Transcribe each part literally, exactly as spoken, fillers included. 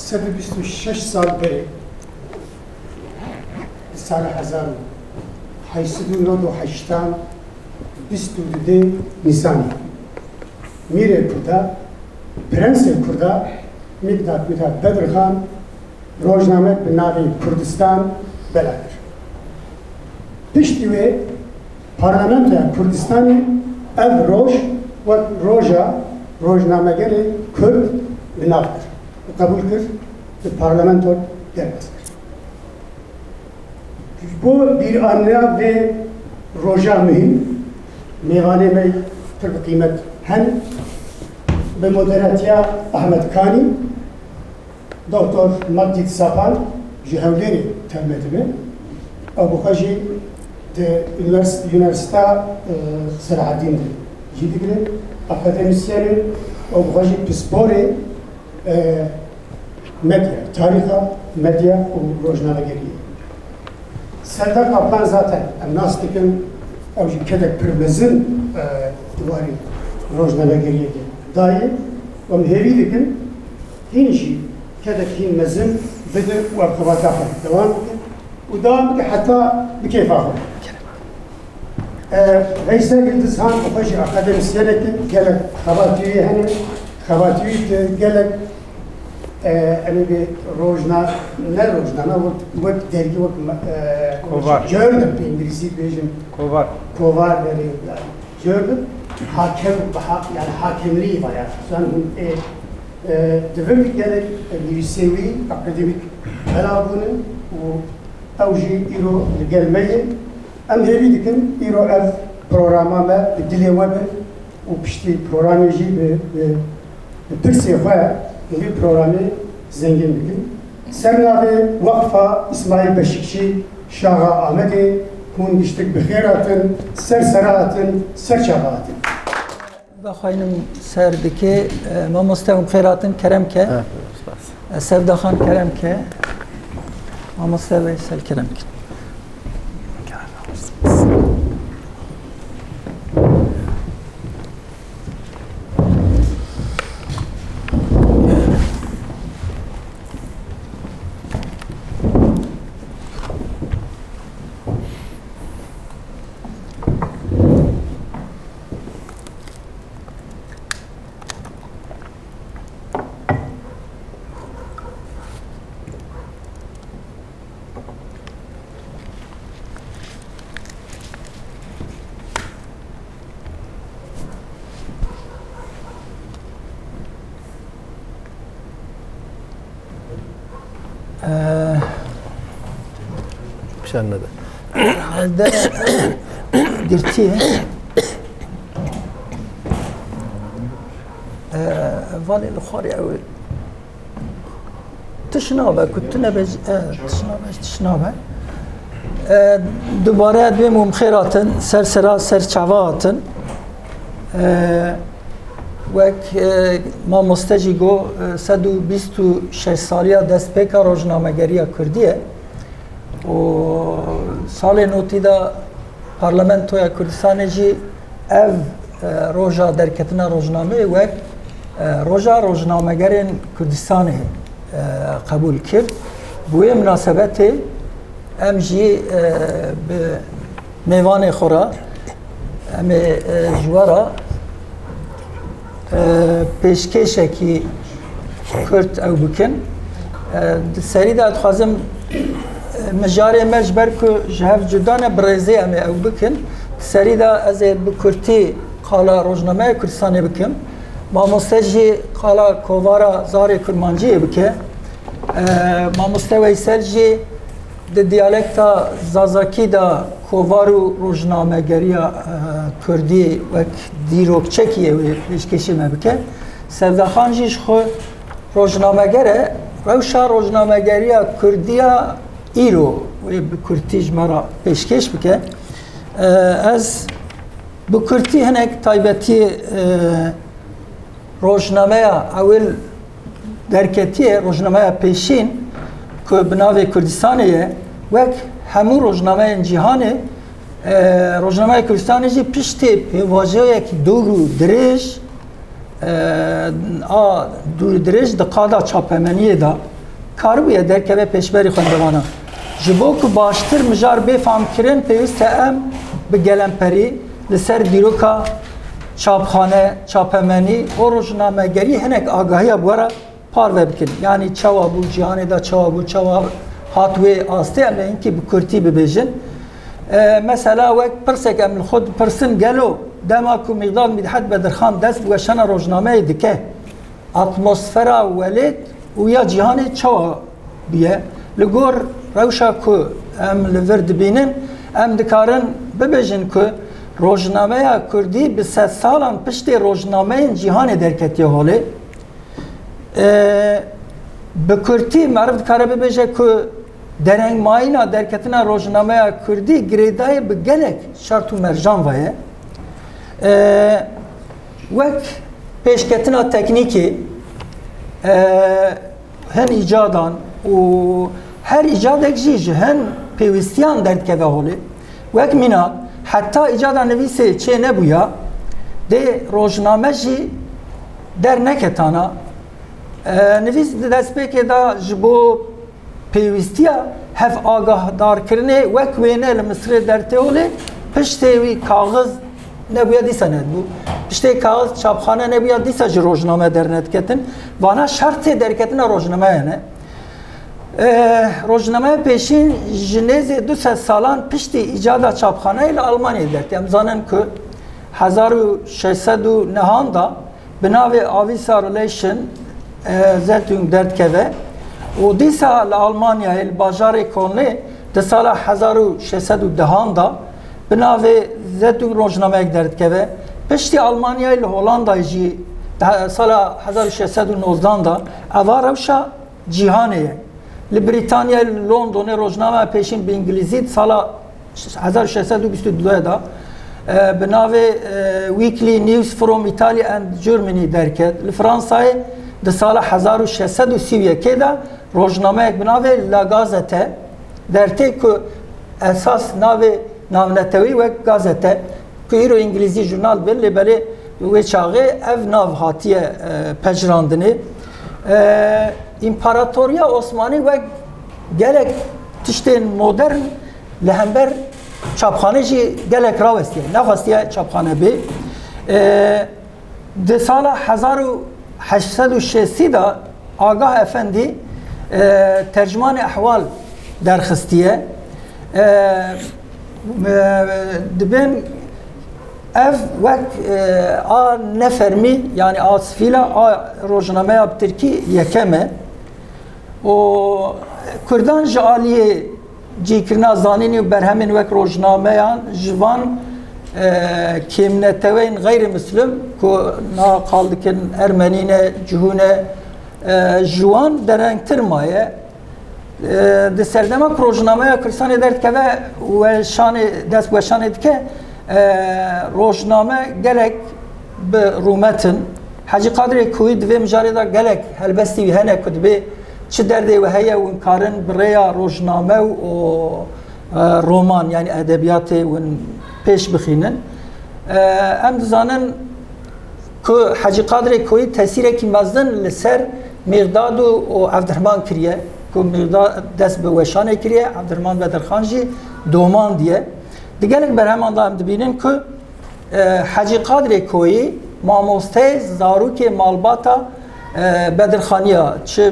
Sed û bîst û şeş sal berê, di sala hezar û heşt sed û nod û heştan, bîst û dudê Nîsanê, mîrê Kurda, prensê Kurda, Mîkdat Mîkdat Bedirxan, rojnamek bi navê Kurdistan bela kir. Piştî wê Parlamentoya Kurdistanê ev roj wek roja rojnamegerê Kurd bi nav kir û qebûl kir, li parlamento derbas kir. Ji bo bîranîna vê roja muhîm, mêvanê me pir bi qîmet hen, bi moderatiya Ahmet Kanî, Doktor Magdît Sapan ji Hewlêrê tevme dibe. Ew bi xwe jî di univers-, Unîversîteya, e, Selahaddîn de cî digire. Akademîsyen e, ew bi xwe jî pisporê, e, medya, tarîxa medya û rojnamegeriyê. Selda Kaplan zaten em nas dikin, ew jî kedek pir mezin, e, di warê rojnamegeriyê de dayê. Em hêvî dikin, hîn jî kedek hîn mezin bide û ev xebata xwe dewam bike û dewam bike heta bi kêfa xwe. E, Veysel Yildiz Han bi xwe jî akademîsyenek e, gelek xebatî wî hene, xebatî wî di gelek, e, em ê bê rojna-, ne rojname, wek, wek dergî, wek, e, Kovar. Journal bi îngilîzî dibêjin. Kovar. Kovar, erê, journal. Hakem, ha-, yani hakemlî var ya. Sen hûn ê, e, di vir gelek, e, nivîsê wî akademîk bela bûne û ew jî îro li gel me ye. Em hêvî dikin îro ev programa me bi dilê we be û piştî programê jî bi, bi, bi pirsê xwe bi vî programê zengîn bikin. Ser navê Weqfa Îsmaîl Beşikçî Şaxa Amedê hûn giştik bi xêr hatin, ser sera hatin, ser çava hatin. Vexwaynim ser dike, e, mamoste hûn xêr hatin, kerem ke. Evet, spas. E, Sevda Xan kerem ke. Mamoste Veysel kerem ke. Ee, Şen nede. De girtiye. Ee, valê li xwarê ew ê. Tişt nabe, ku tu nebe jî, e, tişt nabe, tişt nabe. E, dubare divêm hûn xêr hatin, ser sera, ser çava hatin. E, wek, e, mamoste jî got, e, sed û bîst û şeş saliya destpêka rojnamegeriya Kurdî ye. Û salê notî de Parlamentoya Kurdistanê jî ev, e, roja derketina rojnameyê wek, e, roja rojnamegerên Kurdistanê, e, qebûl kir. Bi wê minasebetê em jî, e, bi mêvanê xwe re, em ê, e, ji we re e, pêşkêşekî kurt ew bikin. E, di serî de dixwazim, e, mijarê me ji ber ku ji hev cuda ne, bi rêzê em ê ew bikin. Di serî de ez ê bi kurtî qala Rojnameya Kurdistanê bikim. Mamoste jî qala kovara zarê kurmanciyê bike. E, Mamoste Weysel jî di diyalekta Zazakî de kovar û rojnamegeriya, e, Kurdî wek dîrokçekî ew ê pêşkêşê me bike. Sevda Xan jî ji xwe rojnameger e, rewşa rojnamegeriya Kurdî ya îro wê bi kurtî ji me re pêşkêş bike. E, ez bi kurtî hinek taybetiyê, e, rojnameya ewil derketiye, rojnameya pêşîn ku bi navê Kurdistanê ye, wek hemû rojnameyên cîhanê, e, rojnameya Kurdistanê jî piştê pêvajoyekî dûr û dirêj e, a dûrdirêj di qada çapemeniyê de karibûye derkeve pêşberî xwendevanan. Ji bo ku baştir mijar bê famkirin, pêwîst e em bi gelemperî li ser dîroka çapxane, çapemenî û rojnamegerî hinek agahiya bi we re parve bikin. Yanî çawa bû, cîhanê de çawa bû, çawa hat wê astê, em ê hinkî bi kurtî bibêjin. E, mesela wek pirsek em li xwe dipirsin, gelo dema ku Mîqdad Mîdhet Bedirxan dest bi weşana rojnameyê dike, atmosfera welêt û ya cîhanê çawa bûye? Li gor rewşa ku em li vir dibînin, em dikarin bibêjin ku rojnameya kurdî bi sedsalan piştê rojnameyên cîhanê derketiye holê. E, bi kurtî meriv dikare bibêje ku derengmayîna derketina rojnameya kurdî girêdayî bi gelek şert û mercan ve ye. E, wek pêşketina teknîkê, e, hin îcadan û her îcadek jî ji hin pêwîstiyan derdikeve holê. Wek mînak, heta îcada nivîsê çê nebûya, dê rojname jî derneketana. E, nivîs di destpêkê de ji bo pêwîstiya hev agahdarkirinê wek wêne li Misirê dertê holê, piştê wî kaxiz nebûya dîsa nedibû. Piştê kaxiz çapxane nebûya dîsa jî rojname dernediketin. Vana şertê derketina rojnameya ne. E, rojnameya pêşîn ji nêzê du sed salan piştî îcada çapxaneyê li Almanyayê dertî. Em zanin ku hezar û şeş sed û nehan da bi navê Avisa Relation, e, Zeitung derdikeve û dîsa li Almanyayê li bajarê Kolnê di sala hezar û şeş sed û dehan da bi navê Zeitung rojnameyek derdikeve. Piştî Almanyayê li Holandayê jî di he-, sala hezar û şeş sed û nozdan da eva rewşa cîhanê ye. Li Brîtanyayê, li Londonê rojnameya pêşîn bi îngilîzî di sala hezar û şeş sed û bîst û du de, e, bi navê, e, Weekly News from Italy and Germany derket. Li Fransayê di sala hezar û şeş sed û sî û yekê de rojnameyek bi navê La Gazette dertê ku esas navê navnetewî wek gazete, ku îro îngilîzî jurnal dibin, lê belê wê çaxê ev nav hatiye, e, pejirandinê. E, Împaratoriya Osmanî wek gelek tiştên modern li hember çapxanê jî gelek rawestiye. Nexwestiye çapxane bê. E, Di sala hezar û heşt sed û şêstî de Agah Efendî, e, Tercümanê Ehwal derxistiye. E, e, dibên ev wek, e, a nefermî, yanî a sivîla, a rojnameya bi tirkî yekem e. û Kurdan ji aliyê cîkirina zanînî û berhemên wek rojnameyan ji van, e, kêmneteweyên xeyrî muslim ku na qal dikin Ermenî ne, Cihû ne, e, ji wan derengtir maye. E, di serdema ku rojnameya Kurdistanê derdikeve, weşanê, dest weşanê dike, e, rojname gelek bi rûmet in. Hecî Qadrê Koyî di vê mijarê de gelek helbestî wî hene ku dibê çi derdê we heye, hûn karin bi rêya rojname û, e, roman, yanî edebiyatê hûn pêş bixînin. E, em dizanin ku Hecî Qadrê Koyî tesîrekî mezin li ser Mîrdad û, û Evdirhiman kiriye, ku Mîrdad dest bi weşanê kiriye, Evdirhiman Bedirxan jî domandiye. Di gelek berheman de em dibînin ku E, Hecî Qadrê Koyî mamosteyê zarokê malbata, e, Bedirxaniya, çi, e,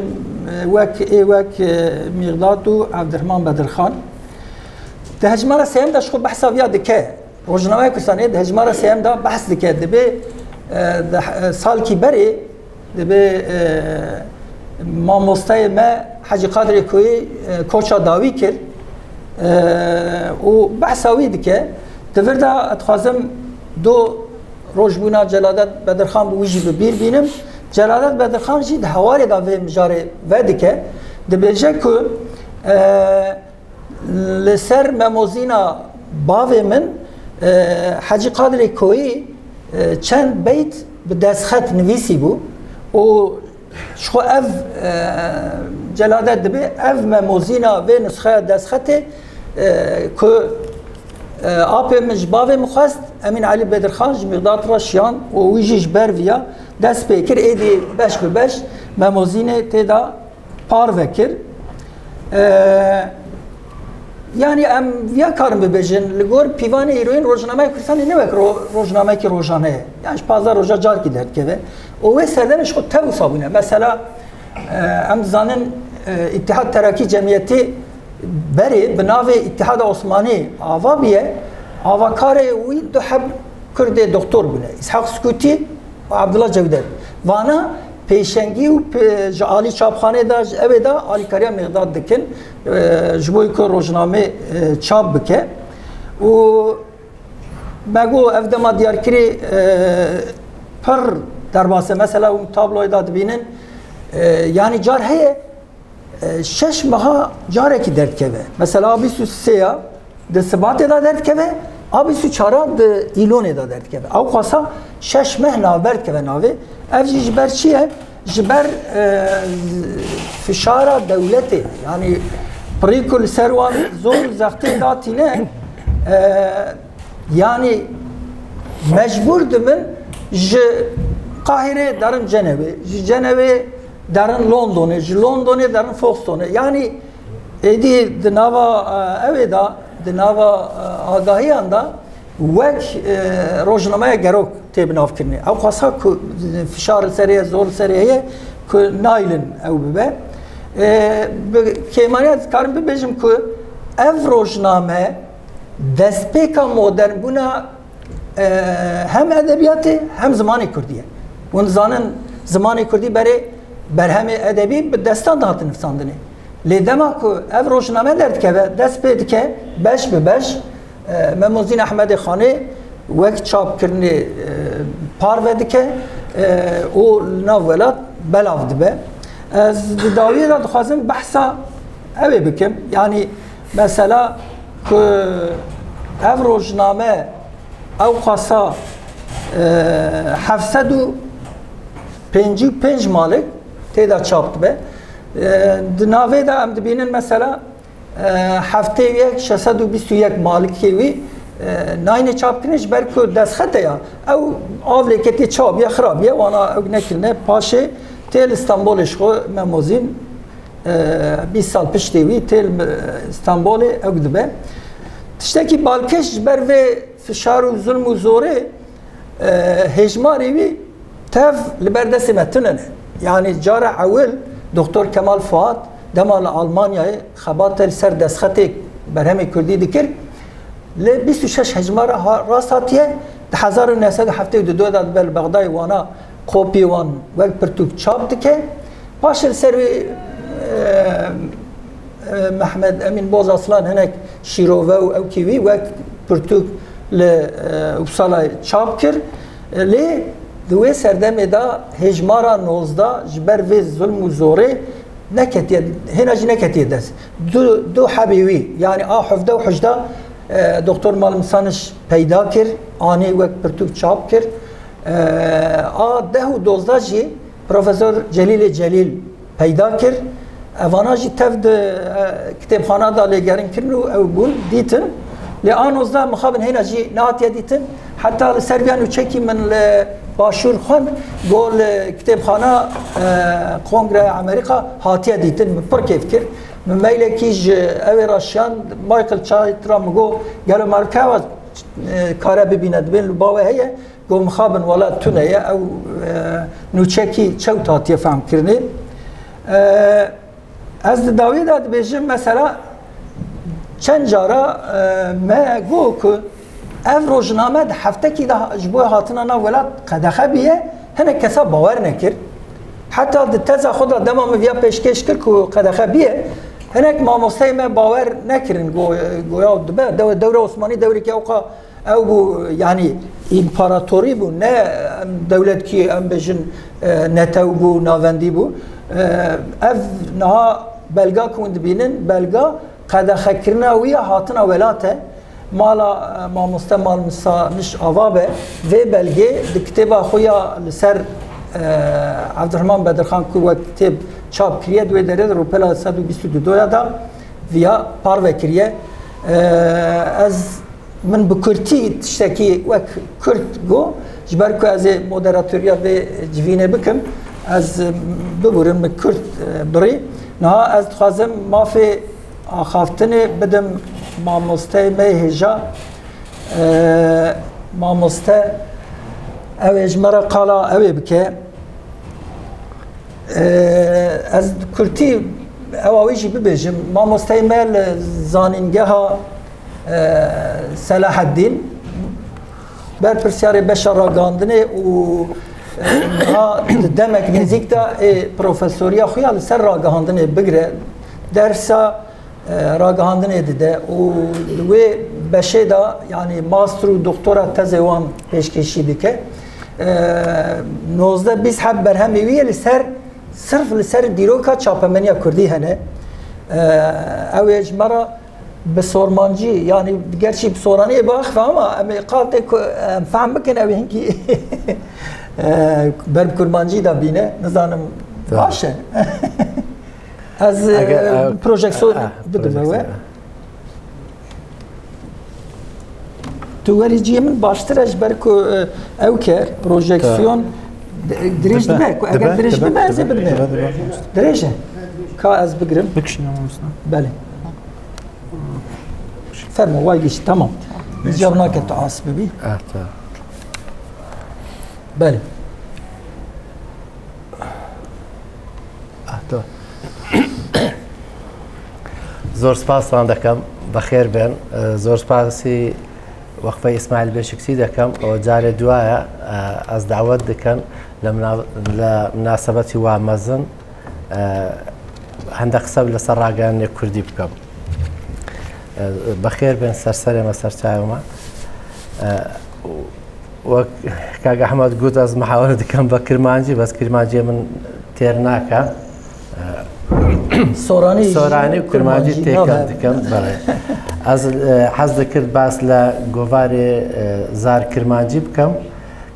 wek, ê wek, e, Mîqdat û Evdirhiman Bedirxan. Di hejmara sêyem de ji xwe behsa viya dike. Rojnameya Kurdistanê di hejmara sêyem de behs dike. Dibê, e, di, e, salkî berê Dibê, e, mamosteyê me Hecî Qadrê Koyî, e, koça dawî kir, e, û behsa wî dike. Di vir de ez dixwazim du rojbûna Celadet Bedirxan bi wî jî bi bîr bînim. Celadet Bedirxan jî di hewarê de vê mijarê vedike. Dibêje ku, e, Li ser memozîna bavê min, e, Hecî Qadrê Koyî, e, çend beyt bi destxet nivîsî bû û ji xwe ev, e, Celadet dibê, ev memozîna vê nusxeya destxetê, e, ku, e, apê min ji bavê min xwest, Emîn Elî Bedirxan ji Mîqdat re şiyan û wî jî ji ber viya Dest pê kir, êdî beş bi beş Mem Ozînê tê de parve kir. E, yanî em viya karin bibêjin, li gor pîvanê îroyîn rojnameya Kurdistanê ne wek ro-, rojnameyekî rojane ye. Yanî ji pazdeh roja carkî derdikeve. Û wê serdemê ji xwe tev wisa bûne. Mesela, e, em dizanin, e, Îtihad Terakî Cemiyetî berê bi navê Îtihada Osmanî ava bûye, avakarê wî du heb Kurdê doktor bûne, Îshaq Skûtî û Abdullah Cewdet. Vana pêşengî û pe-, ji alî çapxanê de, ji ewê de alîkariya Mîqdad dikin, e, ji bo ku rojnamê, e, çap bike. Û me got ev dema diyarkirî, e, pir derbas e. Mesela hûn tabloyê de dibînin, e, yanî car heye, e, şeş meha carekî derdikeve. Mesela a bîst û sê ya di Sibatê de derdikeve, a bîst û çar a di Îlonê de derdikeve. Ew xwasa şeş meh navber dikeve navê. Ev jî ji ber çi ye? Ji ber, e, fişara dewletê. Yanî pirî ku li ser wan zor û zextê datîne, e, yanî mecbûr dibin ji Qahirê derin Cenevê, ji Cenevê derin Londonê, ji Londonê derin Folkestoneê. Yanî êdî di nava, e, ewê de, di nava, e, agahiyan de wek, e, rojnameya Gerok tê binavkirinê. Ew xwesa ku fişar li serê ye, zor li serê heye ku naylin ew bibe. E, bi kêmaniya dikarim bibêjim ku ev rojname destpêka modernbûna, e, hem edebiyatê hem zimanê kurdî ye. Hûn dizanin zimanê kurdî berê berhemê edebî bi destan dihatin nivîsandinê. Lê dema ku ev rojname derdikeve, dest pê dike beş bi beş, e, Mem Ozîn Ehmedê Xanê wek çapkirinê, e, parve dike, e, û li nav welat belav dibe. Ez di dawiyê de dixwazim behsa ewê bikim. Yanî mesela ku ev rojname ew xwasa, e, heft sed û pêncî û pênc malik tê de çap dibe. E, di navê de em dibînin mesela, e, heftê û yek, şeş sed û bîst û yek malikê wî, e, nayne çapkirin ji ber ku destxete ya. Ew av lê ketiye, çabiye, xirabiye, wana ew nekirine. Paşê tê li Stenbolê ji xwe Mem Ozîn, e, bîst sal piştê wî tê li Stenbolê ew dibe. Tiştekî balkêş ji ber vê fişar û zulm û zorê, e, hêjmarê wî tev li ber destê me tune ne. Yanî cara ewil Doktor Kemal Fuat dema li Almanyayê xebate li ser destxetê berhemê kurdî dikir, li bîst û şeş hejmara ha-, rast hatiye, di hezar û neh sed û heftê û du de dibe li Bexdayê wana kopyê wan wek pirtûk çap dike. Paşê li ser wî, e, e, Mehmed Emîn Bozaslan hinek şîrove û ewkî wî wek pirtûk li, e, Uppsala çap kir. E, lê di wê serdemê de hêjmara nozdeh ji ber vê zulm û zorê neketiye, hêna jî neketiye dest. Du, du hebî wî, yanî a hevdeh û hejdeh, e, Doktor Malim Saniş peyda kir, anî wek pirtûk çap kir. E, a deh û dozdeh jî Profesor Celîlê Celîl peyda kir. Evana jî tev di, e, kitêbxana de lêgerîn kirin û ew bûn dîtin. Lê a nozdeh mixabin hêna jî nehatiye dîtin. Heta li ser viya nûçekî min li Başûr xwend, got li kitêbxana, e, Kongre Amerîka hatiye dîtin. Min pir kêf kir. Min mailekî ji ewê re şand, Michael Chait ra min got, gelo meriv keva, e, kare bibîne, dibên li ba we heye? Got, mixabin wela tune ye, ew, e, nûçekî çewt hatiye fehmkirinê. E, ez di dawiyê de dibêjim, mesela çend cara, e, me got ku ev rojname di heftekî de ji bo hatina nav welat qedexe bûye, hinek kesa bawer nekir. Heta di teza xwe de dema min viya pêşkêş kir ku qedexe bûye, hinek mamosteyê me bawer nekirin, go-, goya dibe, dew-, dewra Osmanî dewreke ewqa Ew bû, yanî împaratorî bû, ne em dewletkî, em bêjin, e, netew bû, navendî bû. E, ev niha belga ku hûn dibînin, belga qedexekirina wî ya hatina welat e. Mala, e, mamoste Mal Misa Niş Ava be, vê belgê di kitêba xwe ya li ser, e, Evdirhiman Bedirxan ku wek kitêb çap kiriye, di wê derê de rûpela sed û bîst û du ya da viya parve kiriye. E, ez Min bi kurtî tiştekî wek kurt got, ji ber ku ez ê moderatoriya vê civînê bikim, ez biburim bi kurt, e, birî. Niha ez dixwazim mafê axaftinê bidim mamosteyê me hêja. E, mamoste, ew ê ji me re qala ew ê bike. E, ez kurtî ewa wî jî bibêjim. Mamosteyê me li zanîngeha, e, Selaheddîn berpirsyarê beşa ragihandinê û, e, niha di demek nêzîk de ê profesoriya xwe ya li ser ragihandinê bigire. Dersa e, ragihandinê dide û li wê beşê de, yanî master û doktora tezê wan pêşkêşî dike. E, nozdeh bîst heb berhemê wî yê li ser, sirf li ser dîroka çapemeniya kurdî hene. E, ew ê ji me re bi sormancî, yanî gerçî bi soraniyê biaxife ama em ê qal tê ku em fehm bikin, ew ê hinkî, e, ber bi kurmancî de bîne. Nizanim. Tamam. Baş e. Ez, Eger, e, e, projeksiyon e, e, bidim we. projeksiyon. Tu werî cihê min baştir e, ji ber ku, e, ew ke projeksiyon di-, dirêj Dibe, dibe, ku eger dibe, dirêj dibe, bibe, ez ê dibe, bibime. dibe, dibe. Dirêj e. Ka ez bigirim. Bikişîne mamoste. Belê. Fermo, way gişt, tamam. Neyse. Cevap nake tu as bibî. Ah, tamam. Belê. Ah, to. Zor spas wan dekem, bexêr bin. Zor spasî Weqfê Îsmaîl Beşikçî dekem. O carê duaya, ez dawet dikin le mina-, le minasebetî wa mezin, hende qise li ser ragihandinê kurdî bikim. Bexêr bin, ser serê me, ser çavê me. Wek kak Ehmed got, ez mihawere dikim be kirmancî, bes kirmanciyê min têr nake. Soranî, Soranî û kirmancî kirmancî têkil navê. dikim, belê. Ez, e, hez dikir bas le govarê, e, zar kirmancî bikim,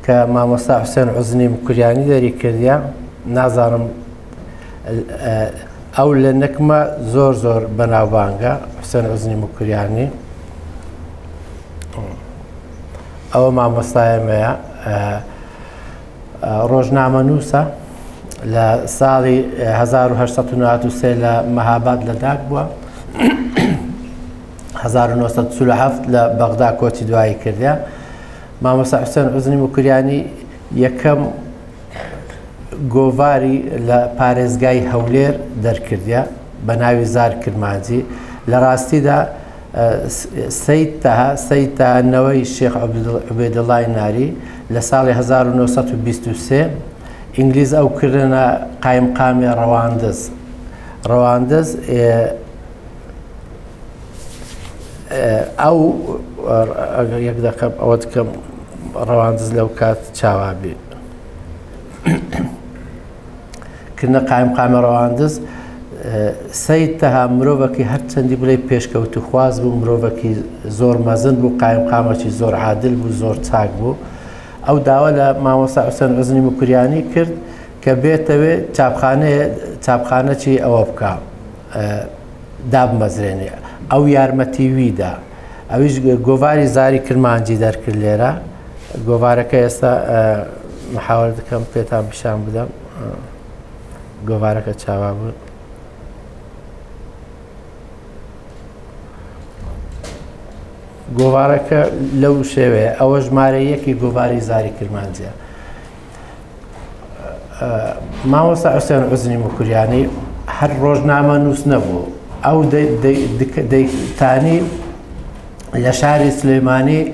ke mamosta Husên Uznî Mukuryanî derî kirdiye. Nazanim, e, e, ew li nik me zor zor benavbang e, Husên Uznî Mukuryanî. Ew mamostayê me ye. E, e, rojnamenûs e. Li salî, e, hezar û heşt sed û newed û sê li Mehabad li dak bû. Hezar û neh sed û çil û heft li Bexda koçî duayî kirdiye. Mamosta Husên Uznî Mukuryanî yekem govarî li parêzgayî Hewlêr derkirdiye, bi navî Zar Kirmancî. Li rastî de, e, S-, Seyîd Teha, Seyîd Teha neweyî Şêx Ubêdil-, Ubêdillayê Narî, li salê hezar û neh sed û bîst û sê Îngilîz ew kirine qayimqamê Rewandiz. Rewandiz, e, E, ew, e, yek deqe ew dikim, Rewandiz lew kat çawa bî. Kirine qayimqamê Rewandiz, e, Seyîd Teha mirovekî her çendî bû lê pêşkewtûxwaz bû, mirovekî zor mezin bû, qayimqamekî zor adil bû, zor çak bû. Ew dawa li mamosta Husên Uznî Mukuryanî kir ke bête wê çapxaneyê, çapxanekî ewe bika. E, dabmezrênê. Ew yarmetî wî da. Ew jî govarî zarî kirmancî derkir lêre. Govareke êsta, e, mihawere dikim pêtan bişan bidim. E, govareke çawa bû? Govareke lew şêwê ye. Ew jimare yekî govarî zarî kirmancî ye. Mamosta Husên Uznî Mukuryanî her rojnamenûs nebû. Ew dey-, dey-, dik-, dey-, tanî li şarê Silêmanî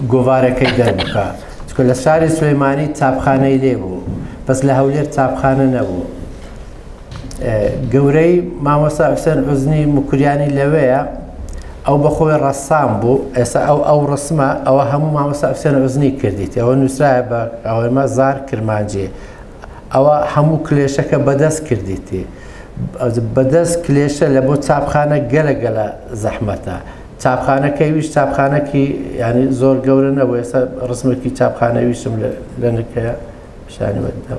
govarekê derbika. Çunku li şarê Silêmanî çapxaneyê lê bû. Bes li Hewlêr çapxane nebû. E, gewreyî mamosta Husên Uznî Mukuryanî lewê ye. Ew bi xwe ressam bû. Êsa ew, ew resma, ew hemû mamosta Husên Uznî kirdîtî. Ew nûsraye bi, ew me zar kirmancî. Ew hemû kilêşeke bi dest kirdîtî. Bi dest kilêşe li bo çapxane gele gele zehmet e. Çapxaneke wî jî çapxanekî, yanî zor gewre nebû. Êsa resmekî çapxane wî jî li, li nik heye. Şanî we didem.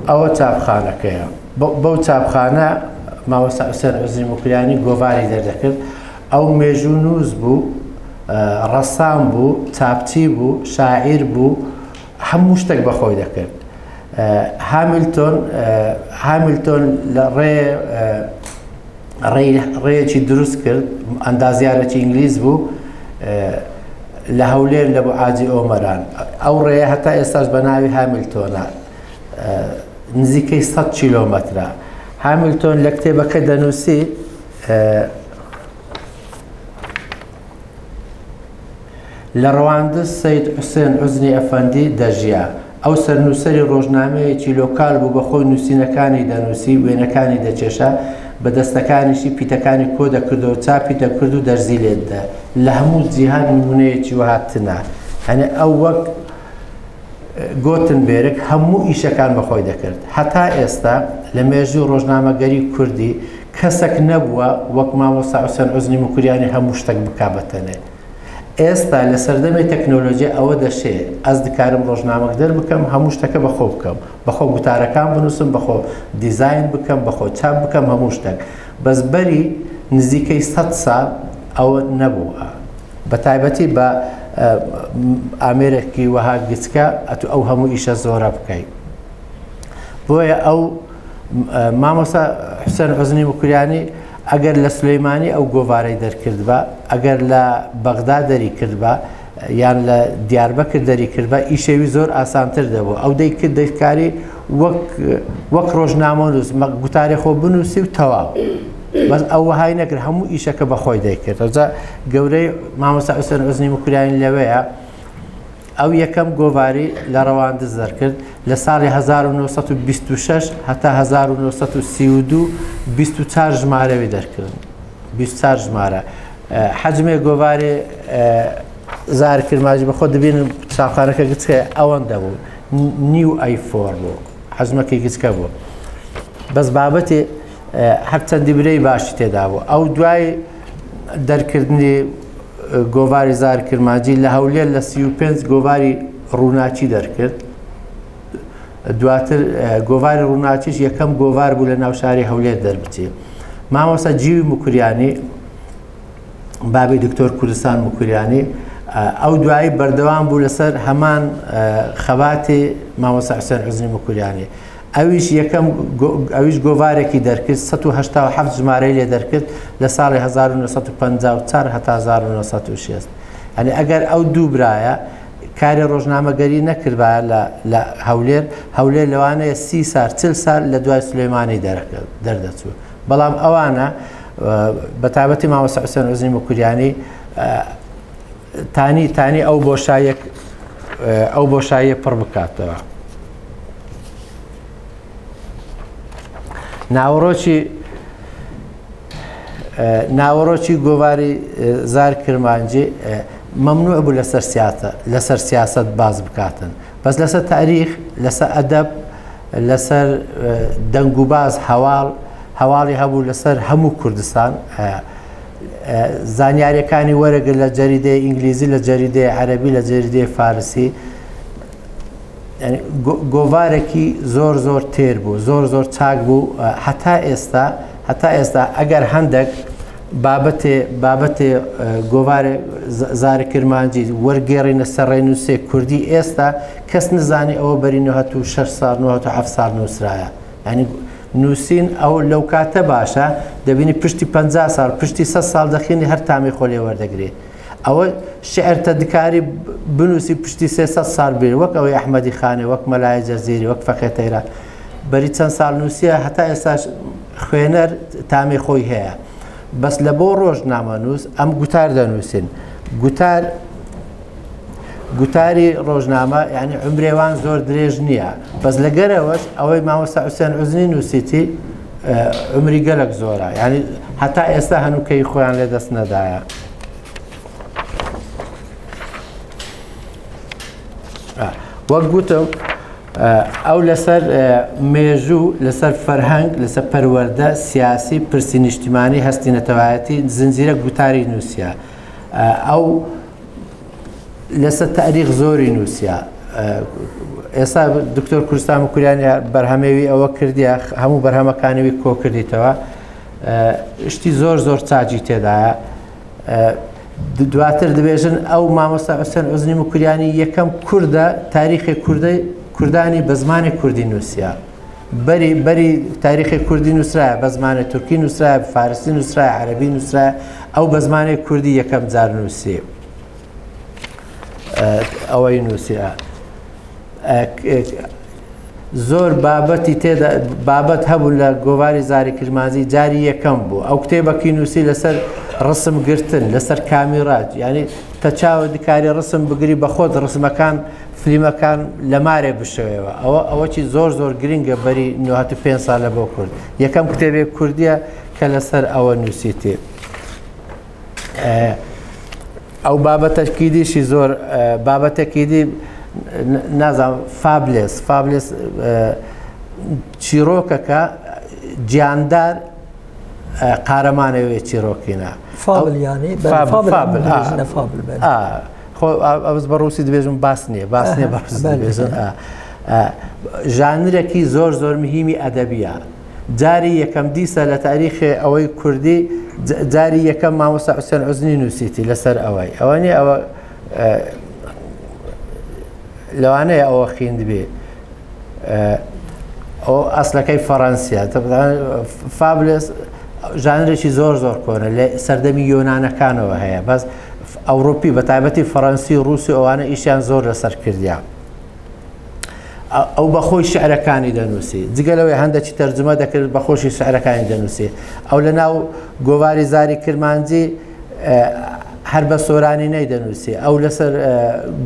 ئەوە چاپخانەکەیە. بەو چاپخانە مامۆستا حوسێن عوزنی موکریانی گۆڤاری دەردەکرد. ئەو مێژوونووس بوو، ڕەسام بوو، چاپچی بوو، شاعیر بوو، هەموو شتێک بە خۆی دەکرد. هامیلتۆن هامیلتۆن لە ڕێ ڕێیەکی دروست کرد، ئەندازیارێکی ئینگلیز بوو، لە هەولێر لە بوعاجی ئۆمەران. ئەو ڕێیە هەتا ئێستاش بە ناوی هامیلتۆنە، نزیکەی سەد کیلۆمەترە. هامیلتۆن لە کتێبەکە دەنووسی، لە ڕەواندز سەید حوسێن عوزنی ئەفەندی دەژیا. ئەو سەرنووسەری ڕۆژنامەیەکی لۆکال بوو، بە خۆی نووسینەکانی دەنووسی، وێنەکانی دەکێشا، بە دەستەکانیشی پیتەکانی کۆ دەکردەوە، چاپی دەکرد و دەرزی لێ دەدا. لە هەموو جیهان نمونەیەکی وەها تنە. یعنی ئەو وەک گۆتنبێرگ هەموو ئیشەکان بە خۆی دەکرد. هەتا ئێستا لە مێژووی ڕۆژنامەگەری کوردی کەسەک نەبووە وەک مامۆستا حوسێن عوزنی موکریانی هەموو شتەک بکا بە تەنێ. ئێستا لە سەردەمی تەکنۆلۆژیا ئەوە دەشێ ئەز دکارم ڕۆژنامەک دەربکەم، هەموو شتەکە بە خۆ بکەم، بە خۆ گوتارەکان بنووسم، بە خۆ دیزاین بکەم، بە خۆ چاپ بکەم، هەموو شتەک. بەس بەری نزیکەی سەد ساڵ ئەوە نەبوو. بە تایبەتی بە ئامێرێکی وەها گچکە ئەتو ئەو هەموو ئیشە زۆرە بکەی. بۆیە ئەو مامۆستا حوسێن عوزنی موکریانی ئەگەر لە سلەیمانی ئەو گۆڤارەی دەرکردبا، ئەگەر لە بەغدا دەری کردبا، یان لە دیاربەکر دەری کردبا، ئیشێوی زۆر ئاسانتر دەبوو. ئەو دەیکرد دەیکاری وەک وەک ڕۆژنامەنووس گوتارێ خۆ بنووسی و تەواو. بەس ئەو وەهای نەکرد، هەموو ئیشەکە بە خۆی دەیکرد. ئەوجا گەورەی مامۆستا حوسێن عوزنی موکریانی لەوەیە، ئەو یەکەم گۆڤاری لە ڕەواندز دەرکرد، لە ساڵی هەزار و نۆ سەد و بیست و شەش هەتا هەزار و نۆ سەد و سی و دوو، بیست و چوار ژمارەوی دەرکردن. بیست و چوار ژمارە. حەجمێ گۆڤارێ زار کرماجی بە خۆ دەبین چاپخانەکە گچکە ئەوەندە بوو، نیو ئەی فۆر بوو، حەجمەکەی گچکە بوو. بەس بابەتێ هەر چەندی برەی باشی تێدا بوو. ئەو دوای دەرکردنی گۆڤاری زار کرماجی لە هەولێر لە سی و پێنج گۆڤاری ڕووناکی دەرکرد. دواتر گۆڤاری ڕووناکیش یەکەم گۆڤار بوو لە ناو شاری هەولێر دەربچێ. مامۆستا جیوی موکریانی، بابی دکتۆر کوردستان موکریانی، ئەو دوایی بەردەوام بوو لەسەر هەمان خەباتی مامۆستا حوسێن عوزنی موکریانی. ئەویش یەکەم ئەویش گۆڤارێکی دەرکرد، سەد و هەشتا و حەفت ژمارەی لێ دەرکرد لە ساڵی هەزار و نۆ سەد و پەنجا و چوار هەتا هەزار و نۆ سەد و شەست. یعنی ئەگەر ئەو دوو برایە کاری ڕۆژنامەگەری نەکردبایە لە لە هەولێر، هەولێر لەوانەیە سی سال، چل سال لە دوای سلێمانی دەردەچوو. بەڵام ئەوانە بە تابەتی مامۆستا حوسێن عوزنی موکریانی تانی تانی ئەو بۆشایەک ئەو بۆشاییە پڕ بکاتەوە. ناوەڕۆکی ناوەڕۆکی گۆڤاری زار کرمانجی مەمنوع بوو لەسەر سیاسە لەسەر سیاست باز بکاتن، بەس لەسەر تاریخ، لەسەر ئەدەب، لەسەر دەنگ و باز هەواڵ هەواڵی هەبوو لەسەر هەموو کوردستان. زانیاریەکانی وەرەگر لە جەریدەی ئینگلیزی، لە جەریدەی عەرەبی، لە جەریدەی فارسی. گۆڤارێکی زۆر زۆر تێر بوو، زۆر زۆر چاک بوو. هەتا ئێستا هەتا ئێستا ئەگەر هەندێک بابەتێ بابەتێ گۆڤارێ زاری کرمانجی وەرگێڕینە سەر ڕێنووسێ کوردی، ئێستا کەس نزانی ئەوە بەری نۆ هەتوو شەش ساڵ، نۆ هەتوو حەفت ساڵ نووسرایە. یعنی نووسین ئەو لەو کاتە باشە، دەبینی پشتی پەنجا ساڵ، پشتی سەد ساڵ دەخینی هەر تامی خۆ لێ وەردەگرێ. ئەوە شعر تە دکاری بنووسی پشتی سێ سەد ساڵ بیر، وەک ئەوەی ئەحمەدی خانێ، وەک مەلای جەزیری، وەک فەقێ تەیران. بەری چەند ساڵ نووسیە، هەتا ئێستاش خوێنەر تامی خۆی هەیە. بەس لە بۆ ڕۆژنامە نووس ئەم گوتار دەنووسین. گوتار گوتاری ڕۆژنامە یعنی عمرێوان زۆر درێژ نییە. بەس لەگەرەوەش ئەوەی مامۆستا حوسێن عوزنی نووسیتی عمری گەلک زۆرە، یعنی هەتا ئێستا هەنووکەی خۆیان لێ دەست نەدایە. وەک گوتم، ئەو لەسەر مێژوو، لەسەر فەرهەنگ، لەسەر پەروەردە، سیاسی، پرسی نیشتیمانی، هەستی نەتەوایەتی، زنجیرە گوتاری نووسە. ئەو لەسەر تاریخ زۆری نووسە. ئێستا دکتۆر کوردستان مکوریانی بەرهەمێوی ئەوە کردیە، هەموو بەرهەمەکانی وی کۆ کردیتەوە. شتی زۆر زۆر چاجی تێدایە. دواتر دەبێژن ئەو مامۆستا حوسێن عوزنی مکوریانی یەکەم کوردە تاریخی کوردی، کوردانی بە زمانی کوردی نووسە. بەری بەری تاریخی کوردی نووسرایە، بە زمانی تورکی نووسرایە، بە فارسی نووسرایە، عەرەبی نووسرایە. ئەو بە زمانی کوردی یەکەم جار نووسی. ئەوەی نووسیە. زۆر بابەتی تێدا، بابەت هەبوو لە گۆڤاری زاری کرمانجی، جاری یەکەم بوو. ئەو کتێبەکی نووسی لەسەر ڕسم گرتن، لەسەر کامیرا، یعنی تە چاوە دکاری ڕسم بگری بە خۆت ڕسمەکان، فلیمەکان لە مارێ بشەوێەوە. ئەوە ئەوەکی زۆر زۆر گرنگە بەری نۆهەت و پێنج سالە بۆ کورد. یەکەم کتێبێ کوردیە کە لەسەر ئەوە نووسیتی. ئەو بابەتەکی دیشی زۆر، بابەتێکی دی، نازانم، فابلێس فابلێس چیرۆکەکە، گیاندار قارەمانەوێ چیرۆکینە. فابل یانی، بەڵێ، فابل، فابل، فابل، ئەم دەبێژنە فابل، بەڵێ. ئا خۆ ئەوز بە ڕووسی دەبێژم، باس نییە، باس نییە بە ڕووسی دەبێژن. ژانرێکی زۆر زۆر مهمی ئەدەبیە. جاری یەکەم دیسە لە تاریخێ ئەوەی کوردی، جاری یەکەم مامۆستا حوسێن عوزنی نووسیتی لەسەر ئەوەی ئەوە نیە ئەوە لەوانەیە ئەوە خیند بێ. ئەو ئەسلەکەی فەڕەنسیە. فابلێس ژانرێکی زۆر زۆر کۆنە، لە سەردەمی یۆنانەکانەوە هەیە، بەس ئەوروپی، بە تایبەتی فەڕەنسی و ڕووسی، ئەوانە ئیشیان زۆر لەسەر کردیان. ئەو بە خۆی شعرەکانی دەنووسی، جگە لەوەی هەندێکی تەرجمە دەکرد، بە خۆشی شعرەکانی دەنووسی. ئەو لە ناو گۆڤاری زاری کرمانجی هەر بە سۆرانی نەیدەنووسی. ئەو لەسەر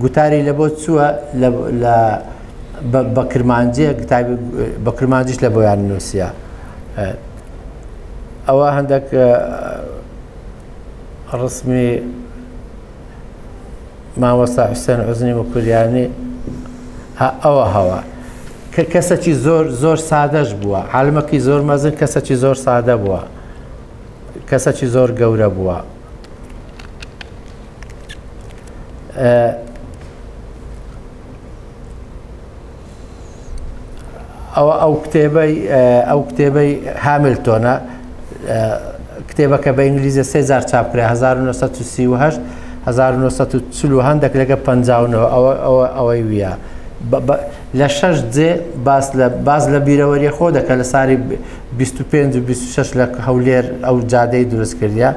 گوتاری لە بۆ چووە، بە کرمانجیە، کتابی بە کرمانجیش لە بۆیان نووسە. ئەوە هەندێک ڕسمی مامۆستا حوسێن عوزنی مکوریانی. ئەوە هەوە کە کەسەکی زۆر زۆر سادەش بووە، عالمەکی زۆر مەزن، کەسەکی زۆر سادە بووە، کەسەکی زۆر گەورە بووە. ئەوە ئەو کتێبەی ئەو کتێبەی هاملتۆنە. کتێبەکە بە ئینگلیزی سێ جار چاپ کرا، هەزار و نۆ سەد و سی و هەشت، هەزار و نۆ سەد و چل و هەندێک لەگە پەنجا و نۆ. ئەوە ئەوە ئەوەی ویە. لە شەش جێ باس لە باس لە بیرەوەری خۆ دەکە لە ساری بیست و پێنج و بیست و شەش لە هەولێر ئەو جادەی دروست کردە.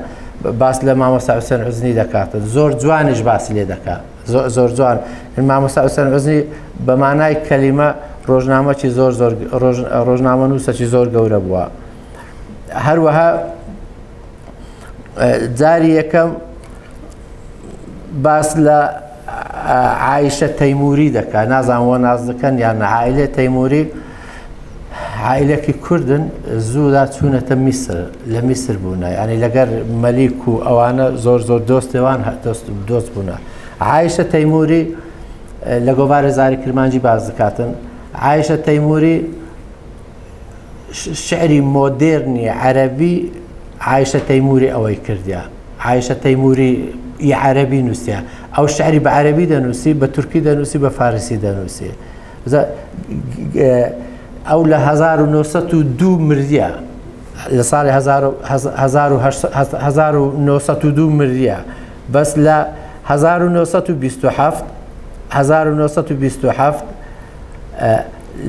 باس لە مامۆستا حوسێن عوزنی دەکاتن، زۆر جوانیش باسی لێ دەکات. زۆر جوان. مامۆستا حوسێن عوزنی بە مانای کەلیمە ڕۆژنامەکی زۆر زۆر ڕۆژنامە نووسەکی زۆر گەورە بووە. هەروەها جاری یەکەم باس لە عایشە تەیموری دەکات، نازان وە ناز دەکەن یان عائلە تەیموری. عائلەکی کوردن، زوودا چوونەتە میسر، لە میسر بوونە، یعنی لەگەر مەلیک و ئەوانە زۆر زۆر دۆستێوان دۆست بوونە. عایشە تەیموری لە گۆڤارە زاری کرمانجی باز دەکاتن. عایشە تەیموری شعری مۆدێرنی عەرەبی، عایشە تەیموری ئەوەی کردیا. عایشە تەیموری ئی عەرەبی نووسیا. ئەو شعری بە عەرەبی دەنووسی، بە تورکی دەنووسی، بە فارسی دەنووسی. ئەو لە هەزار و نۆ سەد و دوو مردیە، لە ساڵی هەزار و نۆ سەد و دوو مردیە. بەس لە هەزار و نۆ سەد و بیست و هەفت، هەزار و نۆ سەد و بیست و هەفت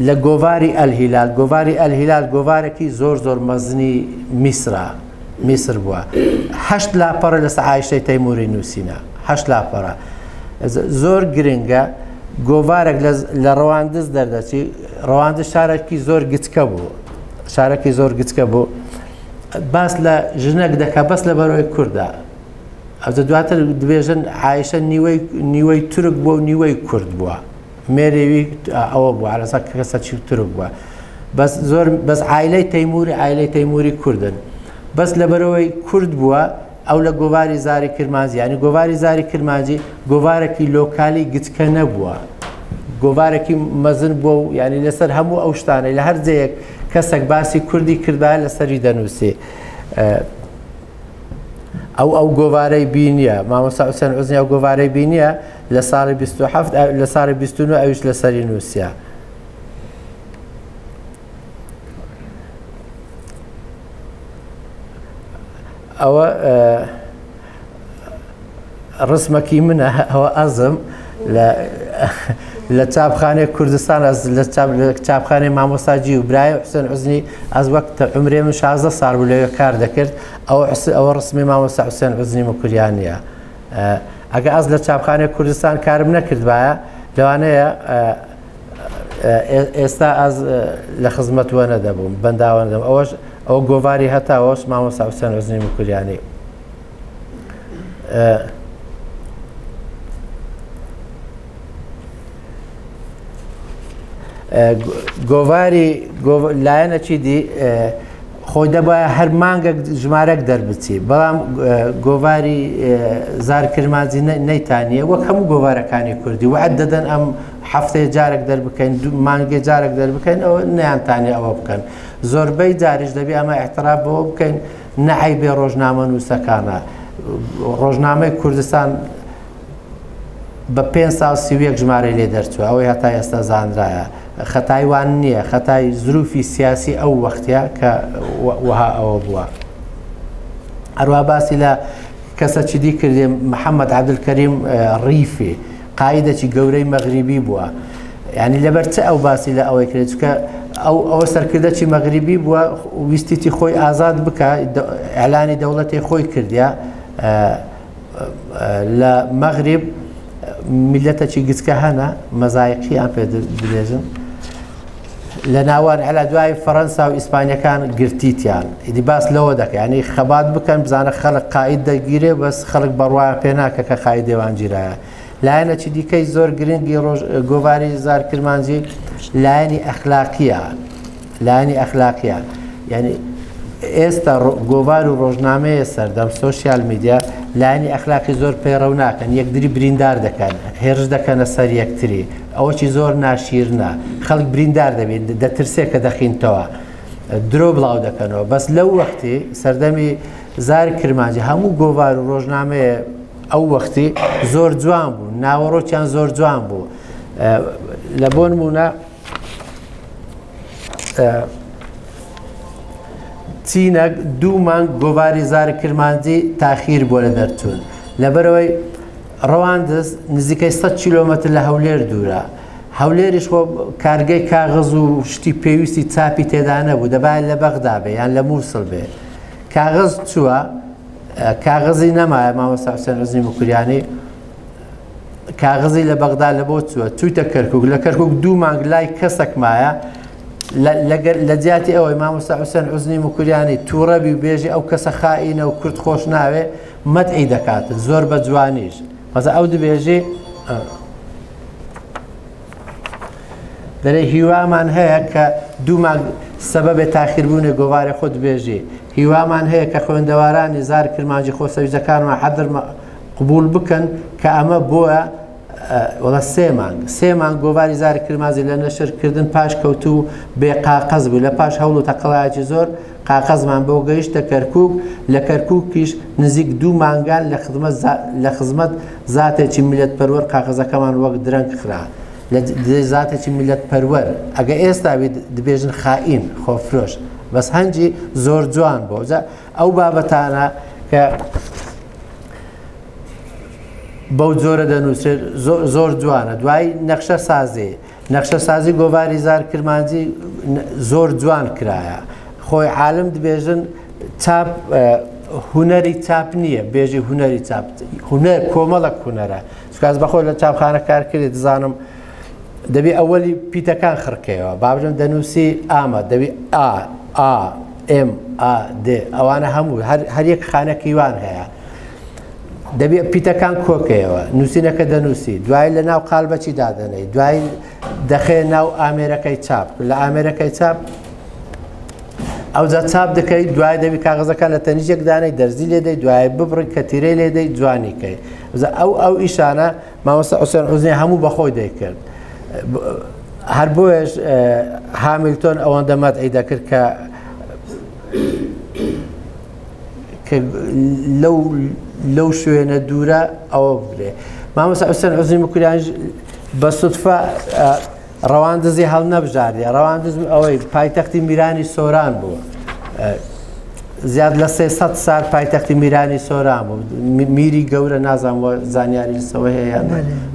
لە گۆڤاری ئەلهیلال، گۆڤاری ئەلهیلال گۆڤارێکی زۆر زۆر مەزنی میسرە، میسر بووە. هەشت لاپەڕە لەسەر عایشەی تەیموری نووسینە، هەشت لاپەڕە. زۆر گرنگە. گۆڤارێک لە ڕەواندز دەردەچی. ڕەواندز شارێکی زۆر گچکە بوو، شارێکی زۆر گچکە بوو. باس لە ژنێک دەکە، بەس لە بەرەوەی کووردا. ئەوجە دواتر دبێژن عایشە نیوەی نیوەی تورک بووە و نیوەی کورد بووە. مێرێوی ئەوە بووە، عەلەسا کەسەکی تورک بووە. بەس زۆر بەس عایلەی تەیموری، عایلەی تەیموری کوردن. بەس لەبەرەوەی کورد بووە، ئەو لە گۆڤاری زاری کرمانجی، یعنی گۆڤاری زاری کرمانجی گۆڤارێکی لۆکالی گچکە نەبووە. گۆڤارێکی مەزن بووە و یعنی لەسەر هەموو ئەو شتانەی لە هەر جێیەک کەسێک باسی کوردی کردایە لەسەری دەنووسی. ئەو، ئەو گۆڤارەی بینیە، مامۆستا حوسێن عوزنی ئەو گۆڤارەی بینیە لە ساڵی بیست و حەفت، ئە-، لە ساڵی بیست و نۆ ئەویش لەسەری نووسیە. ئەوە، ئە، ڕسمەکی منە، ئەوە ئەزم لە، لە چاپخانەی کوردستان، ئەز لە چاپ-، لە چاپخانەی مامۆستا جی و برای حوسێن عوزنی، ئەز وەک تە-، عمرێ من شازدە ساڵ بوو لەوێ کار دەکرد. ئەوە حس-، ئەوە ڕسمی مامۆستا حوسێن عوزنی مکریانیە. ئە، ئەگە ئەز لە چاپخانەی کوردستان کارم نەکردبایە، لەوانەیە، ئە، ئە، ئێ-، ئێستا ئەز، ئە، لە خزمەت وە نەدەبووم، بەنداوە نەدەبووم. ئەوەش، ئەوە گۆڤاری هەتاوەش مامۆستا حوسێن عوزنی مکریانی. ئە، ئە، گۆ-، گۆڤاری، گۆڤ-، لایەنە چی دی، ئە، خۆی دەبایە هەر مانگێک ژمارەک دەربچی. بەڵام، ئە، گۆڤاری، ئە، زار کرمانجی نە-، نەیتانیە، وەک هەموو گۆڤارەکانی کوردی، وعد دەدەن ئەم هەفتەیە جارێک دەربکەین، دوو مانگێ جارێک دەربکەین، ئەوە نەیانتانیە ئەوە بکەن. زۆربەی جاریش دەبێ ئەمە ئیعتراف بەوە بکەین، نە عەیبێ ڕۆژنامە نووسەکانە. ڕۆژنامەی کوردستان بە پێنج ساڵ سی و یەک ژمارەی لێ دەرچووە، ئەوەی هەتا ئێستا زانرایە. خەتای وان نییە، خەتای زروفی سیاسی ئەو وەختە کە وە-، وەها ئەوە بووە. هەروە باسی لە کەسە چی دی کردێ، محەممەد عەبدولکەریم، ئە، ڕیفی، قائیدەکی گەورەی مەغریبی بووە. یعنی لەبەر چ ئەو باسی لە ئەوەی کرێت؟ چونکە ئەو، ئەوە سەرکردەکی مەغریبی بووە، ویستیتی خۆی ئازاد بکە، دە-، ئەلانی دەوڵەتی خۆی کردیا. ئە، ئە، لە مەغریب میلەتەکی گچکە هەنە، مەزایقی ئەم پێ د-، دەبێژن. لە ناوان ئەلا دوای فەڕەنسا و ئیسپانیەکان گرتیتیان. ئیدی باس لەوە دەکە، یعنی خەبات بکەن، بزانە خەڵک قائید دەگیرێ، بەس خەڵک بەڕوایە پێ ناکە کە قائید دێوان گیرایە. لایەنەکی دیکەی زۆر گرنگی ڕۆژ-، گۆڤاری زار کرمانجی لایەنی ئەخلاقیە. لایەنی ئەخلاقیە. یعنی ئێستا ڕۆ-، گۆڤار و ڕۆژنامەیە سەردەم سوشیال میدیا لایەنی ئەخلاقی زۆر پەیڕەو ناکەن، یەکدری بریندار دەکەن، هێرش دەکەنە سەر یەکتری. ئەوەکی زۆر ناشیرنە. خەڵک بریندار دەبین، دەترسێ کە دەخینتەوە. درۆ بڵاو دەکەنەوە. بەس لەو وەختی سەردەمی زار کرمانجی هەموو گۆڤار و ڕۆژنامەیە ئەو وەختی زۆر جوان بوو، ناوەڕۆکیان زۆر جوان بوو. ئە، لە بۆ نمونە، ئە، چینەک دوو مانگ گۆڤاری زار کرمانجی تاخیر بووە لە دەرچوون. لەبەرەوەی ڕەواندز نزیکەی سەد کیلۆمەتر لە هەولێر دوورە. هەولێریش خۆ کارگەی کاغز و شتی پێویستی چاپی تێدا نەبوو، دەبایە لە بەغدا بێ یان لە مووسڵ بێ. کاغز چووە، ئە، کاغزی نەمایە، مامۆستا حوسێن عوزنی مکریانی کاغزی لە بەغدا لە بۆ چووە، چوویتە کەرکووک، لە کەرکووک دوو مانگ لای کەسەک مایە، لە، لەگەر-، لە جیاتی ئەوەی مامۆستا حوسێن عوزنی مکریانی تووڕەبی و بێژی ئەو کەسە خائینە و کورد خۆش ناوێ، مەدعی دەکاتن، زۆر بە جوانیش. مەسە ئەو دبێژی، ئە، دەرێ هیوامان هەیە کە دوو مانگ سەبەبێ تاخیربوونێ گۆڤارێ خۆ دبێژی. هیوامان هەیە کە خوێندەوارانی زار کرمانجی خۆسەویستەکانمان حەدر مە-، قبول بکەن کە ئەمە بۆیە، ئە، وەڵا سێ مانگ، سێ مانگ گۆڤاری زار کرمانجی لە نەشرکردن پاش کەوتوو بێ قاقەز بوو. لە پاش هەوڵ و تەقەڵایەکی زۆر قاقەزمان بۆ گەیشتە کەرکووک. لە کەرکووکیش نزیک دوو مانگان لە خزمەت زا-، لە خزمەت زاتێکی میلەتپەروەر قاقەزەکەمان وەک درەنگ خرا. لە ج-، دژی زاتێکی میلەتپەروەر. ئەگە ئێستا بێ د-، دبێژن خائین، خۆفرۆش. بەس هەنجی زۆر جوان بوو. جا ئەو بابەتانە کە بەو جۆرە دەنووسێت، زۆ-، زۆر جوانە. دوایی نەخشە سازی. نەخشە سازی گۆڤاری زار کرمانجی ن-، زۆر جوان کرایە. خۆی عالم دبێژن چاپ، ئە، هونەری چاپ نییە، بێژی هونەری چاپ. هونەر، کۆمەڵک هونەرە. چونکە ئەز بەخۆی لە چاپخانە کار کردی، دزانم دەبی ئەوەلی پیتەکان خڕکەیەوە. بابرم دەنووسی ئامە، دەبی ئا، ئا، ئێم، ئا، دێ. ئەوانە هەموو، هەر، هەر یەک خانەکی وان هەیە. دەبی پیتەکان کۆکەیەوە، نووسینەکە دەنووسی، دوایی لە ناو قالبەکی دادەنەی، دوایی دەخەیە ناو ئامێرەکەی چاپ. لە ئامێرەکەی چاپ ئەوجا چاپ دەکەی، دوایی دەبی کاغەزەکان لە تەنیشێک دانەی، دەرزی لێ دەی، دوایی ببڕی، کەتیرەی لێ دەی، جوانی کەی. ئەوجا ئەو، ئەو ئیشانە مامۆستا حوسێن عوزنی هەموو بەخۆی دەیکرد. هەر بۆیەش، ئە، هامیلتۆن ئەوەندە مەدعی دەکرد کە کە لەو لەو شوێنە دوورە ئەوە بگرێ. مامۆستا حوسێن عوزی مکوریان بە سوتفە ڕەواندزی هەڵنەبژاردە. ڕەواندز ئەوەی پایتەختی میرانی سۆران بوو. زیاد لە سێ سەد سال پایتەختی میرانی سۆران بوو. میری گەورە، نازانم وە زانیاری لەسەوە هەیە یان.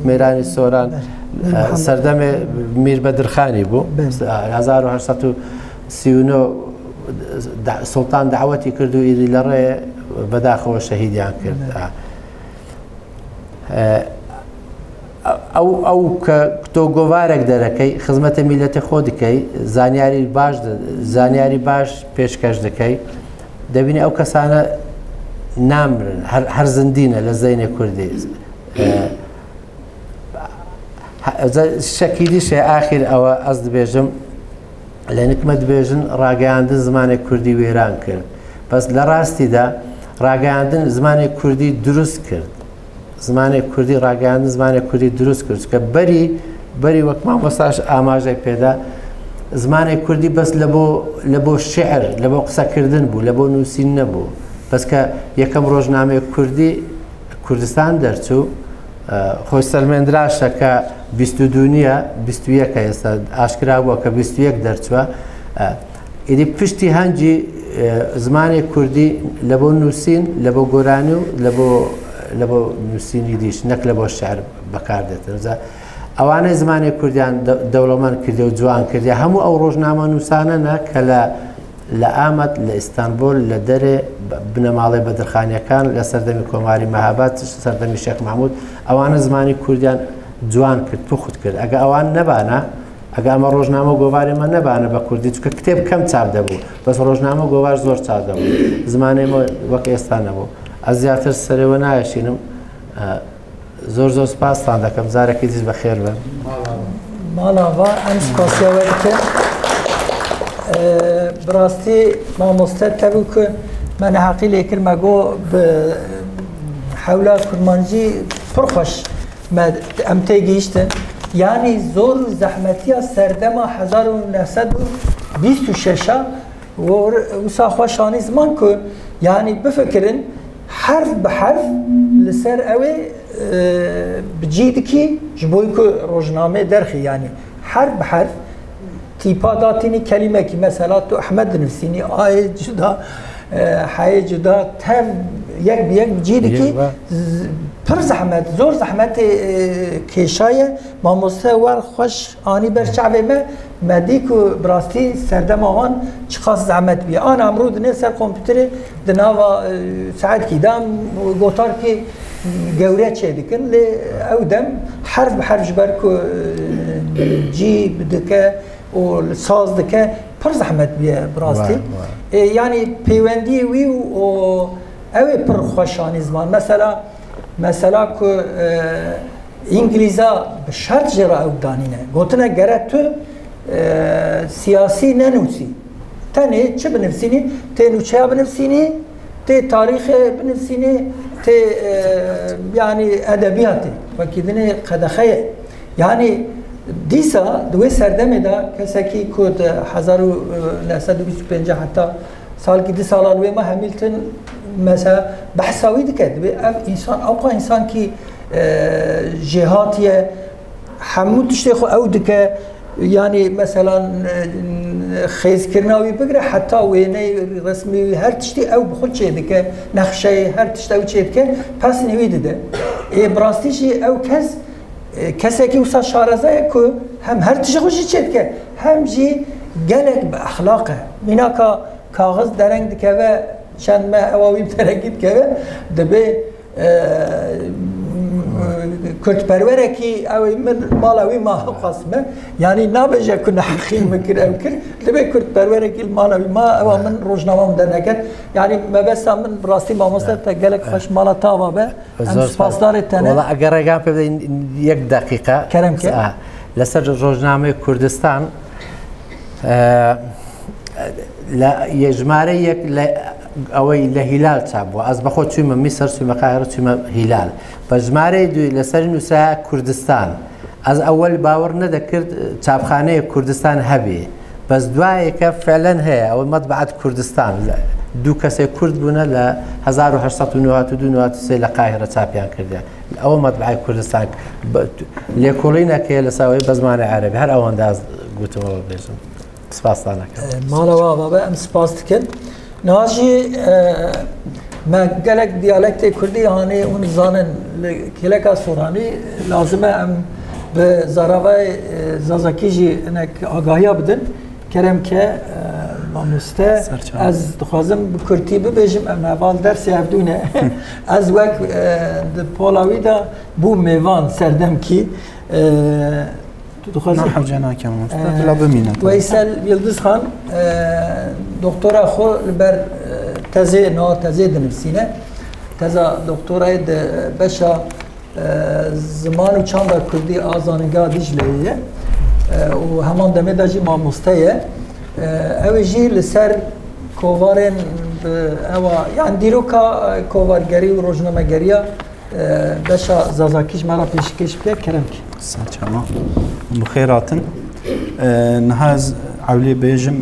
میرانی سۆران سەردەمێ میر بەدرخانی بوو. هەزار و هەشت سەد و سی و نۆ سوڵتان داوەتی کرد و ئیدی لە ڕێ بەداخەوە شەهیدیان کرد. ئەو ئەو کە تۆ گۆڤارێک دەرەکەی، خزمەتە میلەتی خۆ دکەی، زانیاری باش زانیاری باش پێشکەش دەکەی، دەبینی ئەو کەسانە نامرن، هەر زندینە لە زەینێ کوردی. شەکیدی شێ ئاخیر ئەوە ئەس دبێژم، لە نکمە دبێژن ڕاگەیاندن زمانێک کوردی وێران کرد. بەس لە ڕاستیدا ڕاگەیاندن زمانێک کوردی دروست کرد. زمانێک کوردی ڕاگەیاندن زمانێک کوردی دروست کرد، کە بەری بەری وەک مامۆستاش ئاماژەی پێدا، زمانێک کوردی بەس لە بۆ لە بۆ شعر، لە بۆ قسەکردن بوو، لە بۆ نووسین نەبوو. بەس کە یەکەم ڕۆژنامەیە کوردی کوردستان دەرچوو، خۆی سەلمێندراشە کە بیست و دوو نییە، بیست و یەکە ئێستا ئاشکرا بووە کە بیست و یەک دەرچووە. ئیدی پشتی هەنجی زمانێک کوردی لە بۆ نووسین، لە بۆ گۆرانی و لە بۆ لە بۆ نووسینی دیش، نەک لە بۆ شعر بەکاردێتن. ئەوانەی زمانێک کوردیان دەوڵەمەند کردی و جوان کردی، هەموو ئەو ڕۆژنامە نووسانەنە کە لە لە ئامەد، لە ئیستانبول، لە دەرێ بنەماڵەی بەدرخانیەکان، لە سەردەمی کۆماری مەهاباد، سەردەمی شێخ مەحموود، ئەوانە زمانی کوردیان جوان کرد، پوخت کرد. ئەگە ئەوان نەبانە، ئەگە ئەمە ڕۆژنامە و گۆڤارێمە نەبانە بە کوردی، چونکە کتێب کەم چاپ دەبوو، بەس ڕۆژنامە و گۆڤار زۆر چاپ دەبوو. زمانێمە وەک ئێستا نەبوو. ئە زیاتر سەرەوە نایەشینم. زۆر زۆر سپاستان دەکەم، جارێکی دیش بەخێر بن. ماڵاوا، ئەم سپاسیاوە دکەم. بڕاستی مامۆستە تەبوو کە مە نەحەقی لێکرمە گۆ بە حەولا کورمانجی پڕخۆش ئەم تێگەیشتن. یانی زۆر زەحمەتیە سەردەما هەزار و نەسەد و بیست و شەشە وسا خۆشانی زمان کو، یانی بفکرن حرف بە حرف لەسەر ئەوێ بجی دکی، ji bo ku rojname derxî, yanî herf bi herf tîpa datînî kelîmekî, mesela tu Ehmed dinivsînî, ayê cuda, heyê cuda, tev yek bi yek bicî dikî. Pir zehmet, zor zehmetê kêşaye. Mamoste wer xweş anî ber çavê me, me dî ku bi rastî serdema wan çiqas zehmet bîye. Ana emrû dinê ser kompûterê di nava saetkî de em gotarkî gewre çêdikin, lê ew dem herf bi herf ji ber ku cî dike û saz dike, pir zehmet bûye bi rastî. Yanî peywendiyê wî û ew ê pir xweş anî ziman. Mesela, mesela ku Îngilîza bi şert jê re ew danîne. Gotine gere tu siyasî nenûsî. Tenê çi binivsînî? Tê nûçeya binivsînî, tê tarîxê binivsînî, tê, e, yanî edebiyatê. Wekî dinê qedexeyê. Yanî dîsa di wê serdemê de kesekî ku di hezar û neh sed û bîst û pênc heta salkî du sala li wê me Hamilton mesela behsa wî dike. Dibê ev însan, ewqa însankî, e, jêhatî ye, hemû tiştê xwe ew dike. Yanî, meselan, e, xêzkirina wî bigire, heta wêneyê resmî wî, her tiştî ew bi xwe çêdike, nexşeyê, her tişt ew çêdike, pesnê wî dide. Ê, bi rastî jî ew kes, e, kesekî wisa şareza ye ku hem her tiştê xwe jî çêdike, hem jî gelek bi exlaq e. Mînaka kaxiz dereng dikeve, çend me ewa wî bi derengî dikeve, dibê, e, kurdperwerekî, ew ê min mala wî ma xwest me. Yanî nabêje ku neheqî min kir, ew kir. Dibê kurdperwerekî li mala wî ma, ewa min rojnama min derneket. Yanî mebesta min bi rastî mamoste te gelek xweş mala tava be. Em spasdarê te ne. Wala eger rêgan pê bide yek deqîqe. Kerem ke. Lەسەر ڕۆژنامەی کوردستان، ئە، لە، یە ژمارە یەک لە ئەوەی لە هیلال چاپ بووە. ئەز بەخۆ چوویمە میسر، چوویمە قاهرە، چوویمە هیلال. بە ژمارەی دووی لەسەر نووسرا کوردستان. ئەز ئەوەل باوەڕ نەدەکرد چاپخانەیە کوردستان هەبێ. بەس دوایەکە فعلەن هەیە، ئەوە مەتبعەت کوردستان، لە دوو کەسێک کورد بوونە لە هەزار و هەشت سەد و نەوەد و دوو نەوەد و سێ لە قاهرە چاپیان کردیان. ئەوە مەتبعەی کوردستان، بە-، لێکۆڵینەکەی لە ساوەی بە زمانی عەرەبی، هەر ئەوەندە گوتمەوە بێژم. سپاستان ئەکەم. ماڵەوە ئاوا بە، ئەم سپاس دکن. ناژی، ئە، me gelek diyalektê Kurdî hanê hûn zanin, li kêleka Soranî lazim e em bi zaravayê, e, Zazakî jî hinek agahiya bidin. Kerem ke, e, mamoste, Serçe. Ez dixwazim bi kurtî bibêjim, em heval dersê hevdû ne. Ez wek, e, di pola wî de bû mêvan serdemkî. E, Tu dixwazî? Na, hewce nake mamoste. Ee, bila bimîne, tabii. Weysel Yıldızhan, e, doktora xwe li ber, e, tezê, niha tezê dinivîsîne. Teza doktorayê di beşa, e, ziman û çanda kurdî a Zanîngeha Dîcleyê ye. E, û heman demê de jî mamoste ye. E, ew ê jî li ser kovarên bi ewa, yani dîroka, e, kovargerî û rojnamegeriya Ee, beşa Zazakî ji me re pêşkêş bike, kerem ki. Serçema. Bi xêr hatin. Ee, niha ez ewlê bêjim,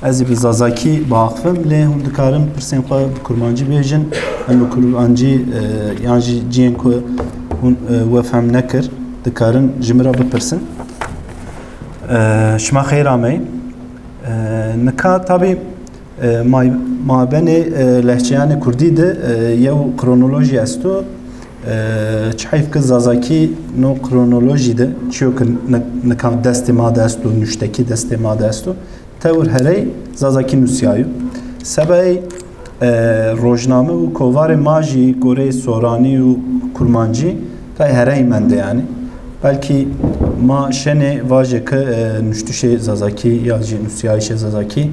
ee, ez ê bi Zazakî biaxivim, lê hûn dikarin pirsên xwe bi kurmancî bêjin, em bi kurmancî, ee, yan jî cihên ku hûn, ee, we fehm nekir, dikarin ji min re bipirsin. Ee, şima xêr ameyî. Ee, nika tabî E, may-, mabenê, e, lehçeyanê kurdî de, e, yew kronolojî esto. E, çi heyf ke Zazakî no kronolojî de, çiyo ke ni-, nika destê ma de esto, nuştekî destê ma de esto, tewr herey Zazakî nusyayo. Sebey, e, rojname û kovarê ma jî goreyê Soranî û Kurmancî tay herey mende yani. Belkî ma şenê vaje ke, e, nuştişê Zazakî ya jî nusyayişê Zazakî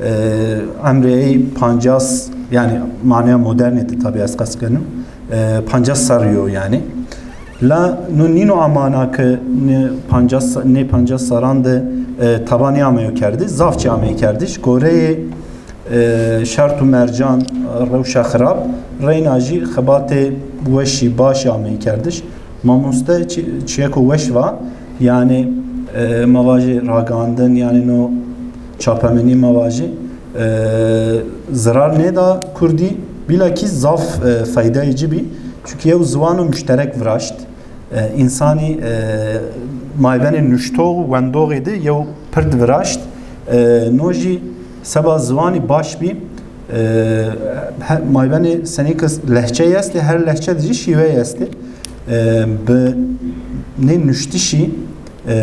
Ee, emrê ey pancas, yani manaya modernê de tabi ez qesd kirim, ee, pancas serrî yo yani. La no nîno amana ke ne pancas, ne pancas serran de, ee, tabanî ameyo kerdi, zaf çi ameyo kerdi. Ji goreyê, ee, şert û mercan, ee, rewşa xirab, reyna jî xebatê weşî, başî ameyo kerdiş. Mamoste çi-, çiyeko weş va, yani, ee, ma vajê ragandin, yani no çapemenî ma vajî, e, zirar nêda kurdî, bîlakî zaf, e, feydayê ci bî. Çunkî yew ziwano muşterek viraşt. E, însanî, e, maybenê nuştox û wendoxê de yew pird viraşt. E, no jî seba ziwanî baş bî. E, he-, maybenê senî kes lehçe estê, her lehçe de jî şîwe estê. E, bi nê nuştişî e,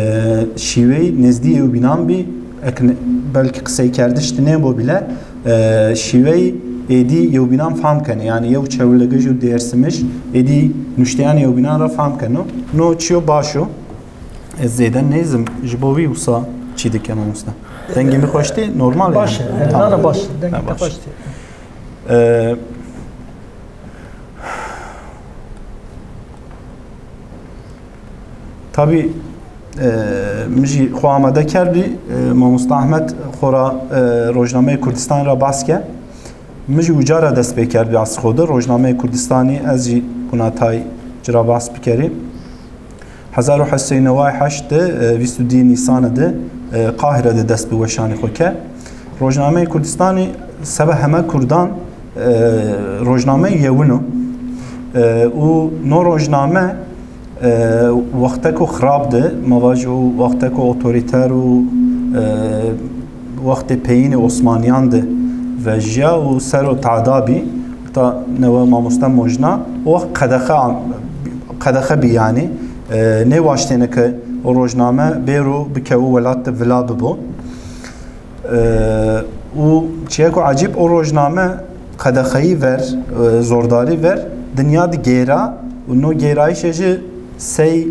şîweyî nêzdî yewbînan bî, ek ne-, belkî qiseykerdiş di nêbo bîle, e, şîweyî êdî yewbînan fehm kenê. Yani yew çewligij û dêrsimij êdî nuşteyan yewbînan re fehm keno. No çiyo baş o. Ez zêde nêzim, ji bo wî wisa çî dike mamoste. Dengê min xweş tê, normal e. Baş e, yani. Tamam. Nana baş e, dengê te xweş tê. E, Tabî, e, min jî xwe amade kerdî, e, Mamoste Ahmet xwe ra, e, Rojnameyê Kurdistanê ra behs ke. Min jî uca ra dest pê kerdî asê xwe de, Rojnameyê Kurdistanê ez jî bûna tay ci ra behs bikerî. Hezar û heşt sed û neway heşt de, e, bîst û duyê Nîsanê de, e, Qahire de dest bi weşanê xwe ke. Rojnameyê Kurdistanê sebe heme Kurdan, e, rojnameyê yewin o. E, û no rojname, e, wexteko xirab de, ma vajî û wexteko otorîter û, e, wextê peyînê Osmaniyan de vejiya û ser o tada bî. Ta newe mamoste mojna, o wext qedexe an-, qedexe bî yanî. E, nêwaştêne ke o rojname bêro bikewo welat de vila bibo. Ee, û çiyeko ecîb, o rojname qedexeyî ver, e, zordarî ver, dinya di gêra û no gêrayîşê jî sey,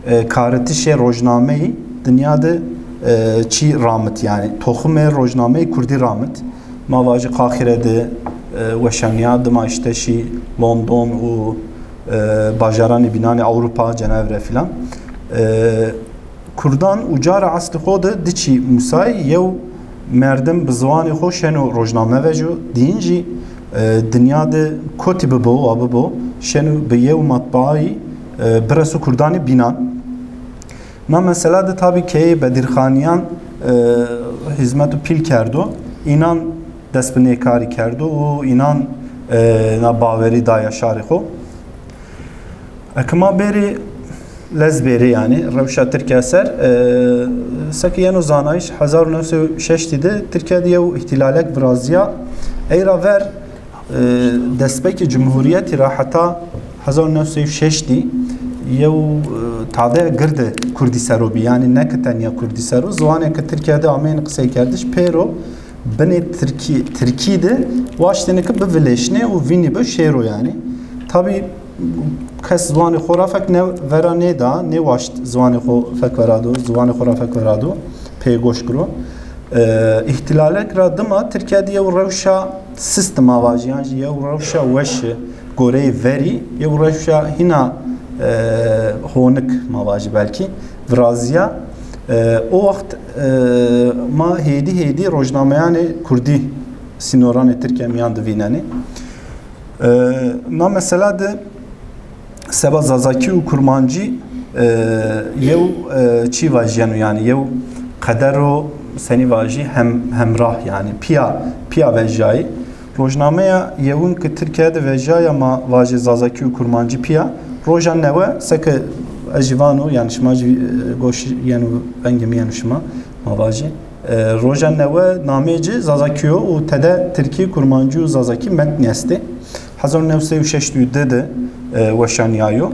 e, karitişê rojnameyî dinya di, e, çî ramit, yani toxumê rojnameyê kurdî ramit. Ma vajî Qahire di, e, weşaniya, dima îşte şî London û, e, bajaranê bînanê Ewropa, Cenevre filan. E, Kurdan uca ra eslê xwe de diçî Musayî, yew merdim bi ziwanê xwe şeno rojname vejo, dîn jî, e, dinya de kotî bibo, wa bibo, şeno bi yew matbaayî, e, bireso Kurdanê bînan. Na mesela de tabî keyê Bedirxaniyan, e, hizmet û pîl kerdo. Înan dest bi nêkarî kerdo û înan, e, na bawerî daya şarê xwe. Eke ma bêrê lez bêrê, yanî rewşa Tirkiye ser, e, seke yeno zanayîş, hezar û newsed û şeştî de Tirkiye de yew îhtilalek viraziya. Ey ra ver, e, destpêkê cumhuriyetî ra heta hezar û newsed û şeştî yew, e, tadeya girde kurdî sero bî. Yanî ne ki tenya kurdî sero, ziwanê ki Tirkiye de ameyên qiseykerdiş pêro binê tirkî, tirkî de waştêne ki bivilêşnê û vînî bi şêro yanî. Tabî kes ziwanê xwe ra fek ne vera nêda, nêwaşt ziwanê xwe fek vera do, ziwanê xwe ra fek vera do, pê goş kiro. E, îhtilalek ra dima Tirkiye de yew rewşa sist ma vajî, yan jî yew rewşa weş, goreyê verî, yew rewşa hîna, e, honik ma vajî belkî, viraziya. E, o wext, e, ma hêdî hêdî rojnameyanê kurdî sînoranê Tirkiye miyan divînenê. E, na mesela de seba zazakî û kurmancî, e, yew, e, çî vajiyeno, yanî yew qedero senî vajî hem, hemrah, yanî piya, piya vejayî. Rojnameya yewin ki Tirkiye de vejaya ma vajê zazakî û kurmancî piya. Roja newe seke ez jî vano, yanî şima jî, e, goş yeno, vengê min yeno şima, ma vajê. E, roja newe namê ci zazakî yo û tede tirkî, kurmancî û zazakî metnî estê. Hezar û newsed û şeştî û du de, e, weşanîyayo.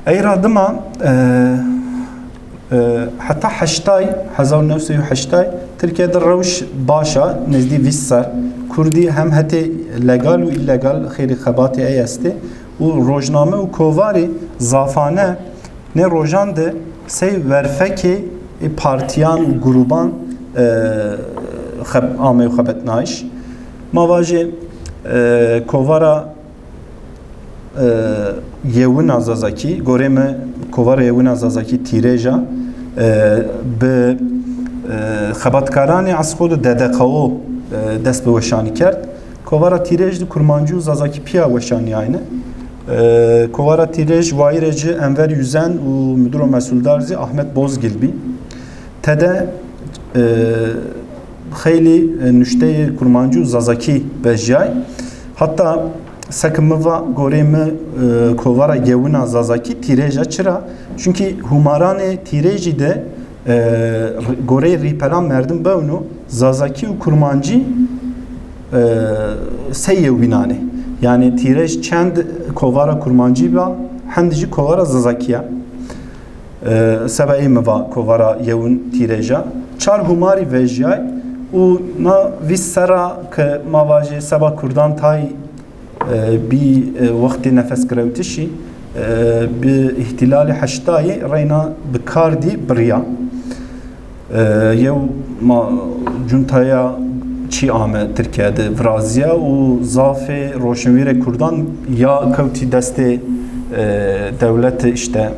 Ey ra dima, e, e, heta heştay, hezar û newsed û heştay, Tirkiye de rewş baş a, nêzdî vîst ser. Kurdî hem hetê legal û îlegal xêrî xebatê ey estê û rojname û kovarî zafane nê rojan de sey werfekê ê partiyan û grûban, e, xeb-, amey û xebetnayîş. Ma vajê, e, kovara, e, yewina zazakî, gorê me kovara yewina zazakî tîrêja, e, bi, e, xebatkaranê ez xwe de D D K O, e, dest bi weşanî kerd. Kovara tîrêj di kurmancî û zazakî piya weşanîyayne. E, kovara tîrêj wayîrê ci Enver Yüzen û müdiro mesuldar zî Ahmet Bozgil bî. Tede, e, xeylî, e, nuşteyê kurmancî û zazakî vejiyay. Heta seke mi va gorê mi, e, kovara gewina zazakî tîrêja çira? Çunkî hûmaranê tîrêjî de, e, r-, goreyê rîpelan merdim bewno zazakî û kurmancî, e, sey yewbînanê. Yanî tîrêj çend kovara kurmancî ba, hend jî kovara zazakî ya. E, seba ê mi va kovara yewin tîrêja. Çar hûmarî vejiyay û na vîst serra ke ma vajê seba kurdan tay, e, bî, e, wextê nefesgirewtişî, e, bi îhtîlalê heştayî reyna bi kar dî biriya. E, yew ma cuntaya çî ame Tirkiye de viraziya û zafê roşnvîrê kurdan ya kewtî destê, e, dewletê, îşte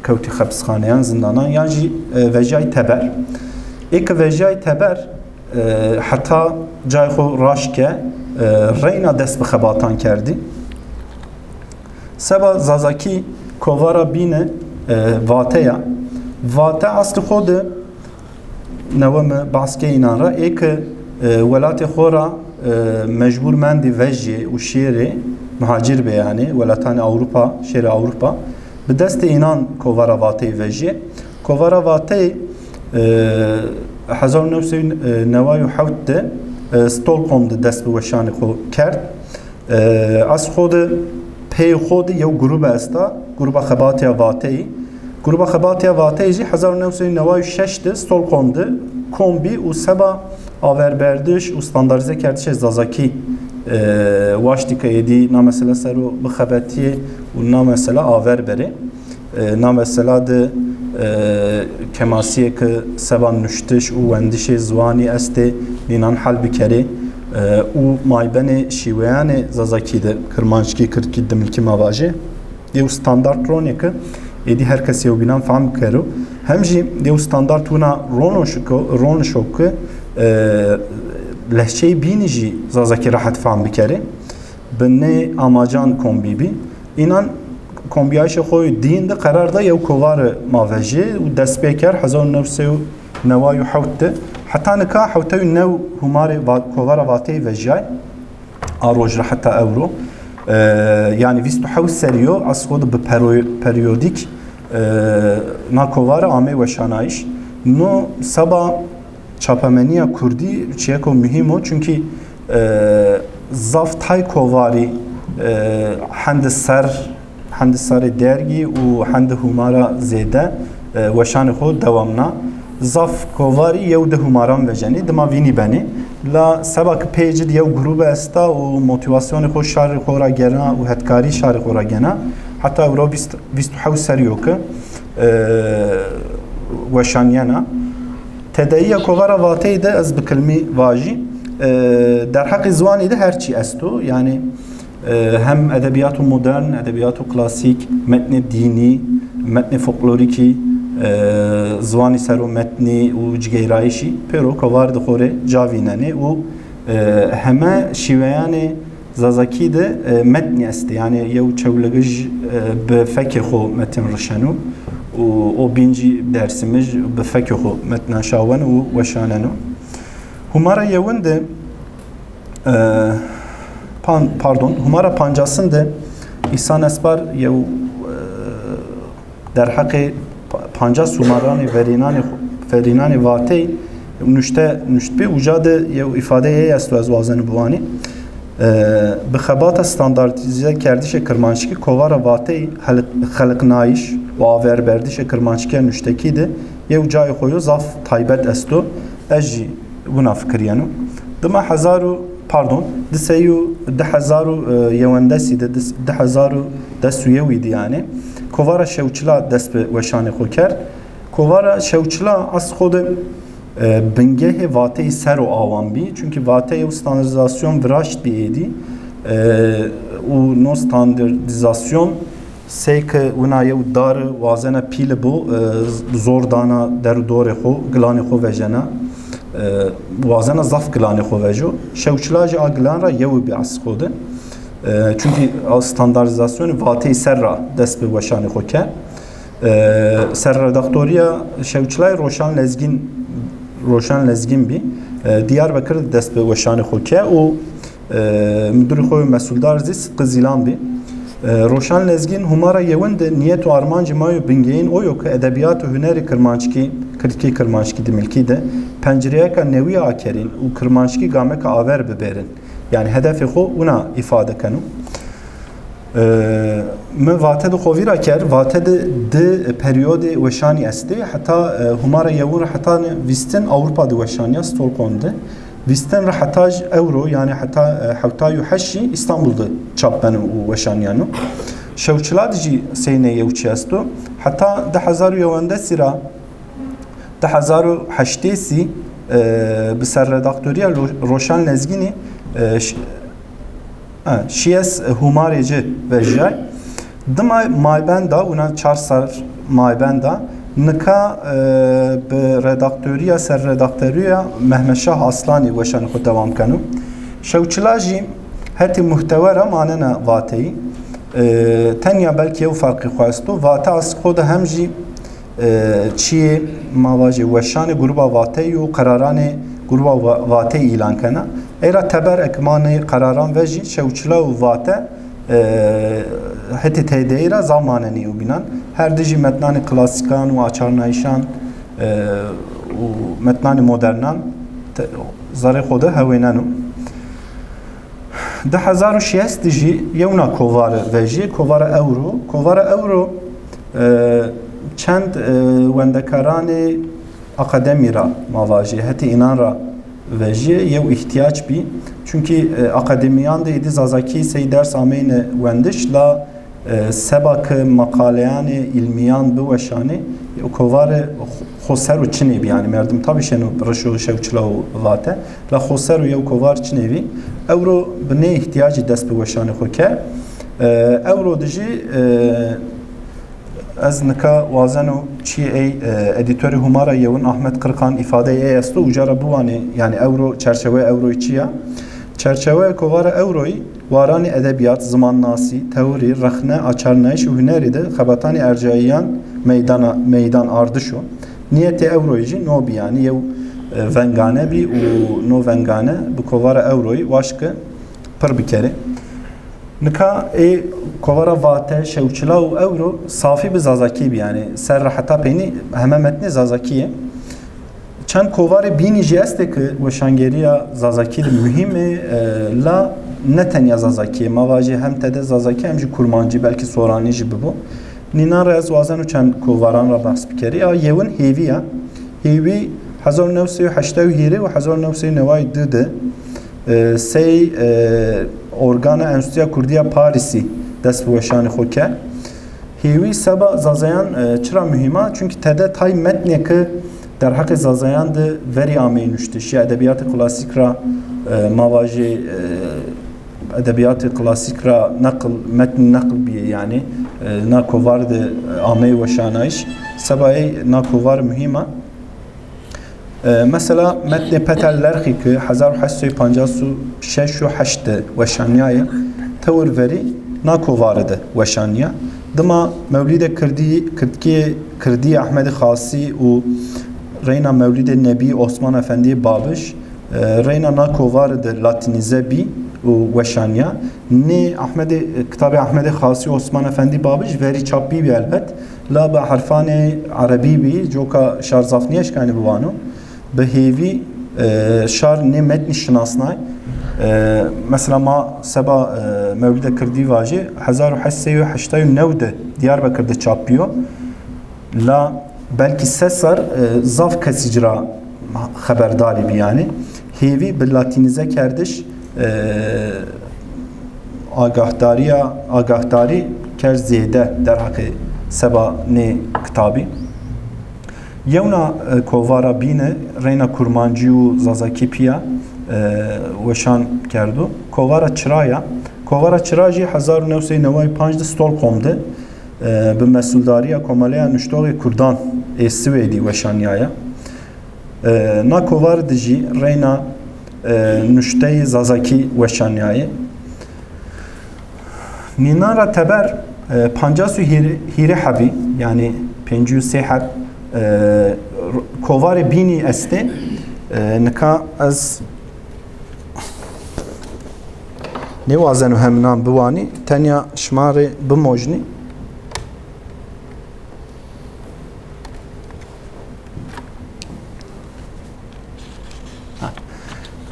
kewtî xepisxaneyan, zindanan, yan jî, e, vejiyay teber. Ê ke vejiyay teber, e, heta cayê xwe raşt ke, e, reyna dest bi xebatan kerdî. Seba zazakî kovara bîne, e, vate ya. Vate eslê xwe de newe me behs ke înan re, ê ke, e, welatê xwe ra, e, mecbûr mendî vejiyê û şêrê muhacir bê, yanî welatanê Ewropa, şêrê Ewropa, bi destê înan kovara vateyê vejiyê. Kovara vateyê, e, hezar û newsed û neway û hewt de, e, Stockholm de dest bi weşanê xwe kerd. E, ez xwe de pey xwe de yew grûbe esta, grûba xebatiya vateyî. Grûba xebatiya vateyî jî hezar û newsed û neway û şeş de Stockholm de kom bî û seba averberdiş û standardîze kerdişê zazakî, e, waştî ke êdî na mesele ser û bixebetiyê û na mesele aver berê. E, na mesela de, e, kemasiyê ke seba nuştiş û wendişê ziwanî estê, nînan hel bikerê, e, û maybenê şîweyanê zazakî de kirmanckî, kirdkî, dimilkî ma vajê. Yew standart ronê ke êdî her kes yewbînan fehm bikero. Hem jî yew standart wina ronişo ke, ronişo ke, e, lehçeyê bînî jî zazakî rehet fehm bikerê. Bi nê amacan kombî bî. Înan kombiyayişê xwe yê dîn de qerar da yew kovare ma vejê û dest pê ker hezar û newsed û Newa û hewt de. Heta nika hewta û new hûmarê va-, kovara Vateyê vejiyay. A roj re heta ewro. E, yanî vîst û hewt serî yo, ez xwe di bi peroy-, periyodîk, e, na kovara amê weşanayîş. No seba çapemeniya kurdî çiyeko muhîm o, çunkî, e, zaf tay kovarî, e, hendi ser, hendi serê dergî û hendi hûmara zêde, e, weşanê xwe dewamna. Zaf kovarî yew di hûmaran vejenî, dima vînî benî. La seba ki pê cid yew grûbe esta û motivasyonê xwe şarê xwe ra gena û hetkarî şarê xwe ra gena, heta ewro vîst, vîst û hewt serî yo ki, e, weşaniyena. Tedayiya kovara Vateyê de ez bi kilmî vajî, e, derheqê ziwanî de her çî esto. Yanî, e, hem edebiyatu modern, edebiyatu klasîk, metnê dînî, metnê folklorîkî, e, ziwanî sero metnî û cigeyrayîşî pêro kovar di xwe rê cavînenê û, e, heme şîweyanê Zazakî de, e, metnî estê. Yanî yew çewligij, e, bi fekê xwe metin rişeno û o bîn jî dersimij bi fekê xwe metnan şaweno û weşaneno. Hûmara yewin de, e, pan-, pardon, hûmara pancasin de Îhsan Espar yew, e, derheqê pa-, pancas hûmaranê verînanê xwe, verînanê Vateyê nuşte, nuştbî, uca de yew îfadeyê esto ez wazenim biwanî. E, bi xebata standartîze kerdişê kirmanckî kovara Vateyê xeliq-, xeliqnayîş û averberdişê kirmanckîya nuştekî de yew cayê xwe yo zaf taybet esto. Ez jî wina fikiriyeno. Dima hezar û, pardon, di sey û di hezar û, e, yewendesî de, di, di hezar û des û yewî de yanî, kovara Şewçila dest bi weşanê xwe kerd. Kovara Şewçila eslê xwe de, e, bingehê Vateyê ser û awan bî. Çunkî Vate yew standardîzasyon viraşt bî êdî, e, û no standardîzasyon sey ke wina yew dar wazena pîli bo, e, zor dana der û dorê xwe, gilanê xwe vejena, e, wazena zaf gilanê xwe vejo. Şewçila jî a gilan ra yew bî eslê xwe de. E, çunkî a standardîzasyonê Vateyê ser ra dest bi weşanê xwe ke. E, serredaktoriya Şewçilayê Roşan Lezgîn, Roşan Lezgîn bî. E, Diyarbekir de dest bi weşanê xwe ke û, e, müdürê xwe mesûldar zî Sıtkı Zilan bî. E, Roşan Lezgîn hûmara yewin de niyet û armancê ma yo bingehîn o yo ke edebiyat û hunerê kirmanckî, kirdkî kirmanckî di milkî de pencereyeka newî akerîn û kirmanckî gameka aver bibêrin. Yanî hedefê xwe wina îfade keno. E, min Vate di xwe vîra kir, Vate di, di periyodê weşanî estê, heta, e, hûmara yewin re heta ne vîstin Ewropa di weşaniya Stockholm de. Vîstin re heta ji ewro, yanî heta, e, hewtay û heşt jî Îstanbul de çap beno û weşaniyano. Şewçila di jî seynê yew çi esto. Heta di hezar û yewendesî ra di hezar û heştêsî, e, bi serredaktoriya Lo-, Roşan Lezgînî, e, ş-, e, şiyes hûmarê ci vejiyay. Dima maybenda, wina çar ser maybenda, nika, e, bi redaktoriya, serredaktoriya Mehmet Şah Aslanî weşanê xwe dewam keno. Şewçila jî hetê muhtewe re manena Vateyî. E, tenya belkî yew ferqê xwe esto. Vate eslê xwe de hem jî e, çiyê, ma vajê, weşanê Gruba Vateyî û qeraranê Gruba Va-, Vateyî îlan kena. Ê ra teber ekmanê qeraran ve jî Şewçila û Vate, e, hetê T D Yî ra zaf manenî û bînan. Her di jî metnanê klasîkan û açarnayîşan, e, û metnanê modernan te-, zerê xwe de hewêneno. Di hezar û şêst de jî yewna kovar vejî, kovara Ewro. Kovara Ewro, e, çend, e, wendekaranê akademî ra, ma vajî, hetê înan ra vejî, yew îhtiyac bî. Çunkî, e, akademiyan de êdî zazakî sey ders ameyne wendiş, la E, seba ke maqaleyanê îlmîyan biweşanê, kovare xo-, xo ser û çinê bî, yanî merdim tabî şeno reşo Şewçila û Vate, la xo ser û yew kovar çinê bî. Ewro bi nê îhtiyacî dest bi weşanê xo ke. E, ewro dijî, e, ez nika wazeno çiyê ey, e, edîtorê Hûmara Yewin Ahmet Qirqan îfadeyê ey esto, uca ra biwanê, yanî ewro, çerçeveyê ewroyî çi ya? Çerçeveyê kovara ewroyî, Waranê edebiyat, zimannasî, teorî, rexne, açarnayîş û hunerî de xebatanê ercayiyan meydana, meydan ardiş o. Niyetê ewroyê jî no bî, yanî yew, e, vengane bî û no vengane bi kovara ewroyê waşke pir bikerê. Nika ê kovara vate, şewçila û ewro safî bi zazakî bî, yanî ser re heta peynî heme metnê zazakî ye. Çend kovarê bînî jî estê ki weşangeriya zazakî de muhîm e, e, la ne tenya zazakî ye. Ma vajê hem tede zazakî hem jî kurmancî, belkî soranî jî bibo. Nînan re ez wazen û çend kovaran re behs bikerî. A yewin Hêvî ya. Hêvî hezar û newsey û heştay û hîrê û hezar û newsey û neway du de, e, sey, e, organa Enstitûya Kurdî ya Parîsî dest bi weşanê xwe ke. Hêvî seba Zazayan, e, çira muhîm a? Çunkî tede tay metnê ki derheqê Zazayan de verî ameyî nuştiş, ya edebiyatê klasîk ra, e, ma vajê, e, edebiyatê klasîk ra neqil, metn neqil bîye, yanî, e, na kovar de, e, ameyî weşanayîş. Seba ey na kovar muhîm a. E, mesela metnê Peter Lerchî ki hezar û heşt sey û pancas û şeş û heşt de weşaniyaye, tewr verî na kovare de weşaniya. Dima Mewlîdê Kirdî, Kirdkî, Kirdî Ehmedê Xasî û reyna Mewlîdê Nebî Osman Efendî Babij, e, reyna na kovare de latînîze bî û weşaniya. Nê Ehmedê, kitabê Ehmedê Xasî Osman Efendî Babij verî çap bî bî elbet. La bi herfanê erebî bî, coka şar zaf nêşkanî biwano. Bi hêvî, e, şar nê metnî şinasnay. E, mesela ma seba, e, Mewlîde Kirdî vajê, hezar û heşt sey û heştay û newde Diyarbekir de çap bîyo. La belkî se ser, e, zaf kesî cira xeberdarî bî yanî. Hêvî bi latînîze kerdiş, e, agahdariya, agahdarî ker zêde derheqê seba nê kitabî. Yewna, e, kovara bîne reyna kurmancî û zazakî piya, e, weşan kerdo. Kovara Çira ya. Kovara Çira jî hezar û newsey neway panc de Stockholm de, e, bi mesuldariya Komeleya Nuştoxê Kurdan ê Swêdî weşaniyaya. E, na kovar de jî reyna, e, nuşteyê zazakî weşaniyayê. Nînan ra teber, e, pancas û hîrê, hîrê hebî, yanî pêncî û sê heb, e, r-, kovarê bînî estê. E, nika ez nêwazeno heminan biwanî, tenya şima rê bimojnî.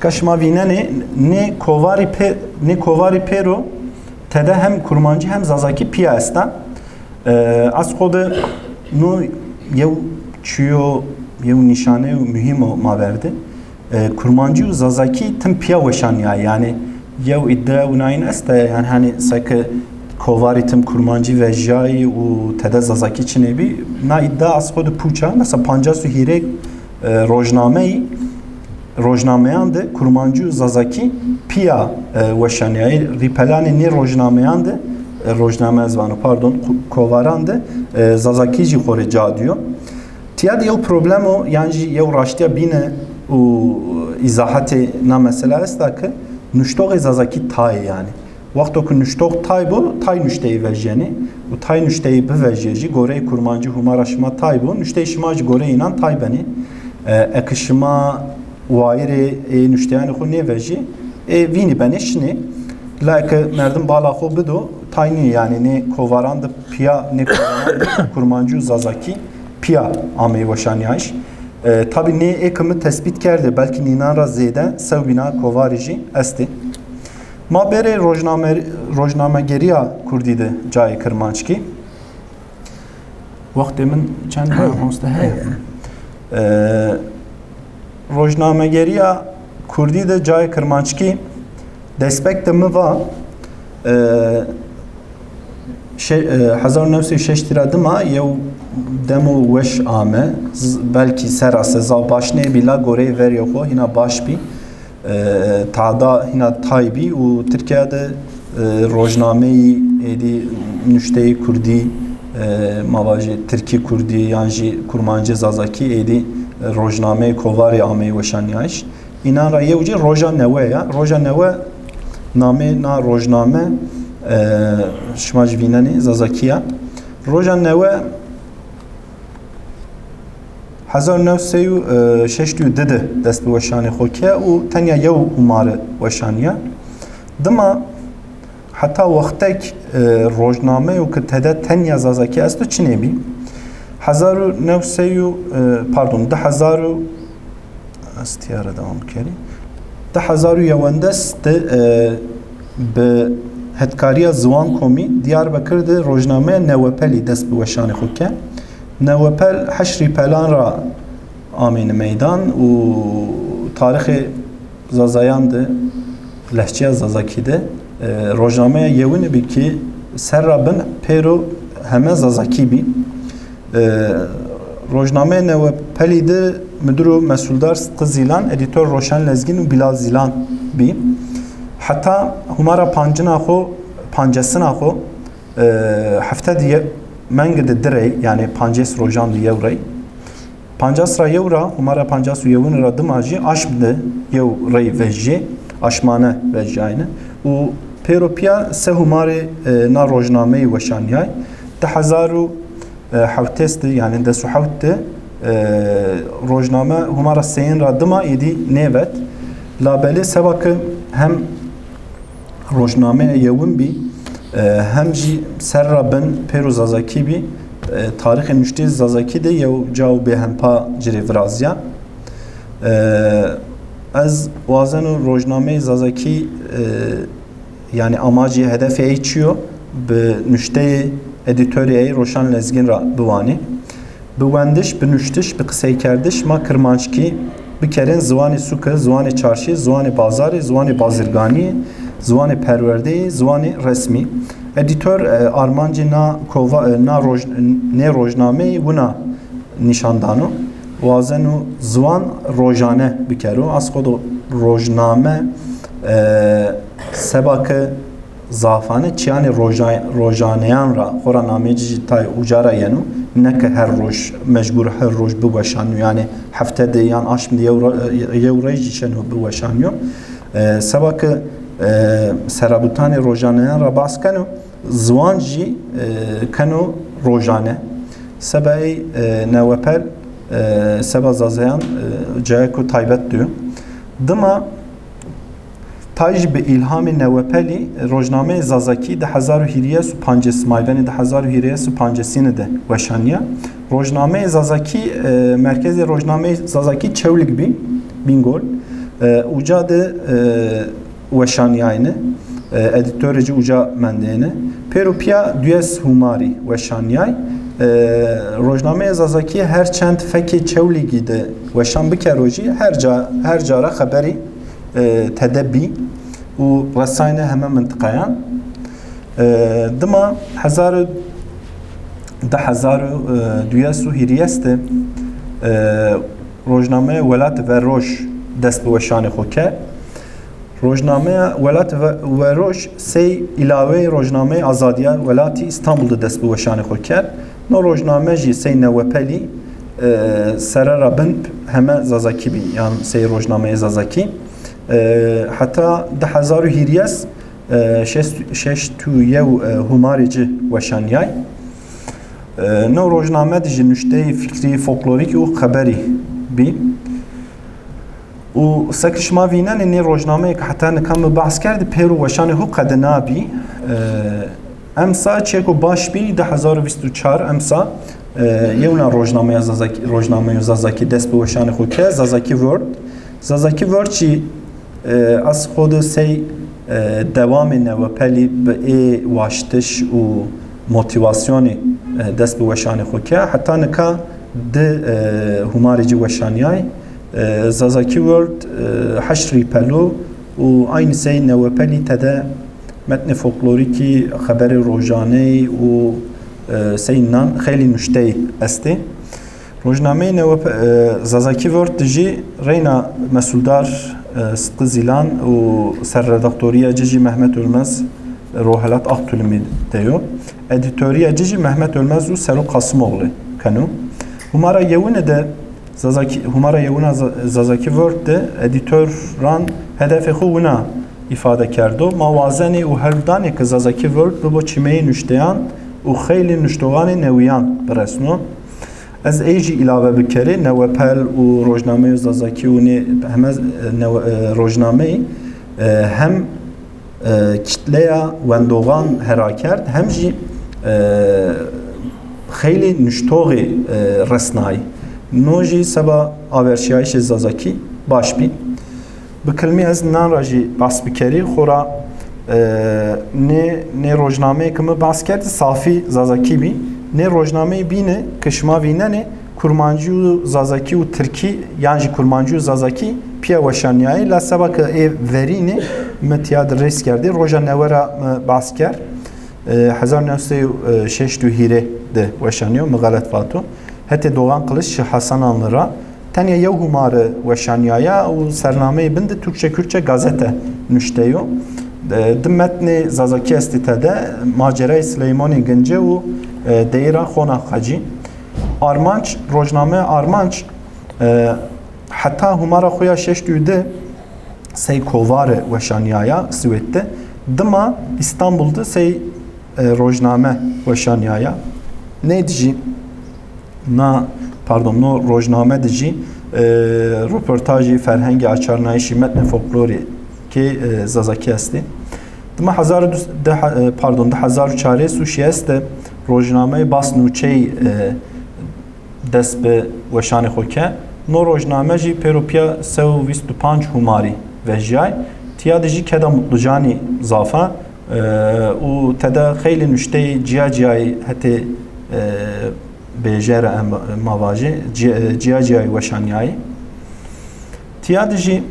Ka şima vînenê, nê kovarî pê-, nê kovarî pêro tede hem kurmancî hem zazakî piya esta. E, ez xwe de no yew çiyo, yew nîşaneyo muhîm o ma verde. E, kurmancî û zazakî tim piya weşaniyayê. Yanî yew îdia winayîn este, yanî hani seke kovarî tim kurmancî vejiyayî û tede zazakî çinê bî, na îdia ez xwe de pûça. Mesela pancas û hîrê, e, rojnameyî, rojnameyan de kurmancî û zazakî piya, e, weşaniyayê. Rîpelanê nê rojnameyan de, e, rojname ez vano, pardon, ku-, kovaran de, e, zazakî jî xwe rê ca diyo. Tiya de yew problemo yan jî yew raştiya bîne û îzahetê na mesela esta ki nuştoxê zazakî tay e yanî. Wexto ku nuştox tay bo, tay nuşteyî vejyenê û tay nuşteyî bivejye jî goreyê kurmancî hûmara şima tay bo, nuşteyê şima jî goreyê înan tay benê. E, eke şima wayirê ê nuşteyanê xwe nêvejê, ê vînî benê şinê. La eke merdim bala xwe bido, tay nî, yanî nê kovaran de piya, nê kovaran de kurmancî û zazakî piya ameyî weşaniyayîş. E, tabî nê ê ke min tespît kerdê, belkî nînan ra zêde sewbîna kovarî jî estê. Ma bêrê rojname-, rojnamegeriya kurdî de cayê kirmanckî. Wextê min çend mamoste heye? E, rojnamegeriya kurdî de cayê kirmanckî destpêk de min va, e, şe-, e, hezar û newsey û şeştî ra dima yew demo weş ame. Z-, belkî serase zaf baş nêbî, la goreyê verê xwe hîna baş bî. E, tada hîna tay bî û Tirkiye de, e, rojnameyî êdî nuşteyê kurdî, e, ma vajê tirkî kurdî yan jî kurmancî zazakî êdî, e, rojnameyê kovarê ameyî weşaniyayîş. Înan ra yew jî Roja Newe ya. Roja Newe namê na rojname, e, şima jî vînenê, zazakî ya. Roja Newe Hezar û neh sed û şeştî û du de dest bi weşanê xwe kir û tenya yew hûmare weşaniye. Dima heta wextek, e, rojname û ki tede tenya zazakî esto çinê bî. Hezar û neh sed û, e, pardon, du hezar û, ez tiyare devam bikerî. Du hezar û yewendeh de, e, bi hedkariya Ziwan Komî Diyarbekir de rojnameya Newepelî dest bi weşanê xwe ke. Newepel Heşrî Pelan ra amêne meydan û tarixê Zazayan de, lehçeya Zazakî de, e, rojnameya yewin bî ki serra bin pêro heme Zazakî bî. E, rojnameya Newepelî de midir û mesuldar Sıtkı Zilan, edîtor Roşan Lezgin û Bilal Zilan bî. Heta hûmara pancina xwe, pancesina xwe, e, hefte diye meng de direy, yani pancês rojan diye rey. Pancas ra yew ra, hûmara pancas û yewin ra dima jî aşm de yew rey vejî, aşmane vejîyayne. Û pêro piya se hûmarê, e, na rojnameyî weşaniyay. Di hezar û hewtês de, yani des û hewt de, e, rojname hûmara sêyin ra dima êdî nêvet. Labelê seba ke hem rojnameya yewin bî, e, hem jî serra bin pêro Zazakî bî, e, tarîxê nuştê Zazakî de yew cao bêhempa ci rê viraziya. E, ez wazeno rojnameyê Zazakî, e, yani amacê hedefê ey çi yo, bi nuşteyê edîtorê ey Roşan Lezgin ra biwanî. Bi wendiş, bi nuştiş, bi qiseykerdiş ma kirmanckî bikerên ziwanê sûke, ziwanê çarşî, ziwanê bazarê, ziwanê bazirganiyê, ziwanê perwerdeyê, ziwanê resmî. Edîtor, e, armancê na kova-, e, na roj-, nê rojnameyê wina nîşan dano. Wazeno ziwan rojane bikero. Asqodo rojname, e, seba ke zafane çiyanê roja-, rojaneyan ra, xora namê ci jî tay uca ra yeno, ne ke her roj, mecbûr her roj biweşanyo, yani hefte de yan aşm de yew ra-, yew rey jî şeno biweşanyo. E, seba ke, e, serabûtanê rojaneyan ra behs keno, ziwan jî, e, keno rojane. Seba ey, e, Newepel, e, seba Zazayan, e, cayeko taybet diyo. Dima Tay jî bi îlhamê Newepelî, rojnameyê Zazakî di hezar û hîrês û pancês, maybenê di hezar û hîrês û pancêsîne de weşaniya. Rojnameyê Zazakî, e, merkezê rojnameyê Zazakî Çewlik bî, Bîngol. E, uca de, e, weşaniyayne. E, edîtorê ci uca mendêne. Pêro piya duyes hûmarî weşaniyay. E, rojnameyê Zazakî her çend fekê Çewlîgî de weşan bikero jî her ca, her cara xeberî e, tede bî û resayne heme mintiqayan. E, dima hezar û, di hezar û, e, duyes û hîrês de, e, rojnameya Welat ve Roj dest bi weşanê xwe kir. Rojnameya Welat ve, ve Roj sey îlaweyê rojnameyê Azadiya Welatî Îstanbul de dest bi weşanê xwe kir. No rojname jî sey Newepelî, e, serera bin heme Zazakî bî, yan sey rojnameyê Zazakî. E, heta di hezar û hîrês, e, şeş, şeşt û yew, e, hûmarê ci weşaniyay. E, no rojname de jî nuşteyê fikrî, folklorîk û xeberî bî. Û seke şima vînenê nê rojnameyê ke heta nika min behs kerd, pêro weşanê xwe qede nabî. E, emsa çêko baş bî, du hezar û bîst û çar emsa, e, yewna rojnameya Zazakî, rojnameyo Zazakî dest bi weşanê xwe ke, Zazakî World. Zazakî World jî, e, ez xwe de sey, e, dewamê Newepelî bi ê waştiş û motivasyonê, e, dest bi weşanê xwe ke. Heta nika di, e, hûmarê ci weşaniyay. E, Zazakî World, e, heşt rîpelo û aynî sey Newepelî tede metnê folklorîkî, xeberê rojaneyî û, e, sey nan xeylî nuşteyî estê. Rojnameyê Newe-, e, Zazakî World de jî reyna mesuldar, e, Sıtkı Zilan û serredaktoriya ci jî Mehmet Ölmez, Rohelat Aktulimî de yo. Edîtoriya ci jî Mehmet Ölmez û Serok Kasımoğlu keno. Hûmara yewine de Zazakî, hûmara yewina Za-, Zazakî World de edîtoran hedefê xwe wina îfade kerdo: Ma wazenê û hewldanê ke Zazakî World bibo çimeyê nuşteyan û xeylê nuştoxanê newiyan biresno. Ez ê jî îlave bikerê, Newepel û rojnameyo Zazakî û nê heme, e, newe-, e, rojnameyî, e, hem, e, kitleya wendoxan hera kerd, hem jî, e, xeylê nuştoxê, e, resnayî. No jî seba averşiyayişê Zazakî baş bî. Bi kilmî ez nan re jî behs bikerî, xora, e, nê, nê rojnameyê ki min behs kerdî, safî Zazakî bî. Nê rojnameyê bîne ki şima vînenê, Kurmancî û Zazakî û Tirkî, yan jî Kurmancî û Zazakî piya weşaniyayê, la seba ki ê verînê min tiya di rêz kerdî, roja newe re min behs kerd. E, hezar neh sed û şeşt û hîrê de weşaniyo, min xelet vato. Hetê Doğan Kılıç ji Hasananlı ra. Tenya yew hûmari weşaniyaya û sernameyê bin de Türkçe Kürtçe gazete nuşteyo. E, di metnê Zazakî estê tede, macerayê Sileymanê Gince û, e, deyra Xona Xacî. Armanc, rojname Armanc, e, heta hûmara xwe ya şeşt û du sey kovare weşaniyaya Swêd de, dima Îstanbul de sey, e, rojname weşaniyaya. Nê dijî na, pardon, no rojname dijî, e, roportajî, ferhengê açarnayîşî, metnê folklorî kê, e, Zazakî estê. Dima hezar du, de, e, pardon, di hezar û çar sed û şêst de rojnameyê Bas Nûçeyî, e, dest bi weşanê xwe ke. No rojname jî pêro piya sey û vîst û panc hûmarî vejiyay. Tiya de jî keda Mutlucanî zafa, e, û tede xeylê nuşteyê ciya ciyayî hetê, e, bêjere em, ma vajê, ci-, ciya ciyayî weşaniyayî. Tiya de jî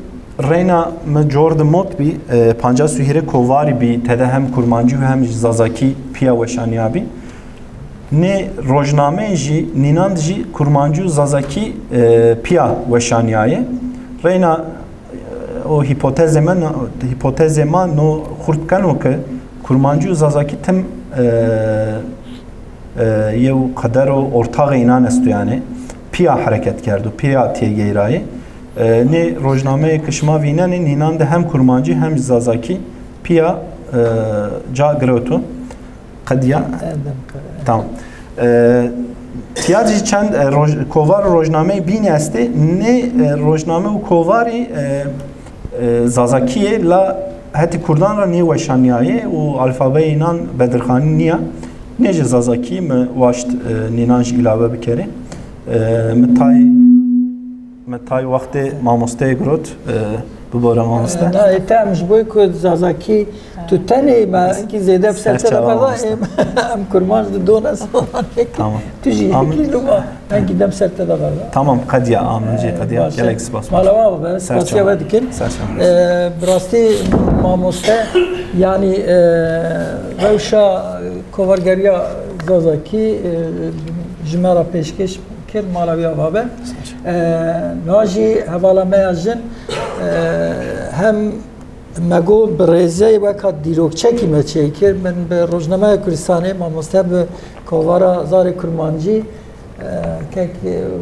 reyna min cor di mot bî, e, pancas û hîrê kovarî bî, tede hem kurmancî û hem jî zazakî piya weşaniyabî. Nê rojnameyê jî nînan de jî kurmancî û zazakî, e, piya weşaniyayê. Reyna, e, o hîpotezê me, hîpotezê ma no xurt keno ke kurmancî û zazakî tim, e, e, yew qeder û ortaxê înan esto, yanî piya hereket kerdo, piya têgeyrayê. E, nê rojnameyê ki şima vînenê, nînan de hem kurmancî hem zazakî piya, e, ca girewto. Qediya? Tamam. E, tiya jî çend, e, roj-, kovar û rojnameyê bînî estê. Nê, e, rojname û kovarî, e, e, zazakî yê, la hetî kurdan re nê weşaniyayê û alfabeyê înan bedirxanî niya. Nê jî zazakî mi waşt, e, nînan jî îlave bikerê. E, mi tay, mi tay wextê mamosteyê girot, e, bibore mamoste. Na, ê te em ji bo ku zazakî tu tenê me, hinkî zêde bi ser te de berda, em, em kurmanc di dona solanê. Tamam. Tu jî hinkî luma. Belkî dem ser te de berda. Tamam, qediya, a, min jî qediya. Gelek spas. Mala we be, spasiya we dikin. Ser çavan. E, bi rastî mamoste, yanî, e, rewşa kovargeriya zazakî, e, ji me re pêşkêş kir, mala wî ava be. E, niha jî hevala me ya jin, e, hem me got bi rêzê weka dîrokçekî me çêkir. Min bi Rojnameya Kurdistanê, mamoste bi kovara zarê kurmancî, e, kek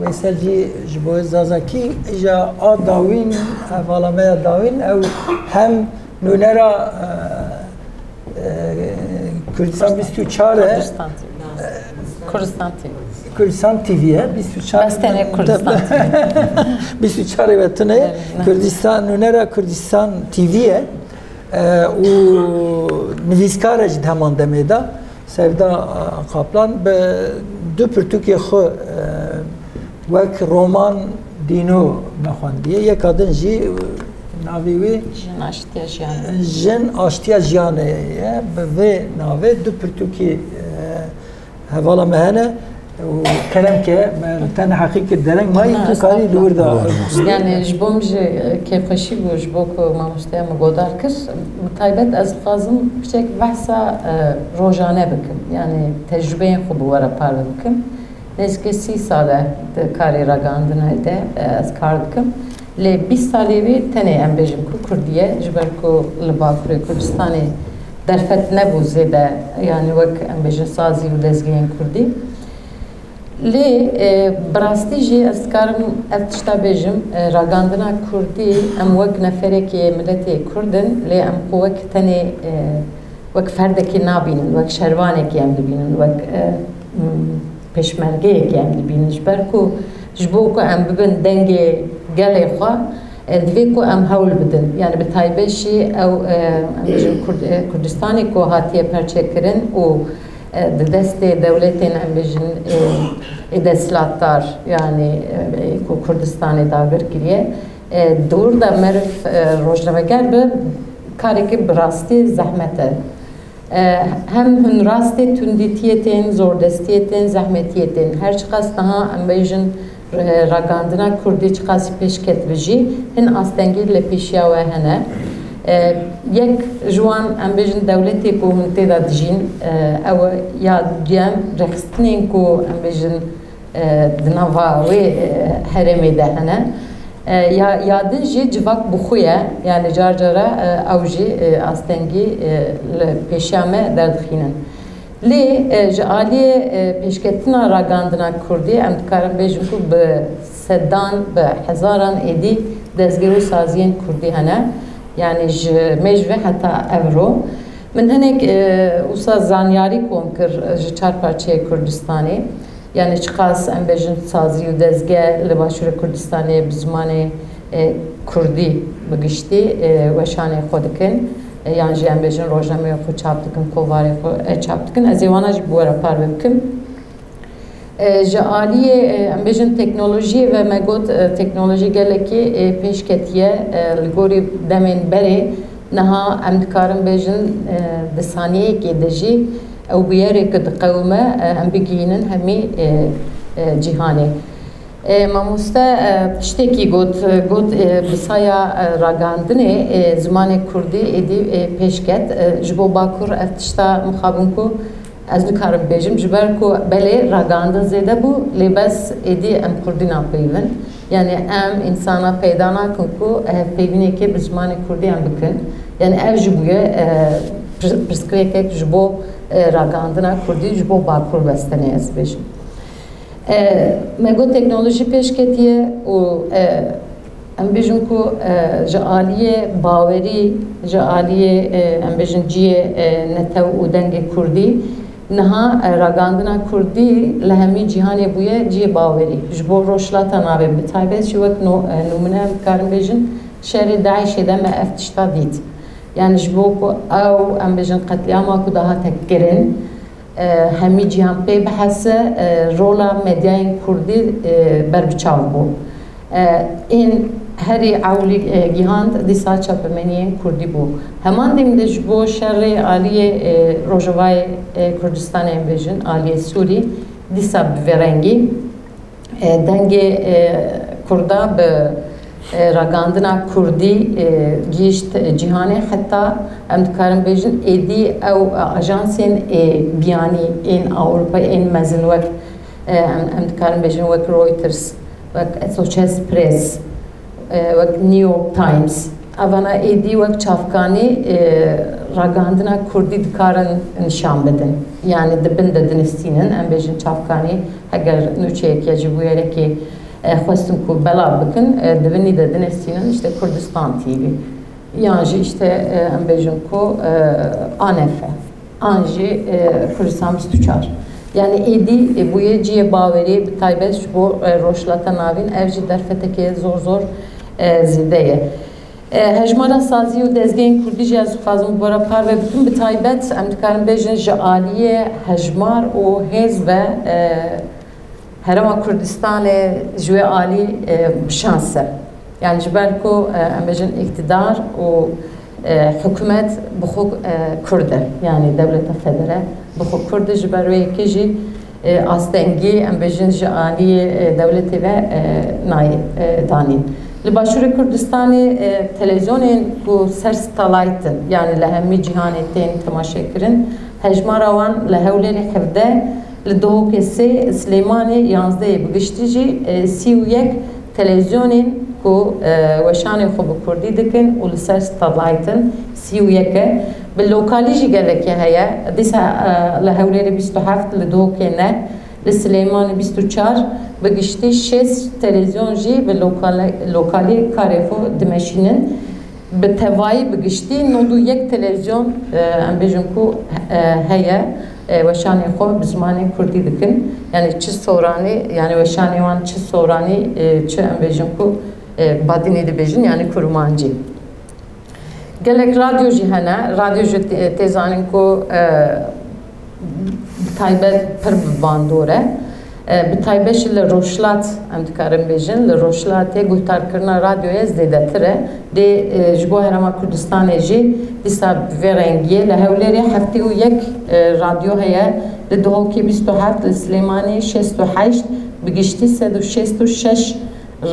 Veysel jî ji bo zazakî, îja a dawîn, hevala me ya dawîn, ew hem nûnera, e, e, Kurdistan bîst û çar e. Kurdistan T V. Kurdistan T V. Kurdistan T V ye, bîst û çar. Bes tenê Kurdistan T V. Bîst û çar ve tune. Evet, ne. Kurdistan, nûnera Kurdistan T V ye. E, û nivîskar e ji heman demê de, Sevda, e, Kaplan, bi du pirtûkê xwe, e, wek roman dîno me xwendiye. Yeka din jî, e, navê wî Jin Aştiya Jiyanê. Jin Aştiya Jiyanê ye. Bi vê navê du pirtûkî, e, hevala me hene û kerem ke me li te neheqî kir, dereng mayî, tu karî li wir de. Yanî ji bo min jî, e, kêfxweşî bû ji bo ku mamosteya min godar kir. Bi taybet ez dixwazim piçek behsa, e, rojane bikim. Yanî tecrubeyên xwe bi we re parve bikim. Nêzîkî sî sal e di karê ragihandinê de, e, ez kar dikim. Lê bîst salê wê tenê em bêjin ku kurdî ye, ji ber ku li Bakurê Kurdistanê derfet nebû zêde, yanî wek em bêjin sazî û dezgehên kurdî. Lê, e, bi rastî jî ez dikarim ev tişta bêjim, e, ragihandina kurdî em wek neferekê miletê kurd in, lê em xwe wek tenê, e, wek ferdekê nabînin, wek şervanekê em dibînin, wek, e, m, pêşmergeyekê em dibînin, ji ber ku ji bo ku em bibin dengê gelê xwe, e, divê ku em hewl bidin. Yani bi taybet jî ew, e, em bêjin Kurd-, e, Kurdistanê ku hatiye perçekirin û, e, di destê dewletên, em bêjin, e, ê desthilatdar, yani, e, ku Kurdistanê dagir kiriye, e, di wir de meriv, e, rojnameger bi, karekî bi rastî zehmet e. E, hem hûn rastê tundîtiyê tên, zordestiyê tên, zehmetiyê tên. Her çiqas niha em bêjin, e, ragandina kurdî çiqasî pêş ketibî jî, hin astengî li pêşiya we hene. E, yek ji wan, em bêjin, dewletê ku hûn tê de dijîn, e, ew e, ya duyem rêxistinên ku, em bêjin, e, di nava wê, e, herêmê de hene. E, ya, ya din jî civak bi xwe ye, yani car cara, e, ew jî, e, astengî, e, li pêşiya me derdixînin. Lê, e, ji aliyê, e, pêşketina ragandina kurdî, em dikarin bêjin ku bi sedan, bi hezaran êdî dezgeh û saziyên kurdî hene. Yani ji mêj ve heta evro. Min hinek, e, wisa zanyarî kom kir, e, ji çar parçeyê Kurdistanê. Yani çiqas em bêjin sazî û dezgeh li Başûrê Kurdistanê bi zimanê, e, kurdî bi giştî, e, weşanê xwe dikin, e, yan jî em bêjin rojnameya xwe çap dikin, kovarê xwe, e, çap dikin. Ez ê wana jî bi we re parve bikim. E, ji aliyê, e, em bêjin teknolojiyê ve me got, e, teknolojî gelekî, e, pêş ketiye, e, li gorî demên berê niha em dikarin bêjin, e, di saniyeyekê de jî ew bûyerê ku diqewime, e, em bigihînin hemî, e, e, cîhanê. E, mamoste, e, tiştekî got, e, got, e, bi saya, e, ragandinê, e, zimanê kurdî êdî, e, pêş ket. E, ji bo Bakur ev tişta mixabin ku ez nikarim bêjim, ji ber ku belê ragandin zêde bû, lê bes êdî em kurdî napeyivin. Yani em însana peyda nakin ku hevpeyvînekê bi zimanê kurdî em bikin. Yani ev jî bûye, e, pir-, pirsgirêkek ji bo, e, ragandina kurdî ji bo Bakur bestenê ez bêjim. E, me got teknolojî pêş ketiye û, e, em bêjin ku, e, ji aliyê bawerî, ji aliyê, e, em bêjin cihê, e, netew û dengê kurdî, niha, e, ragandina kurdî li hemî cîhanê bûye cihê bawerî. Ji bo Rojhilata Navîn bi taybet jî wek no-, e, nimûne em dikarin bêjin şerê DAIŞê de me ev tişta dît. Yani ji bo ku ew, em bêjin, qetlîama ku dihate kirin, e, hemî cîhan pê bihese, e, rola medyayên kurdî, e, berbiçav bû. E, ên herî ewlî, e, gihand dîsa çapemeniyên kurdî bû. Heman dîm de ji bo şerê aliyê, e, Rojavayê, e, Kurdistanê em bêjin, aliyê Sûrî, dîsa bi vê rengî. E, dengê, e, Kurda bi, e, ragandina Kurdî, e, gihîşt cîhanê, heta em dikarin bêjin êdî ew ajansên, e, biyanî ên Ewropa ên mezin wek, e, em, em dikarin bêjin wek Reuters, wek Associated Press, e, wek New York Times, evana êdî wek çavkanî, e, ragandina Kurdî dikarin nîşan bidin. Yani di bin de dinistînin, em bêjin çavkanî, heger nûçeyek ya ji bûyerekê, e, xwestin ku belav bikin, e, di binî de dinistînin, işte Kurdistan T V. Yan jî işte, e, em bêjin ku, e, A N F. An jî, e, Kurdistan bîst û çar. Yani êdî, e, bûye cihê bawerî, bi taybet ji bo, e, Rojhilata Navîn, ev jî derfetekê zor zor, e, zêde ye. E, hejmara sazî û dezgehên kurdî jî ez dixwazim bi we re parve bikim. Bi taybet em dikarin bêjin ji aliyê hejmar û hêz ve, e, Herêma Kurdistanê ji wê alî, e, bi şans e. Yani ji ber ku, e, em bêjin îktidar û, e, hikûmet bi xwe, e, kurd e. Yani dewleta federe bi xwe kurd e. Ji ber wê yekê jî, e, astengî, em bêjin, ji aliyê, e, dewletê ve, e, nayê, e, danîn. Li Başûrê Kurdistanê, e, televîzyonên ku ser satellite in, yani li hemî cîhanê tên temaşekirin, hejmara wan li Hewlêrê hevdeh, li Duhokê sê, Silêmanê yanzdeh, bi giştî jî, e, sî û yek televîzyonên ku, e, weşanê xwe bi kurdî dikin û li ser satellite in, sî û yek e. Bi lokalî jî gelekî heye. Dîsa, e, li Hewlêrê bîst û heft, li Duhokê neh, li Silêmanê bîst û çar, bi giştî şêst televîzyon jî bi lokale-, lokalî karê xwe dimeşînin. Bi tevayî, bi giştî nod û yek televîzyon, e, em bêjin ku, e, heye, e, weşanên xwe bi zimanê kurdî dikin. Yani çi soranî, yani weşanê wan çi soranî, e, çi em bêjin ku, e, badînê dibêjin, yani kurmancî. Gelek radyo jî hene. Radyo jî tê, tê zanîn ku, e, bi taybet pir bi bandor e. E, bi taybet jî li Rojhilat, em dikarin bêjin, li Rojhilatê guhdarkirina radyoyê zêdetir e. Dê, e, ji bo Herêma Kurdistanê jî dîsa bi vê rengiyê. Li Hewlêrê heftê û yek, e, radyo heye, li Duhokê bîst û heft, li Silêmaniyê şêst û heşt, bi giştî sed û şêst û şeş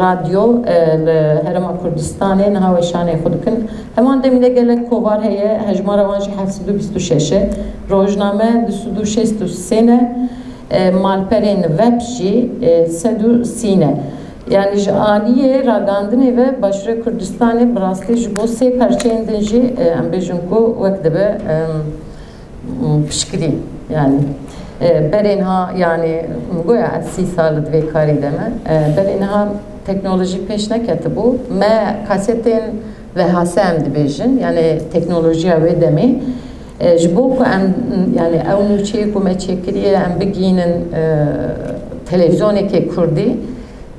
radyo, e, li Herêma Kurdistanê niha weşanê xwe dikin. Heman demî de gelek kovar heye, hejmara wan jî heft sed û bîst û şeş e. Rojname du sed û şêst û sê ne, e, malperên web jî, e, sed û sî ne. Yani ji aliyê ragandinê ve Başûrê Kurdistanê bi rastî ji bo sê perçeyên din jî, e, em bêjin ku wek dibe, em, piştgirî, yani, e, berê niha, yani, min goya ez sî sal di vê karî de me. E, berê niha teknolojî pêş neketibû. Me kasetên V H S em dibêjin, yani teknolojiya wê demê. E, ji bo ku em, yani ew nûçeyê ku me çêkiriye, em bigihînin, e, televîzyonekê kurdî,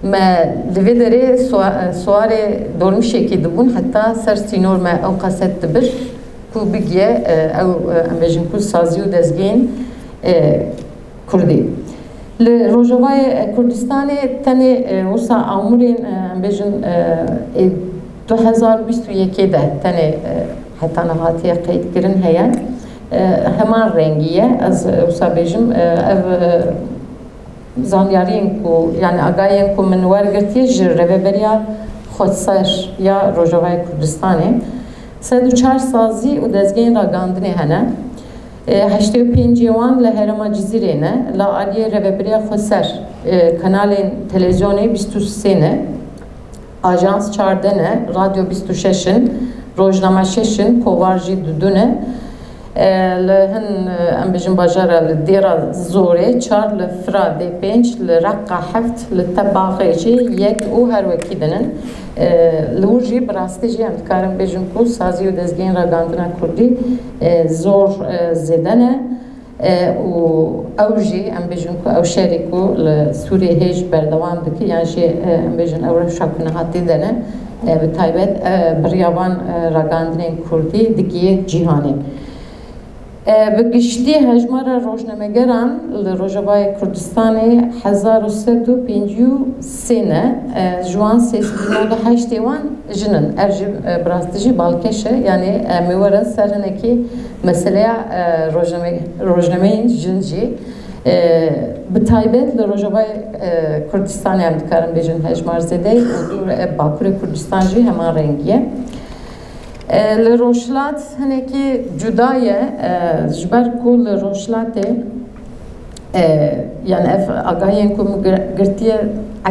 me li vê derê sua-, siwarê dolmişekê dibûn, heta ser sînor me ew kaset dibir. Ku bigiye, e, ew, e, em bêjin ku sazî û dezgehên, e, kurdî. Li Rojavayê, e, Kurdistanê tenê, e, wisa amûrên, e, em bêjin, e, ê du hezar û bîst û yekê de tenê, e, heta niha hatiye qeydkirin heye. E, heman rengî ye. Ez, e, wisa bêjim, e, ev, e, Zanyariyên ku, yani agahiyên ku min wergirtiye ji Rêveberiya Xweser ya Rojavayê Kurdistanê, sed û çar sazî û dezgehên ragandinê hene. E, heştê û pêncê wan li herêma Cizîrê ne, la aliyê Rêveberiya Xweser, e, kanalên televîzyonê bîst û sê ne. Ajans çardeh ne, radyo bîst û şeş in, rojname şeş in, kovar jî du du ne. E, li hin, e, em bêjin bajara li Dêra Zorê çar, li Firadê pênc, li Reqa heft, li Tebaxê jî yek û her wekî din in. E, li wir jî bi rastî jî em dikarin bêjin ku sazî û dezgehên ragandina kurdî, e, zor, e, zêde ne. E, û ew jî, em bêjin ku ew şerê ku li Sûriyê hêj berdewam dike, yan jî, e, em bêjin ew rewşa ku niha tê de ne, e, bi taybet, e, bi riya van, e, ragandinên kurdî digiye cîhanê. E, bi giştî hejmara rojnamegeran li Rojavayê Kurdistanê hezar û sed û pêncî û sê ne, e, ji wan sê sed û nod û heştê wan jin in. Ev jî, e, bi rastî jî balkêş e. Yanî, e, em ê werin ser hinekî meseleya, e, rojname-, rojnameyên jin jî, e, bi taybet li Rojavayê, e, Kurdistanê em dikarin bêjin hejmar zêde ye û dû, e, Bakurê Kurdistan jî heman rengî ye. E, li Rojhilat hinekî cuda ye, e, ji ber ku li Rojhilatê, e, yani ev agahiyên ku min gir-, girtiye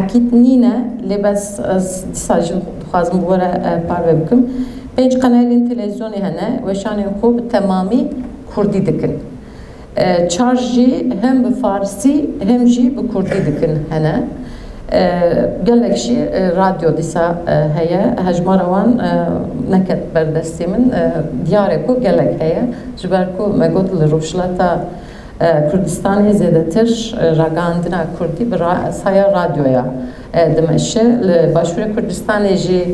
ekîd nîne, lê bes ez dîsa jî dixwazim bi we re, e, parve bikim. Pênc qenalên televîzyonê hene, weşanên xwe bi temamî kurdî dikin. E, çar jî hem bi farsî hem jî bi kurdî dikin hene. E, gelek jî, e, radyo dîsa, e, heye. Hejmara wan, e, neket ber destê min. E, diyar e ku gelek heye. Ji ber ku me got li Rojhilata, e, Kurdistanê zêdetir, e, ragihandina kurdî bi ra-, saya radyoya, e, dimeşe. Li Başûrê Kurdistanê jî,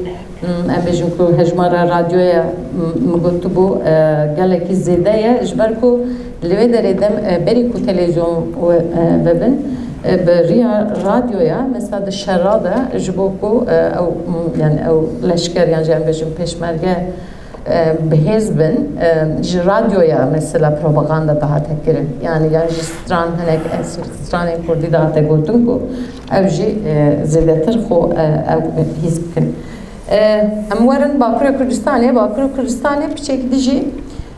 m, em bêjin ku hejmara radyoya, m, min gotibû, e, gelekî zêde ye, ji ber ku li wê derê dem, e, berî ku televîzyon we-, e, vebin, e, bi riya radyoya, mesela di şera de ji bo ku, e, ew, m, yani ew leşker yan jî em bêjin pêşmerge, e, bi hêz bin, e, ji radyoya mesela propaganda dihate kirin. Yani yan jî stran hinek, e, stranên kurdî dihate gotin ku ew jî, e, zêdetir xwe, e, ew hîs bikin. E, em werin Bakurê Kurdistanê. Bakurê Kurdistanê piçek dî jî,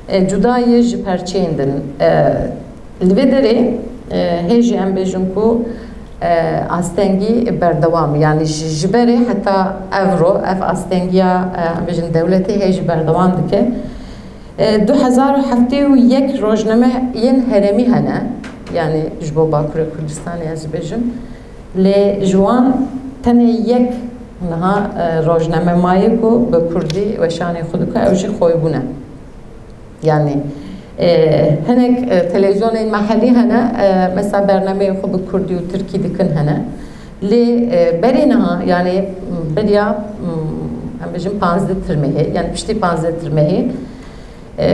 e, cuda ye ji perçeyên din. E, li vê derê, e, hê jî em bêjin ku, e, astengî berdewam, yani ji, ji berê heta evro ev astengiya, e, em bêjin dewletê hê jî berdewam dike. E, du hezar û heftê û yek rojname yên herêmî hene, yani ji bo Bakurê Kurdistanê ez bêjim. Lê ji wan tenê yek Niha e, rojname maye ku bi kurdî weşanê xwe dike, ew jî xoybûn e. Yanî e, hinek e, televîzyonên mehellî hene, e, mesela bernameyê xwe bi kurdî û tirkî dikin hene. Lê e, berê niha, yanî beriya, em bêjin, panzdeh tirmehê, yanî piştî panzdeh tirmehê, e,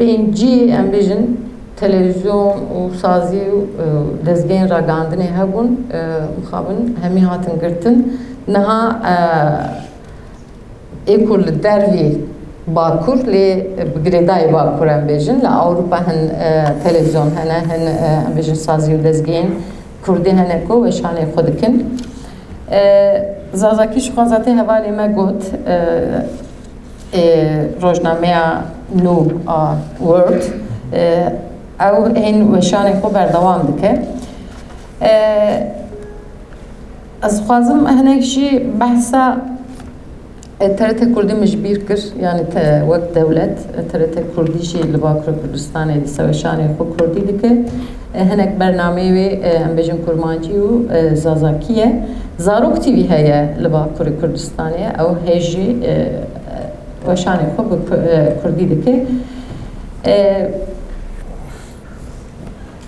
pêncî, em bêjin, televîzyon û sazî û e, dezgehên ragihandinê hebûn, e, mixabin hemî hatin girtin. Niha e, ê ku li dervî Bakur, lê bi girêdayî Bakur, em bêjin, li Ewropa hin e, televîzyon hene, hin e, em bêjin sazî û dezgehên kurdî hene ku weşanê xwe dikin. E, Zazakî ji xwe zatê hevalê me got, e, e, rojnameya nû a Word, e, ew hên weşanê xwe berdewam dike. E, ez dixwazim hinek jî behsa E, T R T Kurdî min ji bîr kir, yanî te, wek dewlet, e, T R T Kurdî jî li Bakurê Kurdistanê dîsa weşanê xwe kurdî dike. E, hinek bernameyê wê, e, em bêjin kurmancî û, e, zazakî ye. Zarok T V heye li Bakurê Kurdistanê, ew hê jî, e, weşanê xwe bi ku-, e, kurdî dike. E,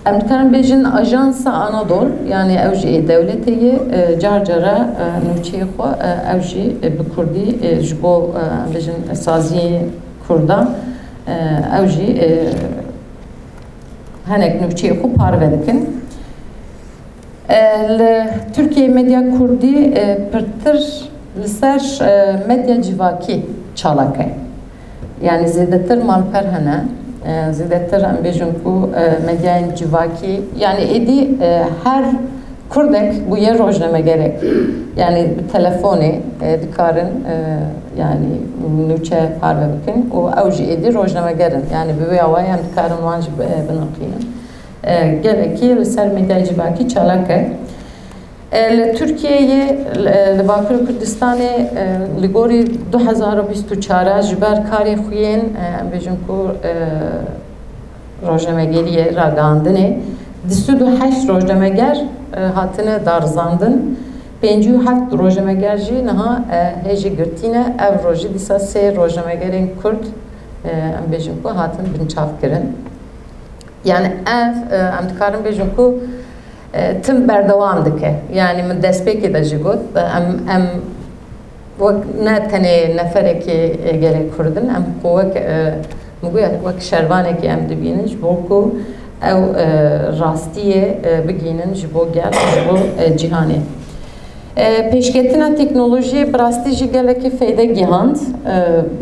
Em dikarin bêjin Ajansa Anadol, yanî ew jî ê dewletê ye, e, car cara, e, nûçeyê xwe, e, ew jî, e, bi kurdî, e, ji bo, e, em bêjin saziyê kurdan, e, ew jî, e, hinek nûçeyê xwe parve dikin. E, li Tirkiyeyê medya kurdî, e, pirtir li ser, e, medya civakî çalak e. Yanî zêdetir malper hene. E, zêdetir em bêjin ku, e, medyayên civakî, yanî êdî, e, her kurdek bûye rojnamegerek. Yanî bi telefonê, e, dikarin, e, yanî nûçe parve bikin û ew jî êdî rojnameger in. Yanî bi wê awayî em dikarin wan jî, e, binirxînin. E, gelekî li ser medyayê civakî çalak e. E, li Tirkiyeyê, e, li Bakurê Kurdistanê, e, li gorî du hezar û bîst û çar ji ber karê xwe yên, e, em bêjin ku, e, rojnamegeriyê, ragihandinê, du sed û heşt rojnameger, e, hatine darizandin. Pêncî û heft rojnameger jî niha, e, hê jî girtî ne. Ev rojî dîsa sê rojnamegerên Kurd, e, em bêjin ku hatin binçavkirin. Yani ev, e, em dikarin bêjin ku, e, tim berdewam dike. Yani min destpêkê de jî got, e, em, em wek ne tenê neferekê, e, gelek Kurd in, em xwe wek, e, min goya wek şervanekê em dibînin, ji bo ku ew, e, rastiyê, e, bigihînin ji bo gel, ji bo, e, cîhanê. E, pêşketina teknolojiyê bi rastî jî gelekî feyde gihand. E,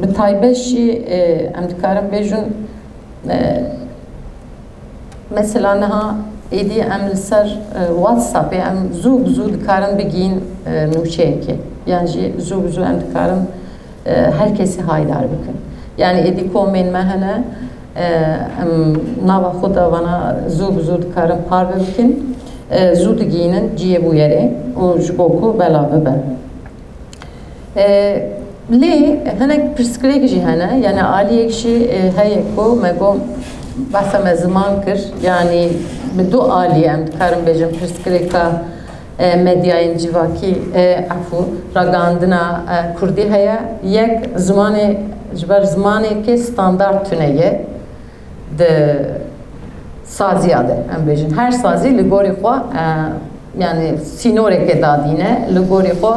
bi taybet jî, e, em dikarin bêjin, E, mesela niha êdî em li ser, e, WhatsAppê em zû bi zû dikarin bigihîn, e, nûçeyekê. Yan jî zû bi zû em dikarin, e, her kesî haydar bikin. Yani êdî komên me hene, e, em nava xwe de vana zû bi zû dikarin parve bikin. E, zû digihînin cihê bûyerê û ji bo ku belav bibe. E, lê hinek pirsgirêk jî hene, yani aliyek jî, e, heye ku me got, behsa me ziman kir, yani bi du alî em dikarin bêjin pirsgirêka, e, medyayên civakî, e, efû, ragihandina, e, kurdî heye. Yek zimanê, ji ber zimanekê standart tune ye. Di saziya de, em bêjin, her sazî li gorî xwe, e, yani sînoreke dadîne, li gorî xwe,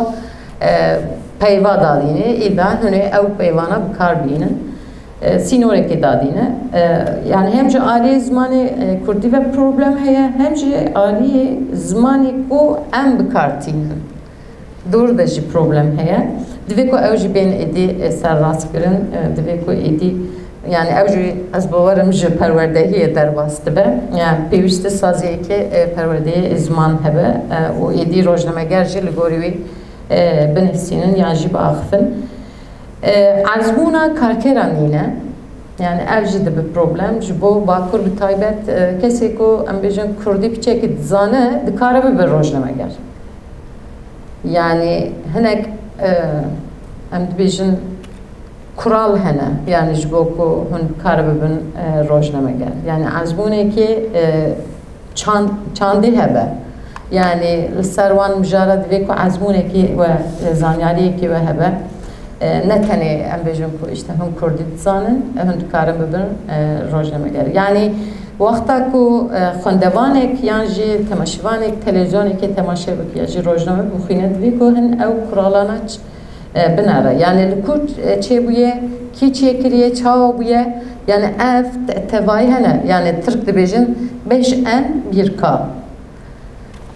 e, peyva dadîne, îda hûn ê ew peyvana bi kar bînin. E, sînoreke dadîne. E, yani hem ji aliyê zimanê, e, kurdî ve problem heye, hem jî aliyê zimanê ku em bi kar tînin. Dor de jî problem heye. Divê ku ew jî bên êdî, e, serrast kirin, e, divê ku êdî, yani ew jî ez bawerim ji perwerdehiyê derbas dibe. Yani pêwîst e saziyekê, e, perwerdehiyê ziman hebe, e, û êdî rojnameger jî li gorî wî, e, binivîsînin yan jî biaxifin. E, ezmûna karkeran nîne. Yani ev jî dibe problem. Ji bo Bakur bi taybet, e, kesê ku em bêjin kurdî piçekî dizane, dikare bibe rojnameger. Yani hinek, e, em dibêjin kural hene, yani ji bo ku hûn bikare bibin, e, rojnameger. Yani ezmûnekê, e, çand-, çandî hebe. Yani li ser wan mijara divê ku ezmûnekî we, e, zanyariyekî we hebe. E, ne tenê em bêjin ku işte hûn kurdî dizanin, e, hûn dikarin bibin, e, rojnameger. Yani wexta ku, e, xwendevanek yan jî temaşevanek televîzyonekê temaşe bike ya jî rojname bixwîne, divê ku hin ew kuralana ç-, e, binere. Yani li ku, e, çêbûye, kî çêkiriye, çawa bûye? Yani ev te-, tevayî hene. Yani Tirk dibêjin beş en bir K.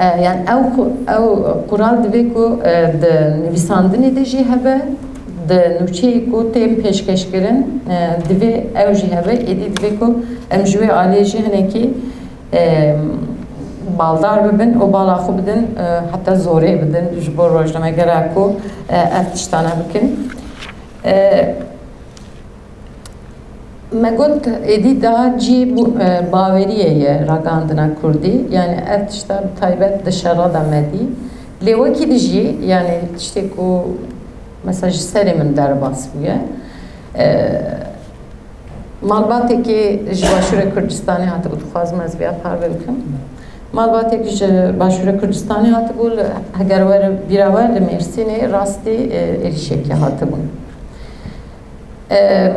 E, yani ew ku-, ew qural divê ku, e, di nivîsandinê de jî hebe, di nûçeyê ku tên pêşkêşkirin, e, divê ew jî hebe, êdî divê ku em ji wê aliyê jî hinekî, e, baldar bibin û bala xwe bidin, e, heta zorê bidin ji bo rojnamegera ku, e, ev tiştane bikin. E, Me got, êdî daha cî bû-, e, baweriyê ye ragihandina kurdî. Yani ev tişta bi taybet di şera de me dî. Lê wekî dî jî, yani tiştê ku mesela ji serê min derbas bûye. E, malbatêkî ji Başûrê Kurdistanê hatibû, dixwazim ez vêya parve bikim. Malbatêkî ji Başûrê Kurdistanê hatibû, li, heger were bîra we li Mêrsînê rastî, e, êrîşekê hatibûn. E,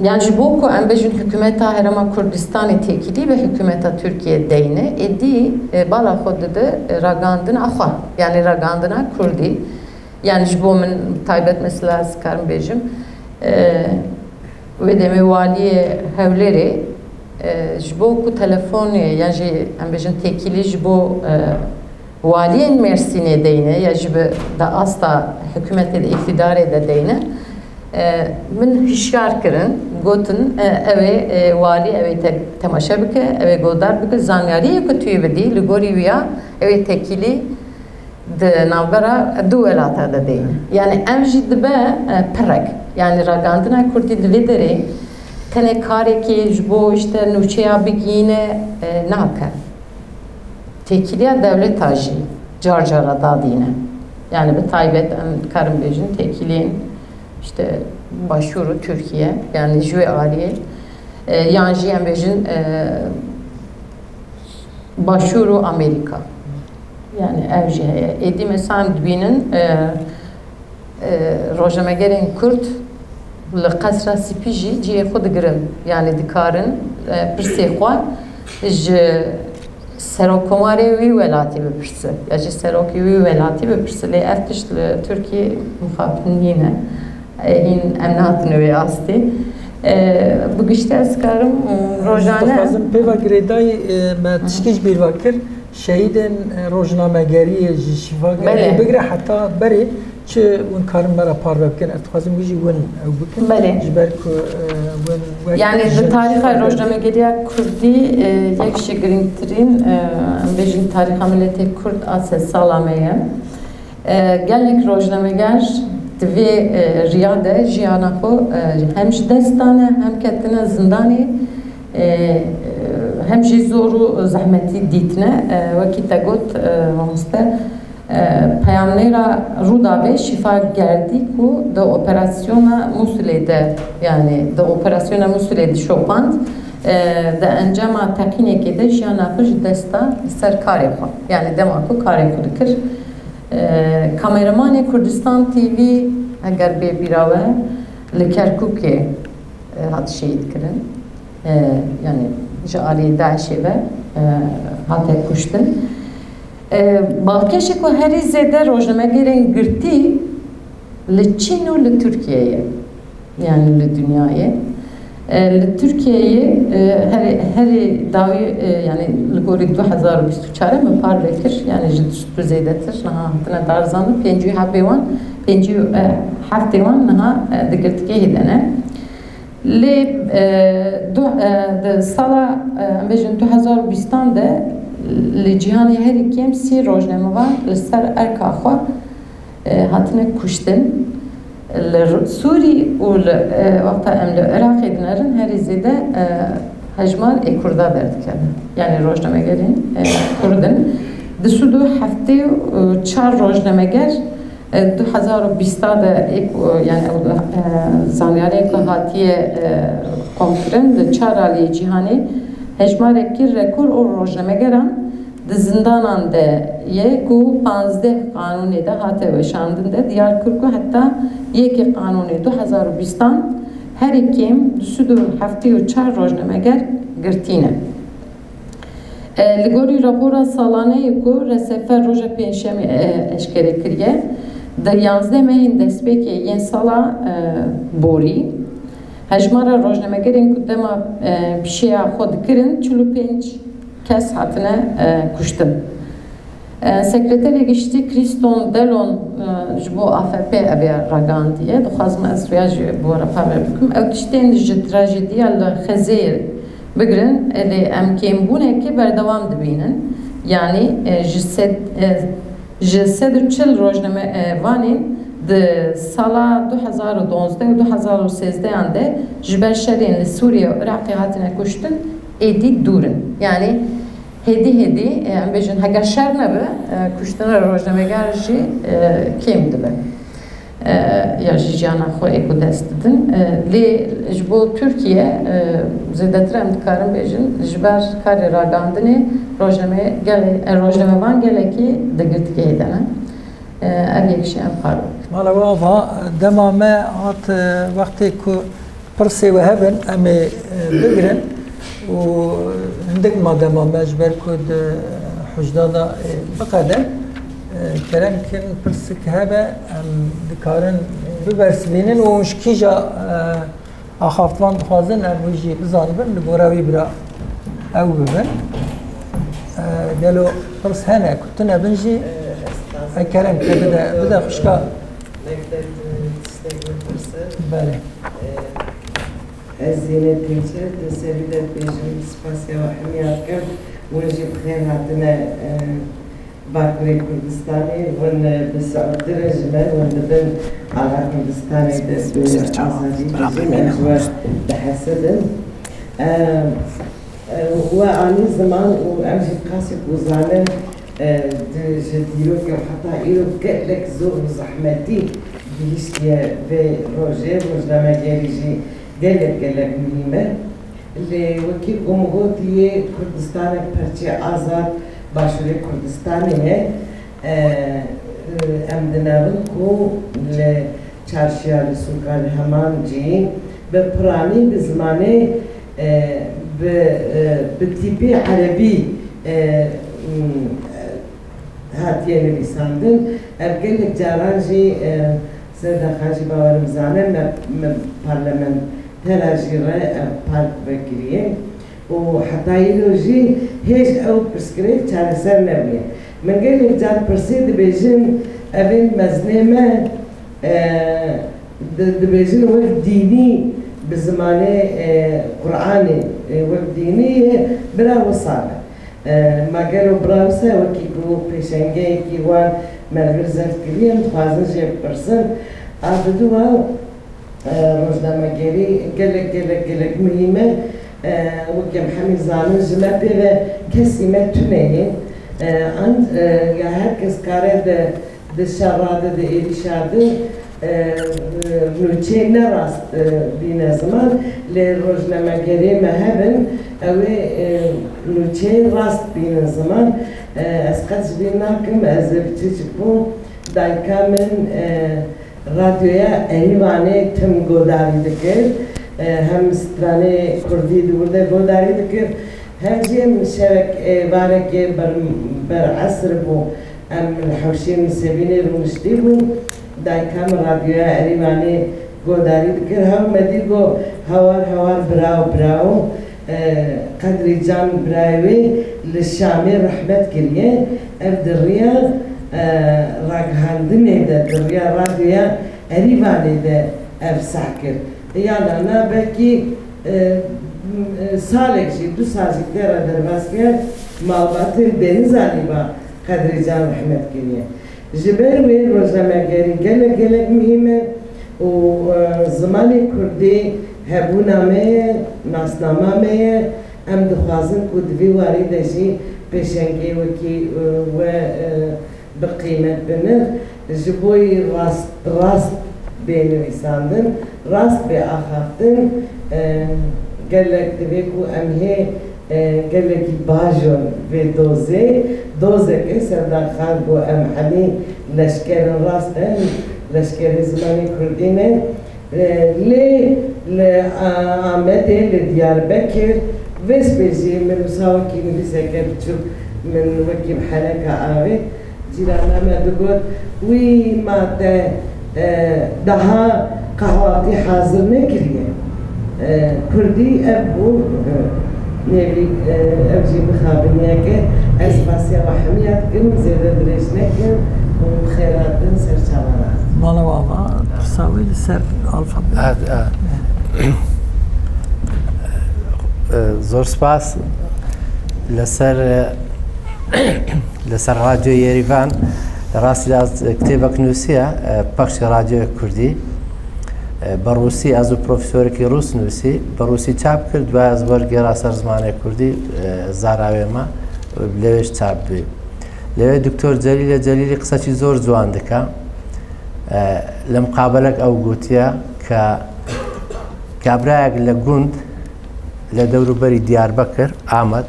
yani ji bo ku em bêjin hikûmeta Herêma Kurdistanê têkilî bi hikûmeta Tirkiyê deyne, êdî, e, bala xwe dide, e, ragihandina xwe, yani ragihandina kurdî. Yani ji bo min taybet mesela ez karim bêjim, e, wê demê waliyê Hewlêrê, e, ji bo ku telefonê, yan jî em bêjin têkilî ji bo, e, waliyên Mêrsînê deyne ya jî bi di asta hikûmetê de, îqtîdarê de deyne, e, min hişyar kirin, gotin, e, ew ê, e, walî ew ê te-, temaşe bike, ew ê guhdar bike, zanyariyê ku tu yê bidî, li gorî wîya ew ê tekîlî di navbera du welata de deyne. Yani ev jî dibe, e, pirek. Yani ragihandina kurdî li vê derê tenê karekê ji bo işte nûçeya bigihîne, e, nake. Têkiliya dewleta jî car cara dadîne. Yani bi taybet em dikarin bêjin têkiliyên işte Başûr û Tirkiye, yani ji wê aliyê, e, yan jî em bêjin, e, Başûr û Amerîka. Yani ev jî heye. Êdî mesela em dibînin, e, e, rojnamegerên Kurd li Qesra Spî jî cihê xwe digirin. Yani dikarin, e, pirsê xwe ji serokkomarê wî welatî bipirse, ya jî serokê wî welatî bipirse. Lê ev tişt li Tirkiyê mixabin nîne. E, hîn em nehatine wê astê. E, bi giştî ez karim, e, rojane. Dixwazim pê ve girêdayî, e, me tiştî ji bîr ve kir. Şehîdên, e, rojnamegeriyê ji şîva Belê. Geriyê bigire heta berê çi hûn karin me re parve bikin? Ez dixwazim wî jî hûn ew bikin. Belê. Ji ber ku, e, hûn wek Yani ji jin tarîxa şîva rojnamegeriya Kurdî, e, yek ji girîngtirîn, e, em bêjin tarîxa miletê Kurd a sed sala me ye. E, gelek rojnameger di vê, e, riya de jiyana xwe, e, hem ji dest dane, hem ketine zindanê, e, e, hem jî zor û zehmetî dîtine. E, wekî te got, e, mamoste, e, peyamnêra Rûdawê Şîfa Gerdî ku di operasyona Mûsilê de, yani di operasyona Mûsilê dişopand, e, di encama teqînekê de jiyana xwe ji dest da li ser karê xwe. Yani dema ku karê xwe dikir, E, kameramanê Kurdistan T V, eger bê bîra we, li Kerkûkê, e, hat şehîd kirin. E, yani ji alî DAIŞê ve, e, hate kuştin. E, balkêşê ku herî zêde rojnamegerên girtî li Çîn û li Tirkiye ye. Yani li dinyayê. E, li Tirkiyeyê, e, herê, herê dawî, e, yani li gorî du hezar û bîst û çar min parve kir, yani ji du sedî zêdetir niha hatine darizandin, pêncî û heft ê wan, pêncî û heft ê wan niha, e, di girtîgehê de ne. Lê, e, du, e, di sala, e, em bêjin du hezar û bîstan de li cîhanê herî kêm sî rojnamevan li ser erka xwe e, hatine kuştin. Li R-, Sûrî û li, e, wexta em li Iraqê dinerin herî zêde, e, hejmar ê Kurda derdikevin. Yani rojnamegerên, e, Kurd in. Du sed û heftê û çar rojnameger, e, du hezar û bîsta de ê ku, yani ew, e, zanyarê ku hatiye, e, komkirin li çar aliyê cîhanê hejmarekî rekor û rojnamegeran Di zindanan de ye ku panzdeh qanûnê de hate weşandin de diyar kir ku heta yekê qanûnê du hezar û bîstan herî kêm du sed û heftê û çar rojnameger girtî ne. E, li gorî rapora salaneyê ku R S F roja Pêncşemê, e, eşkere kiriye, di yanzdeh mehên destpêkê yên sala, e, borî, hejmara rojnamegerên ku dema, e, pişeya xwe dikirin çil û pênc kes hatine, e, kuştin. E, Sekreterê Giştî Kriston Delon, e, ji bo A F P ev ê ragihandiye. Dixwazim ez rêya jî bi we re parve bikim. Ew tiştên ji trajediya li Xezêyê bigirin, e, lê em kêmbûnekê berdewam dibînin. Yanî, e, ji sed, e, ji sed û çil rojname, e, vanên di sala du hezar û duwazdeh û du hezar û sêzdehan de ji ber şerên li Sûriye û Iraqê hatine kuştin, êdî dûr in. Yanî hêdî hêdî, e, em bêjin, heger şer nebe, e, kuştina rojnameger jî, e, kêm dibe. E, ya jî jiyana xwe ê ku dest didin. E, lê ji bo Tirkiye, e, zêdetir em dikarin bêjin, ji ber karê ragihandinê rojname-, gele-, e, rojnamevan gelekî di girtîgehê de ne. E, ev yek jî em parve bikin. Mala we ava, dema me hat, e, wextê ku pirsê we hebin, em ê, e, bigirin û hindik ma dema me ji ber ku di hujda de, e, biqede, e, kerem kin pirsik hebe, em dikarin bibersivînin û ji kîja, e, axaftvan dixwazin em wî jî bizanibin, li gora wî bira ew bibin. E, gelo pirs hene ku tune bin jî, e, kerem ke bide, bide xwişka. Mekteb, e, tiştek bipirse. Belê. E, ez yine têçe, di serî de dibêjim, spasiya we hemiya dikim. Hûn jî bi xêr hatine, e, Bakurê Kurdistanê. Hûn, e, bi siûdtir in ji me, hûn dibin ala Kurdistanê de bi azadî dijîn, em ji we dihesidin. E, e, we anî ziman û em jî qasî ku zanin, e, di, ji dîrokê û heta îro gelek zor û zehmetî gihiştiye vê rojê, rojnamegerî jî gelek, gelek muhîm e. Lê wekî ku min gotî, yê Kurdistanek perçê azad Başûrê Kurdistanê ye. E, e, em dinêrin ku li çarşiya, li sûka, li heman cî bi piranî, bi zimanê, e, bi, e, bi tîpê erebî, e, m, hatiye nivîsandin. Ev gelek caran jî, e, Serdar Xan jî bawerim zane, me, me parlamentera jî re ev park vekiriye. Û heta îro jî hêj ew pirsgirêk çareser nebûye. Min gelek car pirsî dibêjin, evên mezinê me, e, di-, dibêjin wek dînî bi zimanê, e, Qur'anê, e, wek dînî ye, bira wisa be. E, ma gelo bira wisa wekî ku pêşengeyekî wan me li vir zeft kiriye, em dixwazin jê bipirsin. A didu wa, e, rojnamegerî gelek, gelek, gelek muhîm e. E, wekî em hemî zanin, ji me pê ve kesî me tune ye. E, an, e, ya her kes kare di, di şera de, di êrîşa de, e, nûçeyê ne rast, e, bîne ziman, lê rojnamegerê me hebin, ew ê, e, nûçeyê rast bînin ziman. E, ez qet ji bîr nakim, ez ê bi çi çi bûm, dayika min, e, Radyoya Erîvanê tim godarî dikir. E, hem stranê kurdî di wir de godarî dikir, hem jî em şevek, e, barekê ber, ber esr bû. Em li hewşê Nisêbînê rûniştî bûn. Dayika min Radyoya Erîvanê godarî dikir. Hew me dî got, hewar hewar, birawo birawo. E, Qedrî Can birayê wê li Şamê rehmet kiriye. Ev di riya, e, ragihandinê de, di riya radyoya Erîvanê de ev seh kir. Ya na na belkî, e, e, salek jî, du sal jî tê re derbas kirin, malbatên Denizalî ba Qedrî Can rehmet kiriye. Ji ber wê rojnamegerî gelek gelek muhîm e û, e, zimanê kurdî hebûna me ye, nasnama me ye. Em dixwazin ku di vî warî de jî pêşengê wekî, e, we, e, bi qîmet, bi nirx, ji bo yî rast, rast bê nivîsandin, rast bê axaftin, e, gelek divê ku em hê E, gelekî bajon vê dozê, dozeke Serdar Xan got, em hemî leşkerin rast in, leşkerê zimanê kurdî ne. E, lê li, a, Amedê, li Diyarbekir, vê spêjiyê min wisa wekî nivîseke biçûk min wekî bi heneka avê. Cîrana me digot, wî ma te, e, daha qehwatî hazir nekiriye. E, kurdî ev bû, e, nêvî, e, ev jî mixabiniyeke. Ez spasiya we hemiya dikim, zêde dirêj nekim û bi xêr hatin ser çavan. Mala we ava, pirsa wê li ser alfabe. Evet, evet. E, zor spas. Li ser, e, Li ser Radyo Yerîvan, rastî de ez kitêbek nûsiye, e, pexşê Radyoya Kurdî. E, bi rûsî, ez û profesorekî rûs nûsî, bi rûsî çap kir, duwa ez wergêra ser zimanê kurdî, e, zara wê me, lê wê jî çap bî. Lê wê Doktor Celîle Celîlî qiseçî zor ciwan dike. E, li miqabelek ew gotiye ke kabrayek li gund, li dewrûberî Diyarbekir, Amed,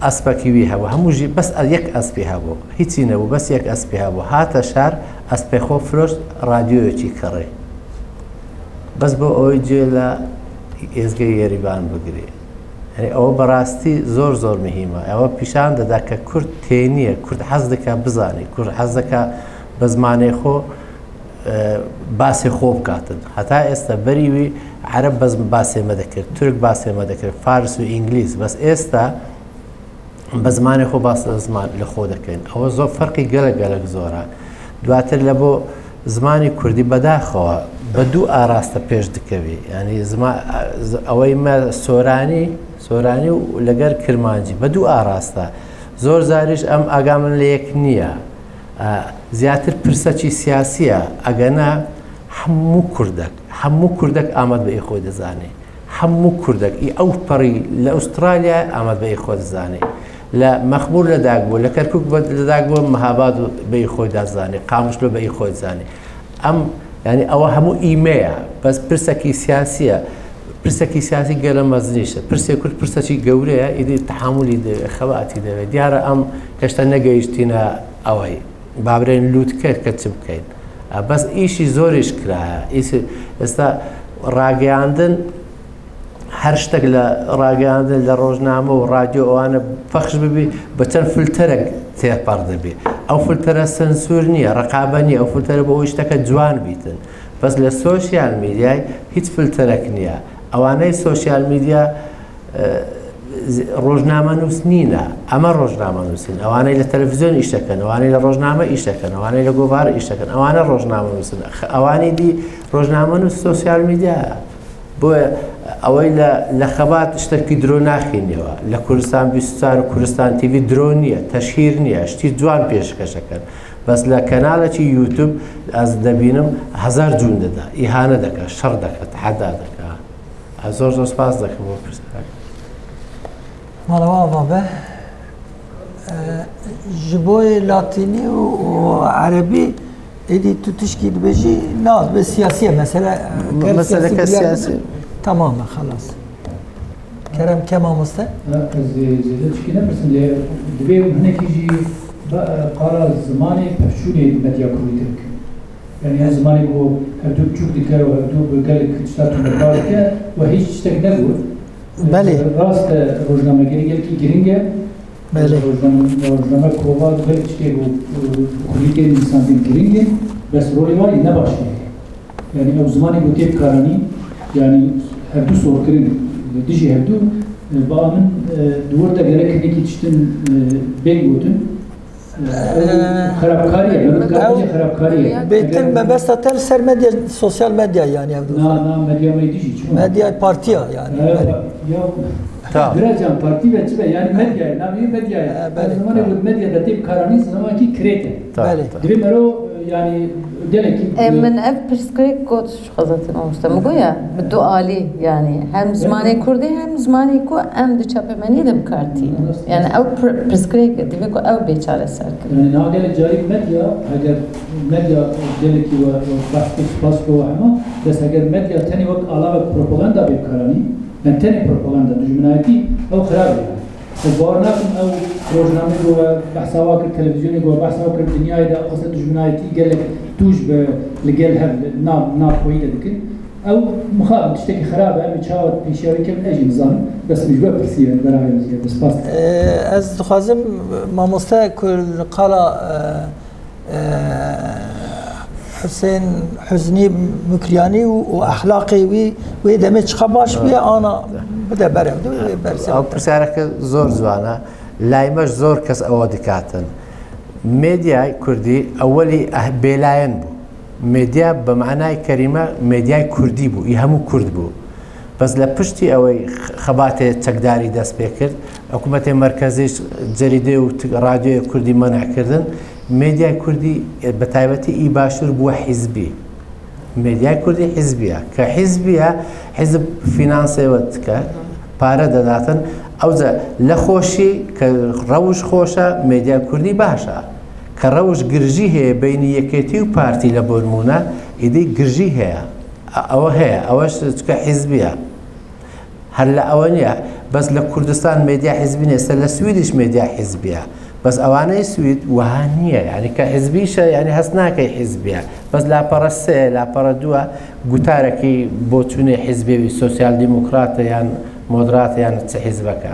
espekî wî hebû. Hemû jî bes yek espî hebû. Hîçî nebû, bes yek espî hebû. Hate şar, espê xwe firoşt, radyoyekî kirî. Bes bo ewê cihê li êzgê Yerîvan bigirî. Yanî ew bi rastî zor zor muhîm e. Ew pîşan dide ke kurd tênî ye, kurd hez dike bizanî, kurd hez dike bi zimanê xwe, e, basê xwe bikatin. Heta êsta berî wî ereb bes basê me dikir, tirk basê me dikir, faris û îngilîz. Bes êsta bi zimanê xwe bas ziman li xwe dikin. Ew zor, ferqî gelek gelek zor e. Duatir li bo zimanê kurdî bedaxewa bi du araste pêş dikevî. Yanî zima-, z-, ewey me soranî, soranî û li gel kirmancî bi du araste. Zor zarîş em aga min li yek niye. E, ziyadtir pirsekî siyasî ye. Ege ne, hemû kurdek, hemû kurdek Amed bi ê xwe dizanê. Hemû kurdek, î ew perî li Astralya Amed bi ê xwe dizanê. Li Mexmûr li dak bû, li Kerkûk bi-, li dak bû, Mehabad bi ê xwe dizanê, Qamişlo bi ê xwe dizanê. Em, yanî ewa hemû î me ye. Bes pirsekî siyasî ye. Pirsekî siyasî gelek mezin e. Pirsê kurd pirsekî gewre ye, îdî tehamûlî de, xebatî de ve. Diyar e em hêşta negehiştîne ewey. Babrên lûtke ke çi bikeyn. E, bes îşî zor îş kiraye. Îşî, êsta rageyandin, her ştek li rageyandin, li rojname û radyo û ane pexş bibî, bi çend filterek têpar dibî. Ew filtere sensûr niye, reqabe niye. Ew filtere bo îşteke ciwan bîtin. Bes li sosyal medyayê hîç filterek niye. Ewaney sosyal medya, e, z-, rojnamenûs nîne. Em rojnamenûs in. Ewaney li televîzyon îş dikin, ewaney li rojname îş dikin, ewaney li govar îş dikin. Ewane rojnamenûs in. X-, ewaney dî rojnamenûs sosyal medya ye. Bo ewey li, li xebat tiştekî diro naxînî we. Li Kurdistan bîst û çar û Kurdistan T V diro niye, teşhîr niye, ştî ciwan pêşkeş dikin. Bes li kenalekî YouTube ez dibînim hezar cûn dide, îhane dike, şer dike, teheda dike. Ez zor zor spas dikim bo pirsgirêk. Mala we ava be. E, ji bo yê latînî û, û erebî êdî tu tişkî dibêjî, na, bi siyasî ye mesele. M-, ger meseleke siyasî biryar siyasî bidin, tamam e, xelas. Kerem ke mamoste. Na, ez ê zêde tişkî nepirsim, lê divê hinekî jî ba-, qala zimanê pevçûnê medya kurdî tê bikin. Yanî ev zimanê ku hevdû biçûk dike û hevdû bi gelek tişta tune kar dike û hîç tiştek negot. Belê. Rast e, rojnamegerî gelkî giring e. Belê. Rojname, rojname kova gelek tiştê ku, e, kulîtên însan bên giring in. Bes rolê wan ê ne baş e. Yanî ew zimanê ku tê bikaranîn, yanî hevdû sorkirin, dijî hevdû, e, ba min, e, di wir de gerek hinekî tiştin, e, bên gotin. Ew xerabkarî ye, me dikare bêje xerabkarî ye. Bêtir mebesta te li ser medya, sosyal medya yanî ev Na, na, medya me dijî, çima? Medya partiya yanî. Ew, ya, Tamam. Biracan, partî ve çi be? Yanî medya ye, navê medya ye. He, belê. Zimanê Tamam. Medya de tê bikaranîn, zimanekî kirêt e. Tamam, Belê. Tamam. Divê mero, yanî, gelekî, E, e, min ev pirsgirêk got, ji xezatin mamoste. Min got ya, bi du alî, yanî, hem zimanê kurdî, hem zimanê ku em di çapemeniyê de bi kar tînin. Rast, Yani rast. Ew pir-, pirsgirêk e, divê ku ew bê çareserkirin. Yani niha gelek carî medya, eger medya gelekî we, we behs kir, spas kir we hema, bes eger medya tenê wek alavek propaganda bê bikaranî, Em tenê propaganda, dijminayetî ew xirab e. Ez bawer nakim ew rojnameyê ku we behsa wa kir, televîzyonê ku we behsa wa kir, dinyayê de xweste dijminayetî gelek tûj bi li gel hev li nav, nav xweyî de dikin. Ew mixabin tiştekî xirab e, em ê çawa pêşiya wê kevin ez jî nizanim. Bes min ji we pirsiye, berayê min jî spas dikim. Ee, ez dixwazim mamoste ku li qala, e, e, Husên Huznî Mukriyanî û, û exlaqê wî wê demê çiqa baş bûye, ana bide ber ew de wê bersê. Ew pirsyareke zor ciwan e. Lay me ji zor kes ewa dikatin. Medyay kurdî ewelî eh, bêlayen bû. Medya bi manayê kerîme medyay kurdî bû, î hemû kurd bû. Bes li piştî ewey xebatê çekdarî dest pê kir, hikûmetê merkezî cerîdê û t-, radyoyê kurdî menê kirdin. Medyay kurdî, e, bi taybetî î başûr bû hizbî. Medyay kurdî hizbî ye. Ke hizbî ye, hizb fînansê we dike, pare dedatin. Ew ze le xweşî, ke rewş xweş e, medya kurdî baş e. Ke rewş girjî heye beynî yekêtî û partî le bor mûne, îdî girjî heye. E-, ew heye, ew çike hizbî ye. Her li ewe niye. Bes li Kurdistan medya hizbî niye, se li Swîdiş medya hizbî ye. Bes ewaneyê Swîd wiha niye. Yani ke hizbî şe, yani hes nake hizbî ye. Bes lapara sê, lapara dua gutarekî boçûnê hizbê wî, sosyal demokrat e yan moderat e yan çi hizbeke.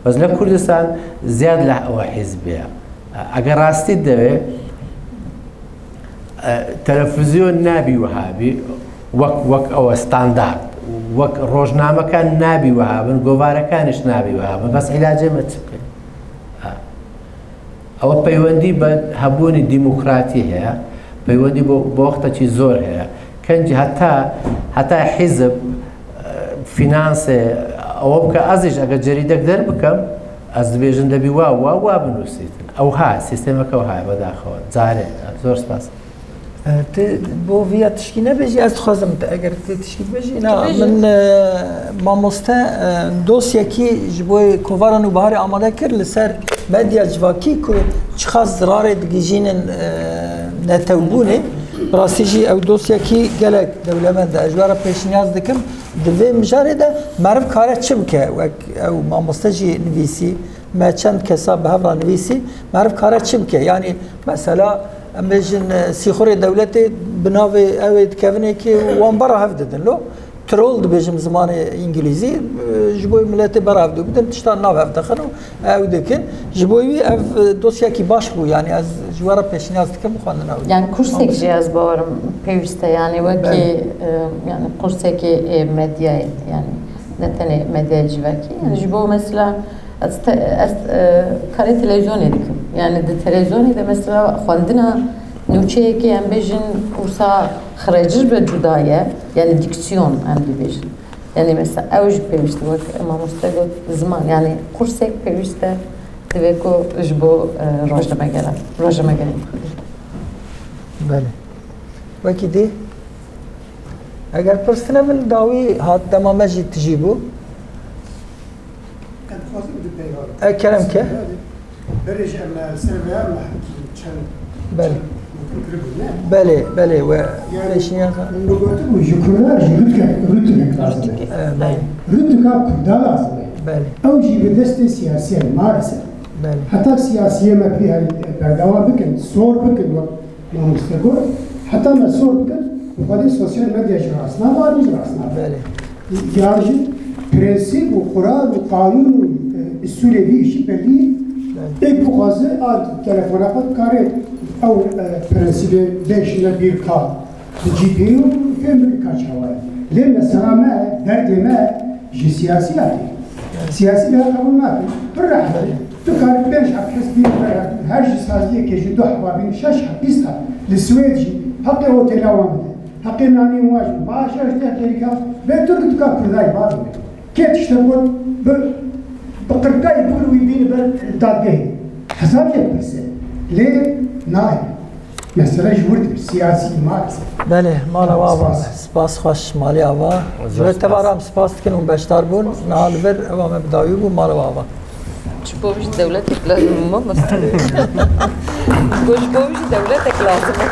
Bes li Kurdistan ziyad leh ewe hizbî ye. Eger rastî de wê, E, televîzyon nabî wiha bî, wek, wek ew standard, wek rojnamekan nabî wiha bin, govarekan jî nabî wiha bin. Bes îlacê me çi bikin? Ha. Ew peywendî bi hebûnî demokratî heye, peywendî bo, bo wextekî zor heye. Kencî heta, heta hizb, e, fînansê, ew bike ez jî eger cerîdek derbikim, ez dibêjim debî wa, wa, wa binûsîtin. Ew ha, sîstemeke ew ha, bedaxewa. Carê, zor spas. E, tu bo viya tişkî nebêjî, ez dixwazim te, eger tu tişkî bêjî, na, bêjî. Min, e, mamoste, e, dosyekî ji bo kovara Nûbiharê amade kir li ser medya civakî ku çiqas zirarê digihîjînin, e, netewbûnê. Bi rastî jî ew dosyekî gelek dewlemend e. Ez ji we re pêşniyaz dikim, di vê mijarê de meriv kare çi bike? Wek ew mamoste jî nivîsî, me çend kesa bi hev re nivîsî, meriv kare çi bike? Yanî mesela, em bêjin, e, sîxurê dewletê bi navê ew ê dikevinekê wan bera hev didin. Lo, troll dibêjim zimanê îngilîzî, e, ji bo miletê bera hev dibidin, tiştan nav hev dixin û ew dikin. Ji bo wî ev, e, dosyekî baş bû. Yanî ez ji we re pêşniyaz dikim xwendina wî. Yani kursek jî ez bawerim pêwîst e. Yani wekî, Belê. e, yani kursekê, e, medyayê, yani ne tenê medyayê civakî. Yani ji bo mesela ez, te, ez, e, karê televîzyonê dikim. Yani di televîzyonê de mesela xwendina nûçeyekê em bêjin wisa xirêcir be cuda ye. Yani diksiyon em dibêjin. Yani mesela ew jî pêwîst e, wek mamoste got, ziman. Yani kursek pêwîst e divê ku ji bo, e, rojnamegeran, rojnamegerên kurdî. Belê. Wekî dî, eger pirs tune bin, dawî hat dema me jî tijî bû. Em dixwazin bi peyva E, kerem ke. Berê jî em li ser vê ya me çend, Belê. çend gotin kiribû, ne? Belê, belê, we Yani, pêşniyar. Min gotibû, ji Kurdan jî rûtke-, rûtûnek lazim e. E, belê. Rûtûka Kurda lazim e. Belê. Ew jî bi destê siyasiyan, maalesef. Belê. Heta siyasiyê me bidî her berdewam bikin, sor bikin, wek mamoste got, heta me sor bikin, bi xwedê sosyal medya jî rast nabe, arî jî rast nabe. Belê. Yan jî prensîp û qural û qanûn û, e, usûlê vî îşî belî. Belê. Êk bixwaze a telefona xwe dikare ew, e, prensîbê bêşine bîr ka bi cî bî û fêm bike ka çawa ye. Lê mesela me, derdê me ji siyasî hatî. Siyasî de qebûl nakin. Pir rehet e. Tu karî pênc heb kes bîn, her ji saziyekê jî du heba bîn, şeş heb, bîst heb. Li Swêd jî heqê otêla wan bide. Heqê nanê wan jî. Maaşa ji te xêrîka. Bê tu li dika Kurdayê bavê. Kê tiştek got, bi, bi qirkayê bigir wî bîne ber dadgehê. Hesabê pirse. Lê nayê. Mesele ji wir dir, siyasî, maalesef. Belê, mala we ava. Spas. Spas xweş, malê ava. Ji we tevaram spas dikin û beşdar bûn. Niha li vir ewa me bi dawî bû, mala we ava. Ji bo wî jî dewletek lazim e, mamoste. Ji bo, ji bo wî jî dewletek lazim e.